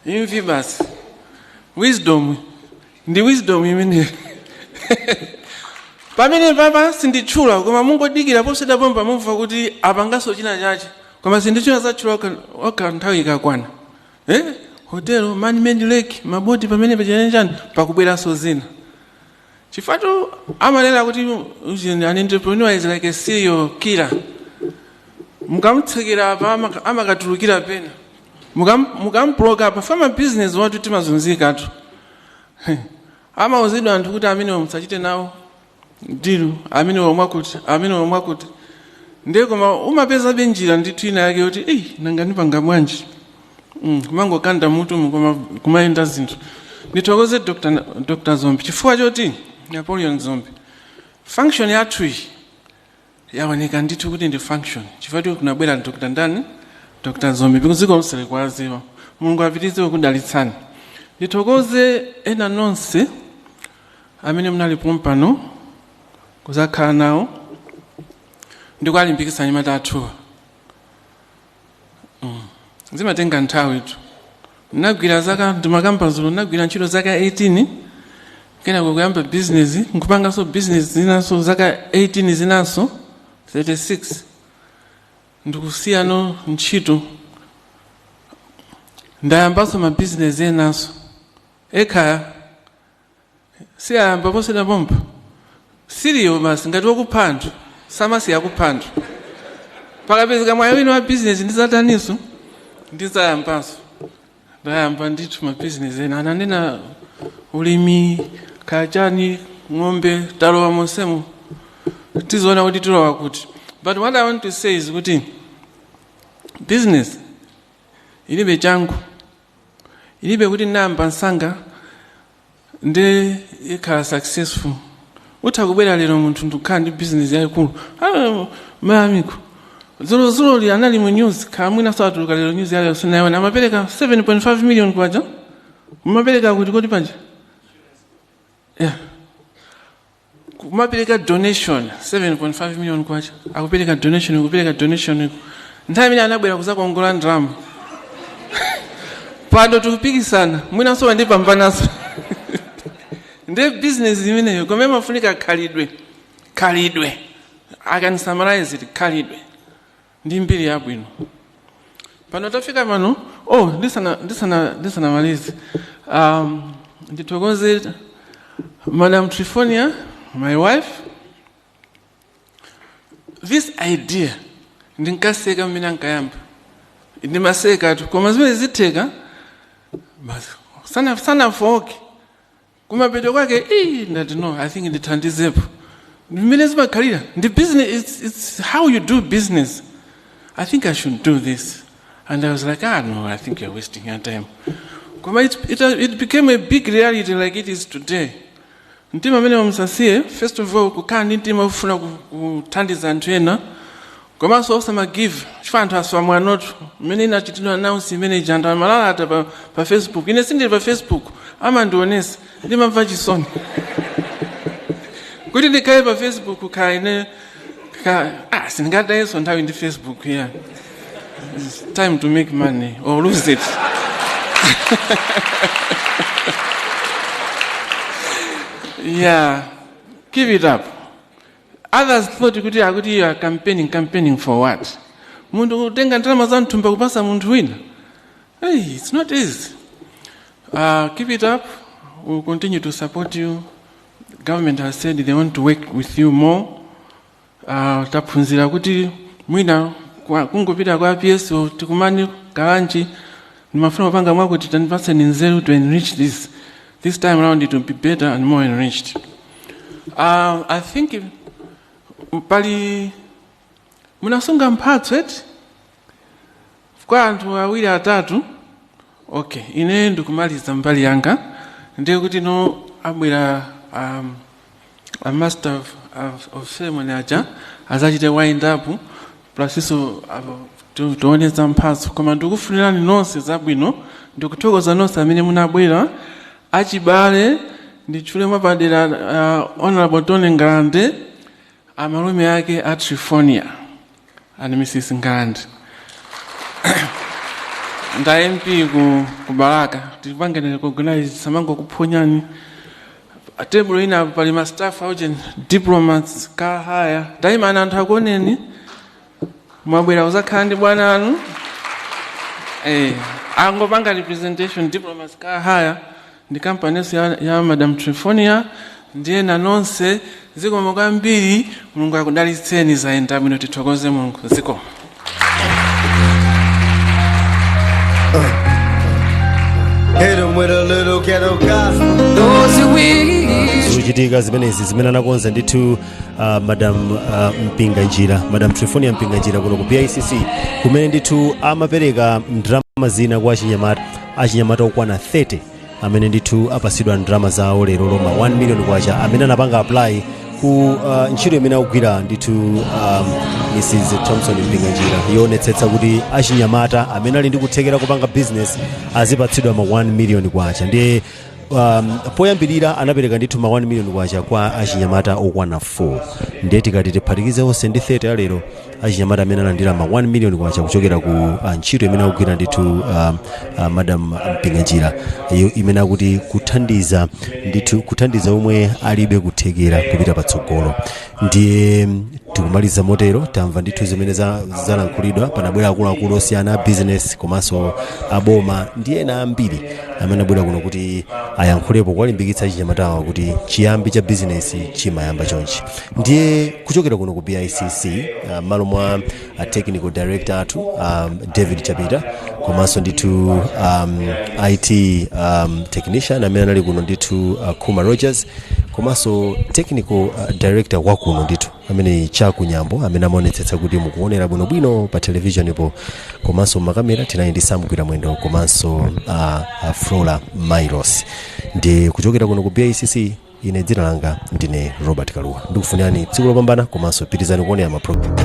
Imvi basi. Wisdom ndi wisdom imeneyo. Pamene papa sinditchula, koma mungodikira, poseda pompa mumva kuti apanganso china chache, koma sinditchula, zatchula okha nthawi ikakwana. Hotelo, man made lake, maboti pamene pachanechani, pakubweranso zina. Chifatu amanena kuti an entrepreneur is like a serial killer. Mukamutsekera apa, amakatulukira pena. Mukamploka apa. Fama business watu timazunzikatu. Amauzidwa anthu kuti amene musachite nawo deal, amene mwakuti, amene mwakuti. Ndiye koma umapezabe njira ndithu ina yake kuti, "Ei, nanga ndipanga bwanji?" Kumangokanda mutu, koma kumayenda zinthu. Ndithokoze Dr Zombe, chifukwa choti Napoleon Zombe, function yathu iyi yaoneka ndithu kuti ndi function, chifukwa choti kunabwera Dr ndani, Dr Zombe, because dziko lonse likuwaziwa. Mulungu apitirize kukudalitsani. Ndithokoze ena nonse amene munali pompano kuzakhala nawo ndikualimbikitsa anyamata athuwa. Zimatenga nthawi tu. Ndinagwira zaka, ndimakamba zulo, ndinagwira ntchito zaka 18, kenako kuyamba business, nkupanganso business zinanso zaka 18 zinanso, 36, ndikusiyano ntchito, ndayambanso ma business enanso ekhaya. Siyayamba poseda pompa siliyo basi, ngati wakupha anthu samasiya kupha anthu. Pakapezeka mwayi wina wa business, ndizataniso? Ndizayambanso. Ndayamba ndithu ma business ena, ananena ulimi, kachani, ng'ombe, talowa monsemo, tizoona kuti tilowa kuti. But what I want to say is kuti business ilibe changu, ilibe kuti namba msanga ndi ikhala successful. Utha kubwera lero munthu ndikukhala ndi business yayikulu. Ah, mayamiko zulozuloli anali mu news, khala mwina satuluka lero, news yalero sinayiona, amapereka 7.5 million kwacha. Mumapereka kuti kodi panja? Yeah, kumapereka donation 7.5 million kwacha, akupereka donation, kupereka donation. Nthawi imene anabwera kuzakongola ndalama, pano tikupikisana, mwinanso wandipambanaso. Ndi business imeneyo, koma imafunika khalidwe. Khalidwe, I can summarize it, khalidwe ndi mbiri yabwino. Pano tafika pano. Oh, ndisanamalize, ndithokoze Madam Trifonia, my wife. This idea ndinkaseka mmene ankayamba, ndimaseka tu, koma zimene zitheka basi, sana sanafoke kumapeto kwake. Ii, ndati, "No, I think ndithandizepo." Mmene zimakhalira ndi business, it's how you do business. "I think I should do this," and I was like, "Ah, no, I think you're wasting your time." Koma it became a big reality like it is today. Mtima amene musasiye, first of all, kukhala ndi mtima ufuna kuthandiza anthu ena, komanso osamagive, chifukwa anthu aswa mwanotu. Mmene inachitidwa announce imene ija, anthu amalalata pa Facebook. Ine sindili pa Facebook, amandionesa, ndimamva chisoni kuti ndikhale pa Facebook. Khala ine ka, ah, sindingatayenso nthawi ndi Facebook. Yeah, it's time to make money or lose it. Yeah, keep it up. Others thought kuti akuti you are campaigning. Campaigning for what? Munthu kutenga ndalama za mthumba kupasa munthu wina? Hey, it's not easy. Keep it up. We'll continue to support you. Government has said they want to work with you more. Taphunzira kuti mwina kungopita kwa PSO, tikumani kalanchi, ndimafuna kupanga mwakuti, tandipaseni nzeru to enrich this. This time round it will be better and more enriched. I think pali munasunga mphatso eti kwa anthu awiri, atatu. Okay, ine ndikumaliza mbali yanga. Ndiye kuti no, abwera a master of ceremony aja azachite wind up, plus iso tioneza mphatso. Koma ndikufunirani nonse zabwino, ndikuthokoza nonse amene munabwera, achibale, nditchule mwapadera Honorable Tony Ngalande. Amalume ake a Trifonia and Mrs. Ngalande nda MP ku Balaka. Tipangeni recognize, samango kuphonyani. Table ina pali ma staff aujen Diplomats Car Hire. Taimani anthu akuoneni, mwabwera kuzakhala ndi bwana anu. Angopanga representation Diplomats Car Hire ndi kampani ya Madam Trifonia. Ndiye nanonse, zikomo kwambiri, Mulungu akudalitseni. Zayenda bwino, tithokoze Mulungu. Zikomo. Hit 'em with a little ghetto gospel. Those who wish. Zikuchitika zimenezi zimene anakonza ndithu Madam Mpinganjira, Madam Trifonia Mpinganjira, kuno ku BICC, kumene ndithu amapereka ndalama zina kwa achinyamata, achinyamata okwana 30 amene ndithu apasidwa ndalama zawo lero loma 1 million kwacha, amene anapanga apply ku ntchito imene akugwira ndithu Mrs Thompson Mpinganjira, yoonetsetsa kuti achinyamata amene ali ndi kuthekera kupanga business azipatsidwa ma 1 million kwacha. Ndiye poyambirira anapereka ndithu ma 1 million kwacha kwa achinyamata okwana 4. Ndiye tikati tiphatikize onse ndi 30 alero, achinyamata amene analandira ma 1 million kwacha kuchokera ku ntchito imene akugwira ndithu Madam Mpinganjira, iyo imene akuti kuthandiza ndithu, kuthandiza omwe alibe kuthekera kupita patsogolo. Ndiye tikumaliza motero. Tamva ndithu zimene zalankhulidwa. Panabwera akuluakulu osiyana a business komanso aboma ndi ena ambiri amene abwera kuno kuti ayankhulepo kuwalimbikitsa achinyamatawa kuti chiyambi cha business chimayamba chonchi. Ndiye kuchokera kuno ku BICC, malo mwa technical director athu David Chapita, komanso ndithu IT technician amene anali kuno ndithu Kuma Rogers, komanso technical director wakuno ndithu amene Chakunyambo, amene amaonetsetsa kuti mukuonera bwinobwino pa television ipo, komanso makamera tinali ndi Samgwira Mwendo komanso Flora Mairos. Ndi kuchokera kuno ku BICC, ine dzina langa ndine Robert Kaluwa. Ndikufunirani tsiku lopambana komanso pitirizani kuonera ma program.